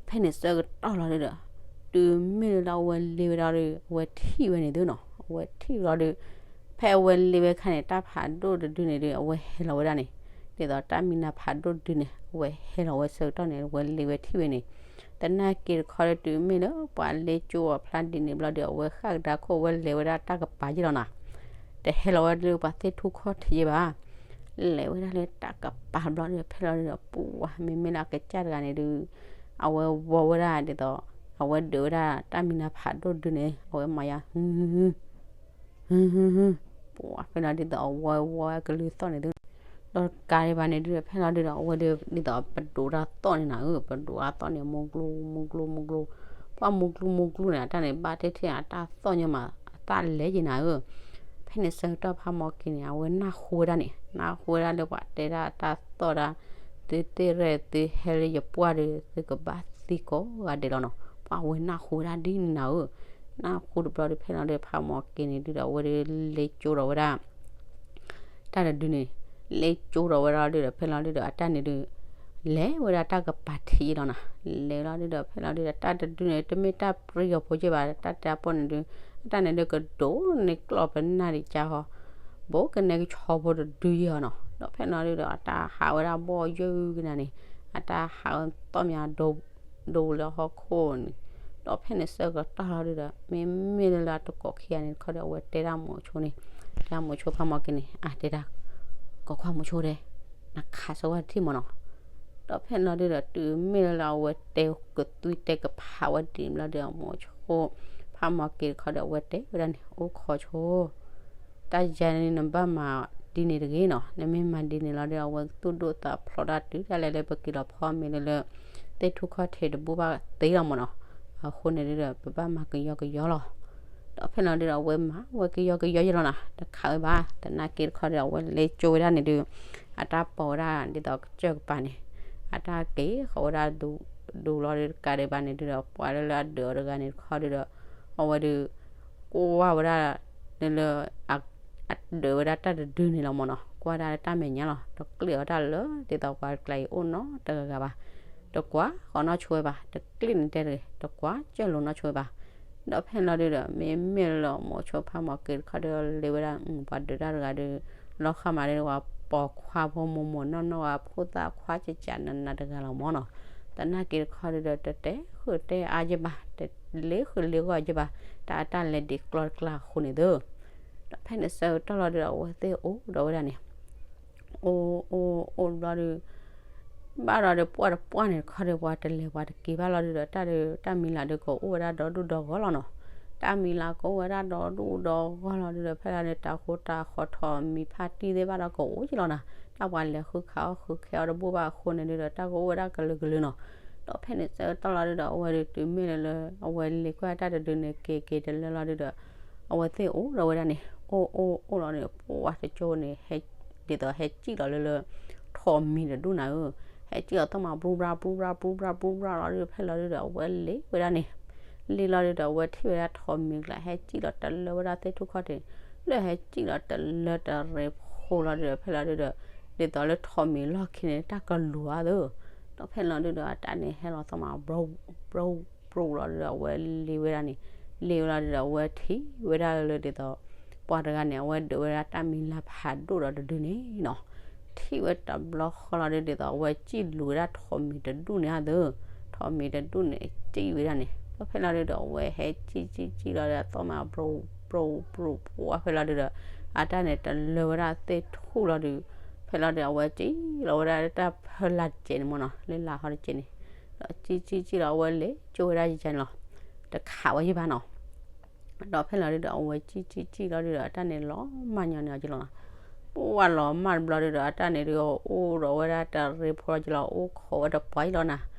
ဖဲန့ၣ်ဆၢကတီၢ်လီၤဒုဒီး တုၤမ့ၢ်လၢအဝဲလ့ဝဲဒၣ်ဒီး အဝဲထံၣ်ဝဲန့ၣ်သုနီၤ, အဝဲထံၣ်လီၤဒုး ဖဲအဝဲလ့ဝဲခါန့ၣ် တၢ်ဖးဒိၣ်တဒုန့ၣ်ဒုး အဝဲဟဲလီၤဝဲဒၣ်န့ၣ်, ဒ်သိးတၢ်မံၤလၤဖးဒိၣ်တဒုန့ၣ် အဝဲဟဲလီၤဝဲဆၢကတီၢ်န့ၣ် အဝဲလ့ဝဲထံၣ်ဝဲန့ၣ်, သနာ်က့တခီဒီး တုၤမ့ၢ်လၢပှၤလ့ကၠိအီၤဖျါဒ်န့ၣ်ဘျီဒီး အဝဲဃၣ်ကဒါခိၣ် အဝဲလဲၤဝဲဒၣ်တၢ်ကပၤယ့ၢ်လီၤနီၤ, တဟဲလီၤဝဲလၢပှၤသ့ၣ်ထူၣ်ခီၣ်ထံးယ့ၢ်ဘၣ် လဲၤဝဲဒၣ်လၢတၢ်ကပၤဘျီဒီး ဖဲလီၤဒုဒီး ပှၤမ့မ့ၢ်လၢအကစၢ်တဂၤန့ၣ်ဒုး အဝဲဝီဝဲဒၣ်ဒ်သိး အဝဲဒုးဝဲဒၣ်တၢ်မံၤလၤဖးဒိၣ်တဒုန့ၣ် အဝဲမၤယါ ဟု ဟု ဟု ဟု ပှၤဖဲလီၤဒ်သိးအဝဲဝီဝဲကလုၢ်သီၣ်န့ၣ်သု, ဒီးတကးဒံးဘၣ်န့ၣ်ဒုး ဖဲလီၤဒုဒီး အဝဲဒုးဒ်သိးပဒိးတၢ်သီၣ်န့ၣ်နၤဧၢ, ပဒိးတၢ်သီၣ်န့ၣ် မူကျူ မူကျူ မူကျူ, ပှၤမူကျူ မူကျူန့ၣ် အတၢ်န့ၣ် ဘၣ်တဲထဲအတၢ်သီၣ်ညါမး အတၢ်လဲၤယံၤနၤဧၢ. ဖဲန့ၣ်ဆၢကတီၢ်ဖးမီၤက့ၤန့ၣ် အဝဲနၢ်ဟူဝဲဒၣ်န့ၣ် နၢ်ဟူဝဲဒၣ်လၢပှၤတဲဒၣ်တၢ်သီၣ်ဒၣ်, သုသ့ၣ်ရဲၣ်သုဟဲလၢယပှၢ်ဒီး သုကဘၣ်သံကိးဂၤဒဲးလီၤနီၤ, ပှၤဝဲနၢ်ဟူဝဲဒၣ်ဒ်န့ၣ်နၤဧၢ. နၢ်ဟူတဘျီဒီး ဖဲလီၤဒုဒီး ဖးမီၤက့ၤန့ၣ်ဒုဒီး အဝဲဒုးလ့ကၠိဒီးဝဲဒၣ် တၢ်တဒုန့ၣ် လ့ကၠိဒီးဝဲဒၣ်ဒုဒီး ဖဲလီၤဒုဒီး အတၢ်န့ၣ်ဒုး လဲၤဝဲဒၣ်တၢ်ကပၤထံးယ့ၢ်လီၤနီၤ, လဲၤလီၤဒုဒီး ဖဲလီၤဒုဒီး တၢ်တဒုန့ၣ် တမ့ၢ်တၢ်ပြံအီၤဖိယ့ၢ်ဘၣ်, တၢ်တဲအပီၢ်န့ၣ်ဒုး အတၢ်န့ၣ်ဒုး ကဒိးန့ၢ်ကျီၢ်ပနၢ်ဒံးကါဟီ ဘိကနဲကဆီဖိတဒုယ့ၢ်အီၤနီၤ, ဒီးဖဲလီၤဒုဒီး အတၢ်ဟးဝဲဒၣ်ဘီၣ်ယုၢ်ကနၤန့ၣ် အတၢ်ဟးဝဲသီၣ်မး ဒိလၢဟီၣ်ခိၣ်န့ၣ်, ဒီးဖဲန့ၣ်ဆၢကတီၢ်လီၤဒုဒီး မ့မ့ၢ်လၢလၢအတကိးခံဂၤန့ၣ်တခီဒီး အဝဲတဲဒၣ်မိၤဆိန့ၣ်, တဲဒၣ်မိၤဆိဖးမီၤက့ၤန့ၣ် အတဲဒၣ် ကိးကွၢ်မိၤဆိဒဲး, နခးဆၢဝဲတထံၣ်မးနီၤ, ဒီးဖဲန့ၣ်လီၤဒုဒီး တုၤမ့ၢ်လၢလၢအဝဲတဲကသွံတဲကဖးဝဲဒ်န့ၣ်ဘျီဒီး မိၤဆိ ဖးမီၤက့ၤတခီဒီး အဝဲတဲဝဲဒၣ်န့ၣ် အိၣ်ခိးဆိ တၢ်ယါန့ၣ်နဘၣ်မၤဒ်န့ၣ်တဂ့ၤနီၤ, နမ့ၢ်မၤဒ်န့ၣ်လီၤဒီး အဝဲသူၣ်ဒိၣ်သးဖျိးတၢ်တုၤဒၣ်လဲာ်လၢပက့ၤလီၤဖီမ့ၤလၢလၢ သ့ၣ်ထူၣ်ခီၣ်ထံးတဘူၣ်ဘၣ်သ့လီၤမးနီၤ, အဃိန့ၣ်ဒုဒီး ပဘၣ်မၤကယီကယီလီၤ. ဒီးဖဲန့ၣ်လီၤဒုဒီး အဝဲမၤဝဲကယီကယီယ့ၢ်လီၤနီၤ, တခးဝဲဘၣ်, သနာ်က့တခီဒီး အဝဲလဲၤကၠိဝဲဒၣ်န့ၣ်ဒု အတၢ်ပိာ်ဝဲဒၣ်ဒ်သိးကစၢၢ်ကပၤန့ၣ်, အတၢ်က့ၤဃီၤဝဲဒၣ်ဒူလီၤဒု တကးဒံးဘၣ်န့ၣ်ဒုဒီး ပှၤလၢလၢအဒုးအီၤတဂၤန့ၣ်တခီဒုဒီး အဝဲဒုး ကွၢ်ဝဲဒၣ် လၢလၢ အဒုးဝဲဒၣ်တၢ်တဒုန့ၣ်လီၤမးနီၤ, ကွၢ်ဒၣ်လၢတၢ်မဲာ်ညါလီၤ, တကျ့ၣ်အီၤတၢ်လၢ ဒ်သိးပှၤတကျါအံၤအိၣ်နီတဂၤဂၤဘၣ်, တကွၢ်ဃီၤနီၢ်ဆိဝဲဘၣ်, တကျ့ၣ်န့ၣ်တဲတဂ့ၤ, တကွၢ်ကၢၢ်လိၤနီၢ်ဆိဝဲဘၣ်. ဒီးဖဲန့ၣ်လီၤဒုဒီး မ့မ့ၢ်လၢမိၤဆိဖးမီၤက့ၤတခီဒီး လ့ဝဲဒၣ် ပှၤဒုးတၢ်တဂၤဒီး လီၤဃာ်မးဒ်ဝဲ ပိာ်ခွါဖိမိၢ်မိၢ်နီၢ်နီၢ်ဝဲ ဖိသၣ်ခွါကကးနးနးတဂၤလီၤမးနီၤ, သနာ်က့တခီဒုဒီး တတဲဃုာ်တဲအါယ့ၢ်ဘၣ်, တလ့ဃုာ်လ့ဂီၢ်ယ့ၢ်ဘၣ်, တၢ်အတၢ်လဲၤဒံးကျီတကျါအဃိန့ၣ်သု ဒီးဖဲန့ၣ်ဆၢကတီၢ်လီၤဒုဒီး အဝဲသ့ၣ်အိၣ်ဒီးဝဲဒၣ်န့ၣ်, အိၣ်အိၣ်အိၣ်ဘျီဒုး ဘၣ်ဒီးပှၢ်တပှၢ်န့ၣ်တခီဒီး ပှၤတလဲၤပှၤတက့ၤဘၣ်လီၤဒုဒီး တၢ်ဒီး တၢ်မံၤလၤဒုးကအိၣ်ဝဲဒၣ်ဒီဒူၣ်ဒီဂီၢ်လီၤနီၤ, တၢ်မံၤလၤကအိၣ်ဝဲဒၣ်ဒီဒူၣ်ဒီဂီၢ်လီၤဒုဒီး ဖဲလီၤဒုး တၢ်ဃိတၢ်ဃီထီၣ်မံၤဖးတံၢ်သ့ၣ်ဘၣ်ဒီးကအိၣ်က့ၤလီၤနီၤ, တၢ်ပှၤလဲၤဃုခးအီၣ်ဃုခဲအီၣ်တဘူၣ်ဘၣ်အဃိန့ၣ်ဒုဒီး တၢ်ကအိၣ်ဝဲဒၣ်ကလုာ်ကလုာ်နီၤ, ဒီးဖဲန့ၣ်ဆၢကတီၢ်လီၤဒုဒီး အဝဲဒုးတုၤမ့ၢ်လၢလၢ အဝဲလ့ကွၢ်တၢ်တဒုန့ၣ် က့ၤက့ၤတလၢလီၤဒုဒီး အဝဲသ့ၣ်အိၣ်ဒီးဝဲဒၣ်န့ၣ် အိၣ်အိၣ်အိၣ်လီၤန့ၣ် ပှၢ်တကၠိန့ၣ် ဒ်သိးဟဲစံၣ်လီၤလၢလၢ ထိးမံၤတဒူၣ်နၤဧၢ, ဟဲစံၣ်လီၤသီၣ်မး ပူပြၣ်ပူပြၣ်ပူပြၣ်ပူပြၣ်လီၤဒုး ဖဲလီၤဒုဒီး အဝဲလ့ဝဲဒၣ်န့ၣ်, လ့လီၤဒုဒီး အဝဲထံၣ်ဝဲဒၣ်ထိးမံၤကျါ ဟဲစံၣ်လီၤတလၢဝဲဒၣ်သ့ၣ်ထူၣ်ခီၣ်ထံး, လၢဟဲစံၣ်လီၤတလၢတရံးဖိလီၤဒုဒီး ဖဲလီၤဒုဒီး ဒ်သိးလၢထိးမံၤလီၢ်ခံန့ၣ် တၢ်ကလူၤဧါသၢ, ဒီးဖဲလီၤဒုဒီး အတၢ်န့ၣ်ဟဲလီၤသီၣ်မး ပြူပြူလီၤဒုဒီး အဝဲလ့ဝဲဒၣ်န့ၣ်, လ့ဝဲလီၤဒုဒီး အဝဲထံၣ်ဝဲဒၣ်လၢဒ်သိး ပှၤတဂၤန့ၣ် အဝဲဒုးဝဲဒၣ်တၢ်မံၤလၤဖးဒိၣ်ဒီးတဒုန့ၣ်နီၤ, ထံၣ်ဝဲတဘျီဃီလီၤဒု ဒ်သိးအဝဲစံၣ်လူၤဝဲဒၣ်ထိးမံၤတဒူၣ်န့ၣ်ဧါသၢ, ထိးမံၤတဒူၣ်န့ၣ် စံၣ်ဝဲဒၣ်န့ၣ် ဒီးဖဲလီၤဒုဒီး အဝဲဟဲစံၣ်စံၣ်စံၣ်လီၤဒီး သီၣ်မးပြူပြူပြူ ဖဲလီၤဒုဒီး အတၢ်န့ၣ်တလၢဝဲဒၣ်သ့ၣ်ထူၣ်လီၤဒု, ဖဲလီၤဒု အဝဲစံၣ်လီၤဝဲဒၣ်လၢတၢ်ဖၢလၢ်တစဲးန့ၣ်မ့ၢ်နီၤ လၢလၢ်ဟီတစဲးန့ၣ်, ဒီးစံၣ်စံၣ်စံၣ်လီၤ အဝဲလဲၤကၠိဝဲဒၣ်ယယၤန့ၣ်လီၤ, တခးဝဲယဘၣ်နီၤ, ဒီးဖဲလီၤဒုဒီး အဝဲစံၣ်စံၣ်စံၣ်လီၤဒုဒီး အတၢ်န့ၣ်လီၤမၢ်ညီန့ၢ်အီၤကလီၤနီၤ. ပှၢ်လီၤမၢ်တဘျီဒုဒီး အတၢ်န့ၣ်ဒု အိၣ်ဒီးဝဲဒၣ်တရံဖိလီၤကလီၤ အိၣ်ခိးဝဲတပှၢ်အံၤလီၤနီၤ.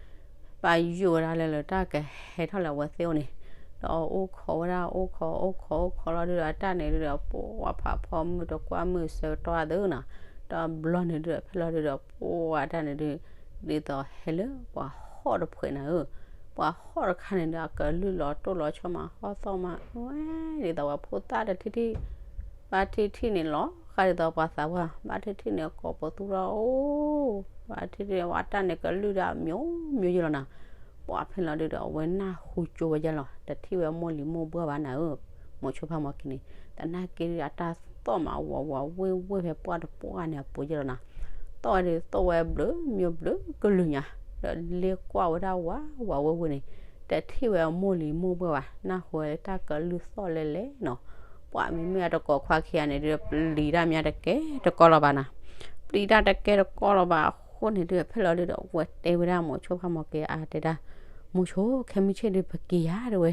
ဘၣ်ယိၣ်ဝဲဒၣ်လၢလၢတၢ်ကဟဲထီၣ်လၢအဝဲသ့ၣ်အိၣ်န့ၣ်, ဒီးအိၣ်ခိးဝဲဒၣ် အိၣ်ခိး အိၣ်ခိး အိၣ်ခိးလီၤဒုဒီး အတၢ်န့ၣ်ဒုဒီး ပှၢ်ဖးဖီမုၢ်တကွၢ်မုၢ်ဆၢကတီၢ်အသိးနီၤ. ဒီးဘျီန့ၣ်ဒုဒီး ဖဲလီၤဒုဒီး ပှၢ်အတၢ်န့ၣ်ဒု ဒ်သိးဟဲလၢပှၤဟီၣ်တဖှဲးနၤဧၢ, ပှၤဟီၣ်တခါန့ၣ်ဒီး အကလုၢ်လီၤတိၢ်လီၤဆီမးဟီၣ်သီၣ်မး ဝဲဒ်သိးပှၤဖိသၣ်တထံၣ်ထံၣ်, ဘၣ်ထံၣ်ထံၣ်န့ၣ်လီၤဃးဒ်သိးပှၤသးပှၢ်, ဘၣ်ထံၣ်ထံၣ်န့ၣ်ကိးပသူထီၣ်အိၣ်, ဘၣ်ထံၣ်ထံၣ်န့ၣ် ပှၤတၢ်န့ၣ်ကလုၢ်ဒီးအမျိုးမျိုးယလီၤနၤ. ပှၢ်ဖဲလီၤဒုဒီး အဝဲနၢ်ဟူကၠိဝဲယလီၤ, တထံၣ်ဝဲမိၢ်လံၤမိၢ်ပှၢ်ဘၣ်နၤဧၢ, မိၤဆိဖးမီၤက့ၤန့ၣ်, သနာ်က့ဒုအတၢ်သီၣ်မး ဝးဝးဝ့ၢ်ဝ့ၢ်ဖဲပှၢ်တပှၢ်န့ၣ်အပူၤယလီၤနၤ. သီၣ်ဝဲဒု သီၣ်ဝဲဘျုးမျိုးဘျုးကလုာ်ညါ, ဒီးလ့ကွၢ်ဝဲဒၣ်ဝးဝးဝ့ၢ်ဝ့ၢ်န့ၣ်, တထံၣ်ဝဲအမိၢ်လံၤမိၢ်ပှၢ်ဘၣ်, နၢ်ဟူဝဲလၢတၢ်ကလုၢ်သီၣ်လဲလဲၣ်နီၤ. ပှၢ်မ့မ့ၢ်အတကိးခွါခံဂၤန့ၣ်ဒု ပျံၤတၢ်မးတကဲတကီလီၤဘၣ်နၤ, ပျံၤတၢ်တကဲတကီလီၤဘၣ်အဃိန့ၣ်ဒု ဖဲလီၤဒုဒီး အဝဲတဲဝဲဒၣ်မိၤဆိဖးမီၤက့ၤအါတဲဒၣ်, မိၤဆိ ခဲမုၢ်ဆ့ၣ်ဒုပက့ၤယၤတဲဝဲ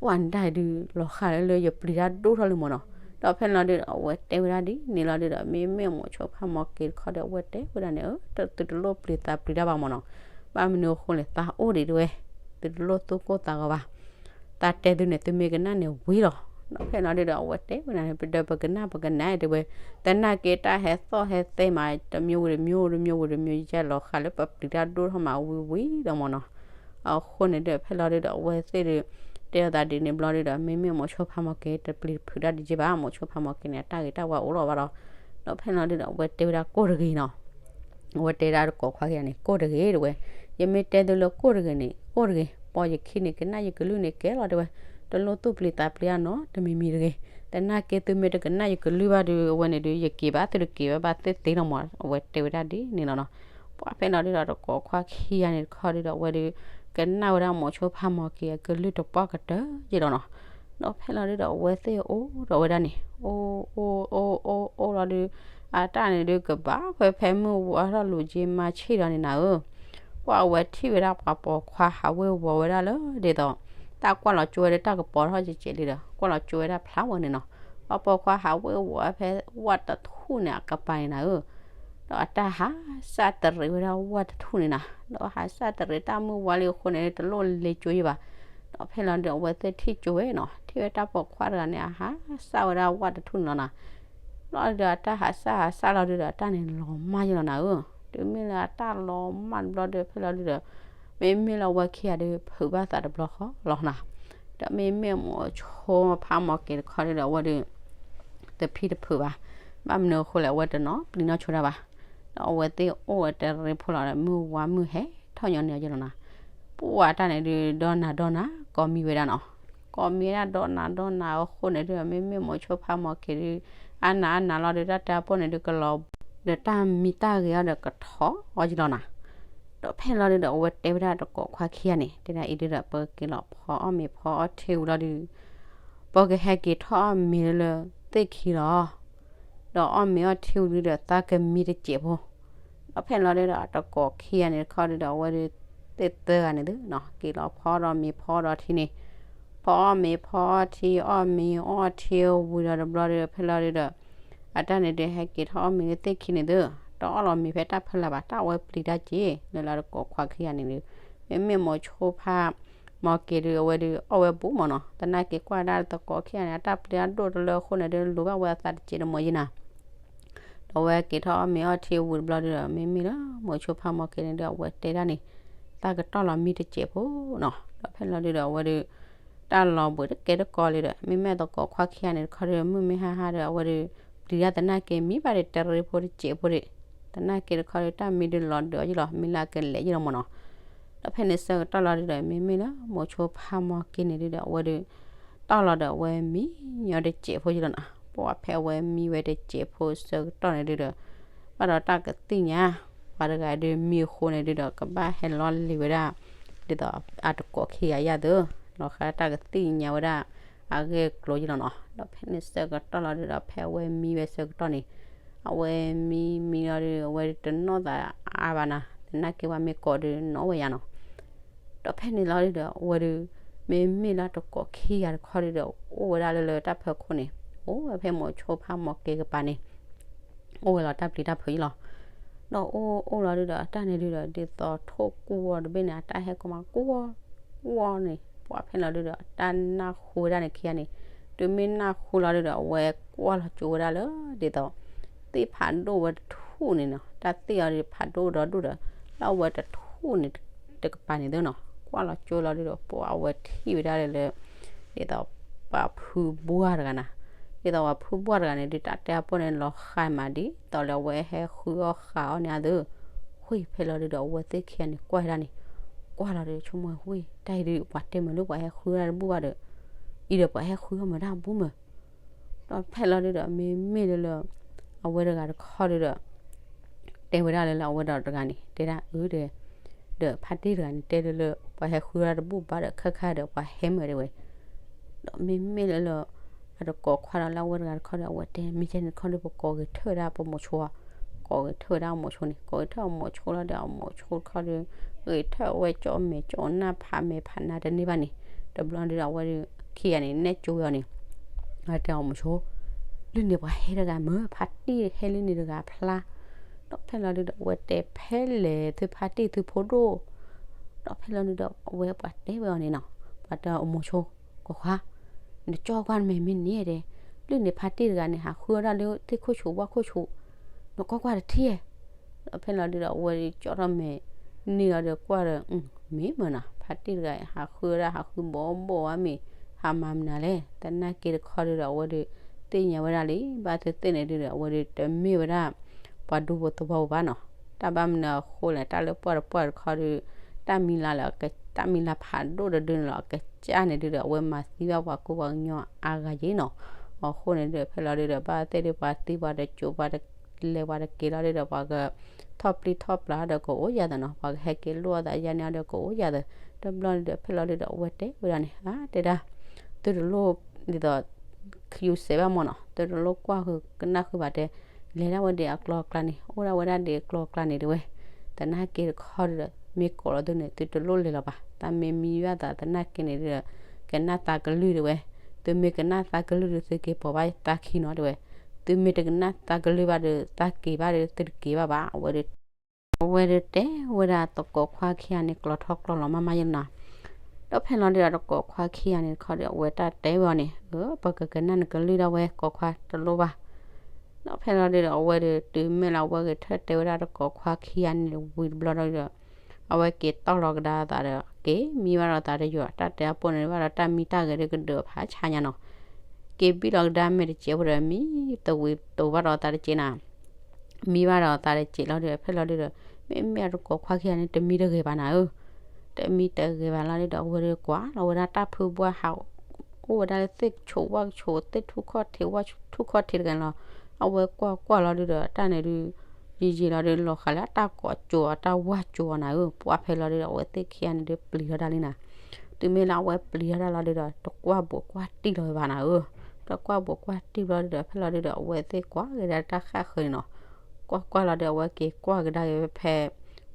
ပှၢ်န့ၣ်တၢ်ဒု လီၤဃးလၢလၢယပျံၤတၢ်ဒိၣ်ထီၣ်လံမၢ်နီၤ. ဒီးဖဲလီၤဒုဒီး အဝဲတဲဝဲဒၣ်ဒ်န့ၣ်လီၤဒုဒီး မ့မ့ၢ်မိၤဆိဖးမီၤက့ၤတခီဒီး အဝဲတဲဝဲဒၣ်န့ၣ် သုတလိၣ်ပျံၤသးပျံၤတၢ်ဘၣ်မၢ်နီၤ, ဘၣ်မနုၤအဃိလဲၣ် သးအိၣ်ဒံးတဲဝဲ, သုတလိၣ်သူၣ်ကိၢ်သးဂီၤဘၣ်, သးတဲသုန့ၣ် သုမ့ၢ်ကနၣ်န့ၣ်ဝံၤလီၤ. ဒီးဖဲလီၤဒုဒီး အဝဲတဲဝဲဒၣ်န့ၣ် ပဒီးပကနၣ်ပကနၣ်တဲဝဲ, သနာ်က့တၢ်ဟဲသီၣ်ဟဲသဲမး တမျိုးဝံၤတမျိုး တမျိုးဝံၤတမျိုး ယလီၤဃးလၢပပျံၤတၢ်ဒိၣ်ထီၣ်မးဝံၤဝံၤလီၤမၢ်နီၤ. အဃိန့ၣ်ဒီး ဖဲလီၤဒုဒီး အဝဲသ့ၣ်ဒု တဲအသးဒ်န့ၣ်ဘျီဒုဒီး မ့မ့ၢ်မိၤဆိဖးမီၤက့ၤ တပျံၤတဖုးတၢ်ဒံးက့ဘၣ်, မိၤဆိဖးမီၤက့ၤန့ၣ် အတၢ်ဂ့ၤတၢ်ဝါအိၣ်လီၤဘၣ်ဒီး, ဒီးဖဲလီၤဒုဒီး အဝဲတဲဝဲဒၣ်ကိၢ်တဂ့ၤနီၤ. အဝဲတဲဒၣ်တကိးခွါခံဂၤန့ၣ် ကိၢ်တဂ့ၤတဲဝဲ, ယမ့ၢ်တဲသုလၢကိၢ်တဂ့ၤန့ၣ် ကိၢ်တဂ့ၤ, ပိာ်ယခံန့ၣ် ကနၣ်ယကလုၢ်န့ၣ်ကဲလီၤတဲဝဲ, တလိၣ်သူၣ်ပျံၤသးပျံၤအါနီတမံၤမံၤတဂ့ၤ, သနာ်က့သုမ့ၢ်တကနၣ်ယကလုၢ်ဘၣ်ဒု အဝဲန့ၣ်ဒု ယက့ၤဘၣ်သုတက့ၤဝဲဘၣ်သ့ၣ်သ့လီၤမၢ်, အဝဲတဲဝဲဒၣ်ဒ်န့ၣ်လီၤနီၤ. ပှၢ်ဖဲလီၤဒုဒီး တကိးခွါခံဂၤန့ၣ်တခီဒုဒီး အဝဲဒု ကနၣ်ဝဲဒၣ်မိၤဆိဖးမီၤက့ၤအကလုၢ်တပှၢ်ကတၢၢ်ယလီၤနီၤ. ဒီးဖဲလီၤဒုဒီး အဝဲသ့ၣ်အိၣ်ဒီးဝဲဒၣ်န့ၣ် အိၣ်အိၣ်အိၣ်အိၣ်လီၤဒု, အတၢ်န့ၣ်ဒု ကဘၣ်ဖဲဖဲမုၢ်ဝါထီၣ်လူၤက့မၤဆံၣ်ဒီးန့ၣ်နၤဧၢ, ပှၢ်အဝဲထံၣ်ဝဲဒၣ်ပှၤပိာ်ခွါဟးဝ့ၤဝီၤဝဲဒၣ်လၢဒ်သိး တၢ်ကွၢ်လီၤကၠိဝဲဒၣ်တၢ်ကပီၤထီၣ်ကဲးကဲးလံဒီး ကွၢ်လီၤကၠိဝဲဒၣ်ဖျါဝဲန့ၣ်နီၤ. ပှၤပိာ်ခွါဟးဝ့ၤဝီၤဖဲဝၣ်တထူၣ်န့ၣ်အကပၤန့ၣ်နၤဧၢ, ဒီးအတၢ်ဟးစၢ်တရံးဝဲဒၣ်ဝၣ်တထူၣ်န့ၣ်နၤ, ဒီးဟးစၢ်တရံးတၢ်မုၢ်ဝါလံအဃိန့ၣ် တလိၣ်လဲၤကၠိယံဘၣ်. ဒီးဖဲလီၤဒုးအဝဲသ့ၣ်ထံၣ်ကၠိဝဲနီၤ, ထံၣ်ဝဲတၢ်ပိာ်ခွါတဂၤန့ၣ် အဟးစၢ်ဝဲဒၣ်ဝၣ်တထူၣ်န့ၣ်လီၤနၤ. လီၤဒုးဒီးအတၢ်ဟးစၢ်ဟးစၢ်လီၤဒုးဒီး အတၢ်န့ၣ်လီၤမၢ်ယလီၤနၤဧၢ, တုၤမ့ၢ်လၢအတၢ်လီၤမၢ်တဘျီဒီး ဖဲလီၤဒုးဒီး မ့မ့ၢ်လၢအဝဲခံဂၤဒီး ဖုးဘၣ်သးတဘျီဃီလီၤနၤ. ဒီးမ့မ့ၢ်မိၤဆိဖးမီၤက့ၤတခီဒုးဒီး အဝဲဒုး တဖံးတဖုးဘၣ်, ဘၣ်မနုၤအဃိလဲၣ် အဝဲတနီၤပျံၤနီၢ်ဆိတၢ်ဘၣ်. ဒီးအဝဲသ့ၣ်အိၣ်ဝဲတရံးဖိလီၤဒီး မုၢ်ဝါမုၢ်ဟဲထီၣ်ညီန့ၢ်အီၤယလီၤနၤ. ပှၢ်အတၢ်န့ၣ်ဒုး ဒီနၤဒီနၤ ကိးမံၤဝဲဒၣ်နီၤ, ကိးမံၤဝဲဒၣ်ဒီနၤဒီနၤအဃိန့ၣ်ဒုး မ့မ့ၢ်မိၤဆိဖးမီၤက့ၤဒုး အါနၤအါနၤလီၤဒုး တၢ်တဲအပိၢ်န့ၣ်ဒုးကလီၤ, ဒီးတၢ်မံတၢ်ဂ့ၤအီၤဒီးကထီၣ်အီၤယလီၤနၤ. ဒီးဖဲလီၤဒုးဒီး အဝဲတဲဝဲဒၣ်တကိးခွါခံဂၤန့ၣ် တဲဒၣ်အံၤဒုးဒီး ပက့ၤလီၤဖီအီၣ်မ့ၤဖီအီၣ်ထံဝံၤလီၤဒုး ပကဟဲက့ၤထီၣ်အီၣ်မ့ၤလၢသ့ၣ်ခံလီၤ. ဒီးအီၣ်မ့ၤအီၣ်ထံဝံၤဒုးဒီး သးကမံတစဲးဖိ. ဒီးဖဲလီၤဒုးဒီး တကိးခံဂၤန့ၣ်တခီဒုးဒီး အဝဲဒုး သ့ၣ်သၢဂၤန့ၣ်သုနီၤ က့ၤလီၤဖီဒီးမ့ၤဖီဒီးထံန့ၣ်, ဖီအီၣ်မ့ၤဖီအီၣ်ထံ အီၣ်မ့ၤအီၣ်ထံဝံၤဒီးတဘျီဒုး ဖဲလီၤဒုးဒီး အတၢ်န့ၣ်ဒုး ဟဲက့ၤထီၣ်အီၣ်မ့ၤလၢသ့ၣ်ခံန့ၣ်သု, တအီၣ်လီၤမ့ၤဖဲတၢ်ဖီလာ်ဘၣ် တၢ်အဝဲပျံၤတၢ်က့ၤ လၢလၢတကိးခွါခံဂၤန့ၣ်ဒုး မ့မ့ၢ်မိၤဆိဖးမီၤက့ၤဒုး အဝဲဒုးအီၣ်ဝဲဘူးမၢ်နီၤ, သနာ်က့ကွၢ်ဒၣ်တကိးခံဂၤန့ၣ် အတၢ်ပျံၤအဒိၣ်တလၢအဃိန့ၣ်ဒုး လိၤဘၣ်ဝဲအသးတစဲးတမီၤယံၤနၤ. ဒီးအဝဲက့ၤထီၣ်အီၣ်မ့ၤအီၣ်ထံဝံၤတဘျီဒုးဒီး မ့မ့ၢ်လၢမိၤဆိဖးမီၤက့ၤန့ၣ်ဒုး အဝဲတဲဒၣ်န့ၣ် သးကတီၢ်လီၤမံတစဲးဖိနီၤ. ဒီးဖဲလီၤဒုးဒီး အဝဲဒုး တၢ်လီၤဘှံးတကဲတကိးလံဒီး မ့မ့ၢ်တကိးခွါခံဂၤန့ၣ်တခီဒုး မုၢ်မ့ၢ်ဟါဟါဒီး အဝဲဒုး ပျံၤတၢ်သနာ်က့ မံဘၣ်ဒီးတရံးဖိတစဲးဖိဒံး, သနာ်က့တခီဒုး တၢ်မံဒုးလီၤဒုးအီၤယလီၤ မံလၢအကလဲာ်ယလီၤမၢ်နီၤ. ဒီးဖဲန့ၣ်ဆၢကတီၢ်လီၤဒုးဒီး မ့မ့ၢ်လၢမိၤဆိဖးမီၤက့ၤန့ၣ်ဒုးဒီး အဝဲဒုး တီၢ်လီၤဒီးအဝဲမံညီတစဲးဖိယလီၤနီၤ. ပှၢ်ဖဲအဝဲမံဝဲတစဲးဖိဆၢကတီၢ်န့ၣ်ဒုးဒီး ဘၣ်ဒီးတၢ်ကသံၣ်ညါ ပှၤတဂၤဒုးမံအဃိန့ၣ်ဒုးဒီး ကဘၣ်ဟဲလီၤလံၤဝဲဒၣ် ဒ်သိးအတကိးခံဂၤယၤသု, လီၤဃးတၢ်ကသံၣ်ညါဝဲဒၣ် အဂ့ၢ်အကျိၤယလီၤနီၤ. ဒီးဖဲန့ၣ်ဆၢကတီၢ်လီၤဒုးဒီး ဖဲအဝဲမံဝဲဆၢကတီၢ်န့ၣ် အဝဲမံမံလီၤဒုး အဝဲတနီၣ်သးအါဘၣ်နၤ, သနာ်က့ပှၤမ့ၢ်ကိးဒုးနီၣ်ဝဲယၤနီၤ. ဒီးဖဲန့ၣ်လီၤဒုးဒီး အဝဲဒုး မ့မ့ၢ်လၢတကိးခံဂၤတခီဒုဒီး အိၣ်ဝဲဒၣ်လၢလၢတၢ်ဖၢခိၣ်န့ၣ်, အိၣ်ဝဲဖဲမိၤဆိဖါမိၤက့ၤကပၤန့ၣ်, အိၣ်ဝဲလီၤတၢ်ပျံၤတၢ်ဖုးအံၤလီၤ. ဒီးအိၣ်အိၣ်လီၤဒုဒီး အတၢ်န့ၣ်ဒုဒီး ဒ်သိးထိၣ်ကူၣ်ဝီတဘ့ၣ်န့ၣ် အတၢ်ဟဲကိးမး ကူၣ်ဝီ ကူၣ်ဝီန့ၣ် ပှၤဖဲလီၤဒုဒီး အတၢ်နၢ်ဟူဝဲဒၣ်န့ၣ်ခံဂၤန့ၣ်, တုၤမ့ၢ်နၢ်ဟူလီၤဒုဒီး အဝဲကွၢ်လီၤကၠိဝဲဒၣ်လၢ ဒ်သိး သ့ၣ်ဖးဒိၣ်ဝဲတထူၣ်န့ၣ်နီၤ, တၢ်သ့ၣ်အီၤဒုးဖးဒိၣ်ဒီဒိၣ်ဒီး လၢအဝဲတထူၣ်န့ၣ်တကပၤန့ၣ်သ့နီၤ, ကွၢ်လီၤကၠိလီၤဒုဒီး ပှၤအဝဲထံၣ်ဝဲဒၣ်လၢလၢ ဒ်သိးပှၤဖုဘှၢ်တဂၤနၤ, ဒ်သိးပှၤဖုဘှၢ်တဂၤန့ၣ်ဒုး တၢ်တဲအပူၤန့ၣ် လီၤဃးမးဒ်သိးလၢအဝဲဟဲဃုအီၣ်ဃးအီၣ်န့ၣ်အသိး, ဃ့ၢ်ဖဲလီၤဒုဒီး အဝဲသ့ၣ်ခံဂၤန့ၣ် ကွၢ်ဝဲဒၣ်န့ၣ်, ကွၢ်လီၤဒုဒီး ဆိကမိၣ်ဝဲ တၢ်အံၤဒုး ပှၤတဲမုာ်လၢပှၤဟဲဃုဒၣ်တဘူၣ်ဘၣ်ဒီး, အံၤဒီးပှၤဟဲဃုအီၣ်မုာ်တၢ်ဘူၣ်မုာ် ဒီးဖဲလီၤဒုဒီး မ့မ့ၢ်လၢလၢ အဝဲတဂၤတခီဒုဒီး တဲဝဲဒၣ်လၢလၢအဝဲဒီးတဂၤန့ၣ် တဲဒၣ်အုဒီး, ဒီးဖါတံၢ်တဂၤန့ၣ် တဲလၢလၢ ပှၤဟဲဃုဒၣ်တဘူၣ်ဘၣ်ဒီး ခဲခါဒီးပှၤဟဲမုာ်တဲဝဲ, ဒီးမ့မ့ၢ်လၢလၢ အတကိးခွါဒီးလၢအဝဲတဂၤတခီဒီး အဝဲတဲ မ့ၢ်ကဲန့ၣ်တခီဒီး ပကိးဂဲၤထၢၣ်ဝဲဒၣ်ပမိၤဆိ, ကိးဂဲၤထၢၣ်ဝဲဒၣ်အမိၤဆိန့ၣ်, ကိးဂဲၤထၢၣ်အမိၤဆိလီၤဒီး အမိၤဆိတခီဒီး ဂဲၤထၢၣ်ဝဲကၠီမဲာ်ကၠီနၢ်ဖးမဲာ်ဖးနါတန့ၢ်ဘၣ်န့ၣ်, တဘျီဒုဒီး အဝဲခံဂၤန့ၣ် နဲၣ်ကၠိဝဲအီၤန့ၣ် တဲအီၤ မိၤဆိ, လၢန့ၣ်ပှၤဟဲတဂၤမ့ၢ် ဖါတံၢ်ဟဲလၢန့ၣ်တဂၤဖျါ, ဒီးဖဲလီၤဒုဒီး အဝဲတဲဖဲလဲၣ်သုဖါတံၢ်သုဖိဒိၣ်, ဒီးဖဲလီၤဒုဒီး အဝဲပှၤတဲဝဲအီၤန့ၣ်နီၤ, ပှၤတဲအီၤ မိၤဆိ, ကိးခွါ, နကၠီကွၢ်နမဲာ်မ့ၢ်န့ၣ်ဒဲး, လၢန့ၣ်ဖါတံၢ်တဂၤန့ၣ် ဟးဃုအီၣ်ဒၣ်လၢသ့ၣ်ခိၣ်ဆူးဝၣ်ခိၣ်ဆူး, နကွၢ်ကွၢ်တထံၣ်ဧါ ဒီးဖဲလီၤဒုဒီး အဝဲဒုးကၠီထီၣ်မဲာ်န့ၢ်လီၤဒီးကွၢ်ဒီး မ့ၢ်မ့ၢ်နီၤ ဖါတံၢ်တဂၤ ဟးဃုဝဲဒၣ် ဟးဃုဘီဘီဝဲမ့ၢ် ဟးမၤမနုၤလဲၣ် သနာ်က့တခီဒုဒီး အဝဲဒုး သ့ၣ်ညါဝဲဒၣ်လံ ဘၣ်သ့ၣ်သ့ၣ်န့ၣ်ဒုဒီး အဝဲဒုးတမ့ၢ်ဝဲဒၣ် ပှၤဒူဖိသဝီပူၤဘၣ်နီၤ တၢ်ဘၣ်မနုၤအဃိလဲၣ် တၢ်လၢပှၢ်တပှၢ်တခီဒု တၢ်မံၤလၤလၢ တၢ်မံၤလၤဖးဒိၣ်တဒုန့ၣ်လီၤ အကစၢ်န့ၣ်ဒုဒီး အဝဲမၤသံဘၣ်ပှၤကူပှၤကညီအါဂၤယ့ၣ်နီၤ အဃိန့ၣ်ဒုဒီး ဖဲလီၤဒုဒီး ဘၣ်သ့ၣ်ဒုးပှၤသံပှၤတစိၤပှၤတလဲၤပှၤတက့ၤလီၤဒုဒီး ပှၤကထီၣ်ပျံၤထီၣ်ပျါဒီးကအိၣ်ယၤသးနီၤ ပှၤကဟဲက့ၤလိၣ်အသးယါန့ၣ်ဒီးကအိၣ်ယၤသး တဘျီန့ၣ်ဒီး ဖဲလီၤဒုဒီး အဝဲတဲဝဲဒၣ်န့ၣ် အါ တဲဒၣ် သုတလိၣ် ဒ်သိး ခယူစဲးဘၣ်မ့ၢ်နီၤ သုတလိၣ်ကွၢ်ဃုာ်ကနၣ်ဃုာ်ဘၣ်တဲ လဲၤဒၣ်ဝဲဒၣ်အကျိၤအကျဲန့ၣ် အိၣ်ဒၣ်ဝဲဒၣ်ဒ်အကျိၤအကျဲန့ၣ်တဲဝဲ သနာ်က့တခီဒုဒီး မ့ၢ်ကိးလီၤသုန့ၣ် သုတလိၣ်လဲၤလီၤဘၣ် တၢ်မ့ၢ်မံဘၣ်သး သနာ်က့န့ၣ်ဒုဒီး ကနၣ်သးကလုၢ်တဲဝဲ သုမ့ၢ်ကနၣ်သးကလုၢ်ဒုး သုက့ၤပိာ်ဘၣ်သးခံနီၤတဲဝဲ သုမ့ၢ်တကနၣ်သးကလုၢ်ဘၣ်ဒီး သးက့ၤဘၣ်ဒီး သုတက့ၤဘၣ်ဘၣ် အဝဲဒုး အဝဲဒုးတဲဝဲဒၣ်တကိးခွါခံဂၤန့ၣ် ကျိာ်ထီၣ်ကျိာ်လီၤမးမးယဲၢ်နီၤ ဒီးဖဲလီၤဒုဒီး တကိးခွါခံဂၤန့ၣ်တခီဒီး အဝဲတၢ်တဲဝဲအီၤန့ၣ် အၢ ပကကနၣ်နကလုၢ်ဒၣ်ဝဲ ကိးခွါတလိၣ်ဘၣ် ဒီးဖဲလီၤဒုဒီး အဝဲဒုးတုၤမ့ၢ်လၢအဝဲဂဲၤထၢၣ်တဲဝဲဒၣ်တကိးခွါခံဂၤန့ၣ်ဝံၤတဘျီဒီး အဝဲက့ၤတီၢ်လီၤကဒါအသးဒီး က့ၤမံဘၣ်ဒီးသးတယိာ် တၢ်တဲအပိၢ်န့ၣ်ဘၣ်ဒီးတၢ်မံတၢ်ဂဲၤဒုးကဒုးဖးဆါညါနီၤ က့ၤဘံၣ်လီၤကဒါမဲာ်တစဲးဖိဒီး မံတဝံၤတိၤဘၣ်ဒီးသးတစဲးနၤ မံဘၣ်ဒီးသးတစဲးလီၤဒီး ဖဲလီၤဒုဒီး မ့မ့ၢ်အတကိးခွါခံဂၤန့ၣ် တမံတဂဲၤဘၣ်နၤဧၢ တမံတဂဲၤဘၣ်လီၤဒုဒီး အဝဲဒုးကွၢ်လီၤဝဲဒၣ်တၢ်ဖုဘှၢ်ဟး အိၣ်ဝဲဒၣ်လၢသ့ၣ်ကဆိးဝၣ်ကဆိး သ့ၣ်ထူၣ်ခီၣ်ထံး ဝၣ်ထူၣ်ခီၣ်ထံးတဂၤန့ၣ်လီၤ အဝဲကွၢ်ကွၢ်လီၤဒုဒီး တၢ်န့ၣ်ဒုး ယံာ်ယံာ်လီၤဒုး လီၤဃးလၢတၢ်ကိးကၠိအီၤ တၢ်ဝၢ်ကၠိအီၤနၤဧၢ ပှၢ်ဖဲလီၤဒုဒီး အဝဲသ့ၣ်ခံဂၤန့ၣ်ဒုး ပျံၤထီၣ်ဒၣ်လံနၤ တုၤမ့ၢ်လၢအဝဲပျံၤထီၣ်ဒၣ်လီၤဒုဒီး တကွၢ်ဘူးကွၢ်တံၢ်လီၤဝဲဘၣ်နၤဧၢ တကွၢ်ဘူးကွၢ်တံၢ်ဘျီဒုဒီး ဖဲလီၤဒုဒီး အဝဲသ့ၣ်ကွၢ်က့ၤဒၣ်တၢ်ဃၣ်ဃၢၤန့ၣ်နီၤ ကွၢ်ကွၢ်လီၤဒီး အဝဲက့ၤကွၢ်ကဒါက့ၤဝဲဖဲ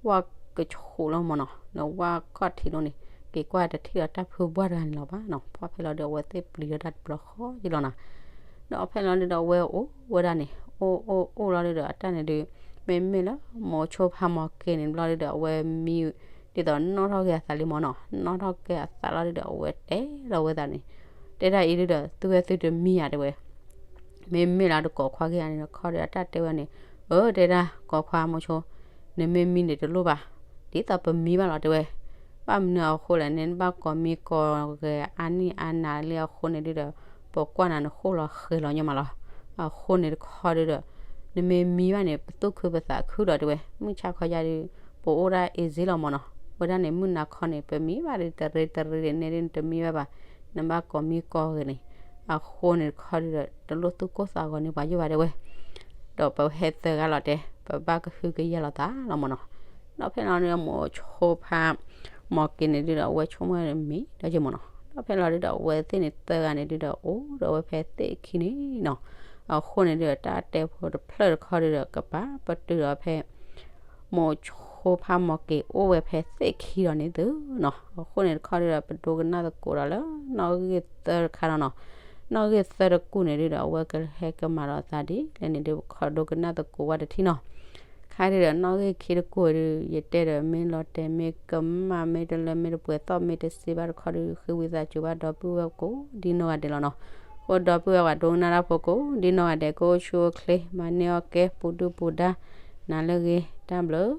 ဝၣ်ကဆိးလီၤမ့ၢ်နီၤ လၢဝၣ်ခီၣ်ထံးလီၤန့ၣ် က့ၤကွၢ်တထံၣ်ဒီးတၢ်ဖုဘှၢ်တဂၤန့ၣ်လီၤဘၣ်နီၤ ပှၢ်ဖဲလီၤဒုး အဝဲသ့ၣ်ပျံၤထီၣ်ဒၣ်တဘျီဃီယလီၤနၤ ဒီးဖဲလီၤဒုဒီး အဝဲအိၣ်ဝဲဒၣ်န့ၣ် အိၣ်အိၣ်အိၣ်လီၤဒုဒီး အတၢ်န့ၣ်ဒုး မ့မ့ၢ်လၢမိၤဆိဖးမိၤက့ၤန့ၣ်ဘျီဒုဒီး အဝဲမံ ဒ်သိးနီၣ်ထီၣ်က့ၤအသးလံမ့ၢ်နီၤ နီၣ်ထီၣ်က့ၤအသးလီၤဒုဒီး အဝဲတဲလီၤဝဲသးန့ၣ် တဲဒၣ်အံၤဒုဒီး သုဝဲသုတမံဧါတဲဝဲ မ့မ့ၢ်လၢတကိးခွါခံဂၤန့ၣ်တခီဒီး အတၢ်တဲဝဲန့ၣ် အၢ တဲဒၣ် ကိးခွါမိၤဆိ နမ့ၢ်မံန့ၣ်တလိၣ်ဘၣ် ဒ်သိးပမံဘၣ်လီၤတဲဝဲ ဘၣ်မနုၤအဃိလဲၣ်န့ၣ် နဘၣ်ကိးမံကိးဂဲၤအါနံၣ်အါနၤလံအဃိန့ၣ်ဒုဒီး ပကွၢ်နၤနဃိၣ်လီၤဃဲၤလီၤညီမးလီၤ အဃိန့ၣ်တခီဒုဒီး နမ့ၢ်မံဘၣ်န့ၣ် ပသူၣ်ခုပသးခုလီၤတဲဝဲ မုၢ်ဆါခီယါဒု ပအိၣ်ဒၣ်အ့ၣ်စ့လီၤမ့ၢ်နီၤ ဝဲဒၣ်န့ၣ် မုၢ်နၤခီန့ၣ် ပမံဘၣ်ဒုး တရ့တရ့ဒုး နဲဒုးနတမံဘၣ်ဘၣ် နဘၣ်ကိးမံကိးဂဲၤန့ၣ် အဃိန့ၣ်တခီဒုဒီး တလိၣ်သူၣ်ကိၢ်သးဂီၤန့ၢ်ပှၤယိၣ်ဘၣ်တဲဝဲ ဒီးပဟဲသၢဂၤလီၤတဲ ပဘၣ်ကဟုကယာ်လိာ်သးလီၤမ့ၢ်နီၤ ဒီးဖဲလီၤဒုဒီး မိၤဆိဖး မိၤက့ၤန့ၣ်ဒုဒီး အဝဲဆိကမိၣ်မံဒီးယမ့ၢ်နီၤ ဒီးဖဲလီၤဒုဒီး အဝဲသ့ၣ်န့ၣ်သၢဂၤန့ၣ်ဒုဒီး အိၣ်ဒီးဝဲဖဲသ့ၣ်ခံန့ၣ်နီၤ အဃိန့ၣ်ဒုဒီး တၢ်တဲဖိတဖျၢၣ်တခီဒုဒီး ကပာ်ပတုာ်ဒီးဖဲ မိၤဆိ အဝဲဒၣ်ဖိဖးမီၢ်က့ၤအိၣ်ဝဲဖဲသ့ၣ်ခံဒီးန့ၣ်သုနီၤ. အဃိန့ၣ်တခီဒုဒီး ပဒိကနၣ်သကိးဒီးလၢနီၣ်ဂံၢ်သၢတခါနီၤနီၤ. နီၣ်ဂံၢ်သၢတကူၣ်န့ၣ်ဒုဒီး အဝဲကဟဲကမၤဒီးသးဒ်လဲၣ်န့ၣ်ဒု ပခီဒိကနၣ်သကိးဝဲတထံၣ်နီၤ. ခါဒုဒီး နီၣ်ဂံၢ်ခံတကူၣ်ဒု ယတဲဒီး မ့ၢ်လီၤတဲာ် မ့ၢ်ကမၣ် မ့ၢ်တလၢ မ့ၢ်တပှဲၤသီၣ် မ့ၢ်တစ့ဘၣ်တခီဒု ဃ့ဝံသးစူၤဘၣ်ဒီပုၢ်ဝဲၢ်ကိးဒ်နီၢ်ဂၤဒဲးလီၤနီၤ. အဃိဒီပုၢ်ဝဲၢ်ပှၤဒိကနၣ်တၢ်ဖိကိးဒ်နီၢ်ဂၤဒဲး ကအိၣ်ဆူၣ်အိၣ်ချ့ မၤန့ၢ်အီၣ်ကဲ ပူၤဒုၣ်ပူၤဒါ နၤလၢအဂ့ၤ တၢ်ဘျုး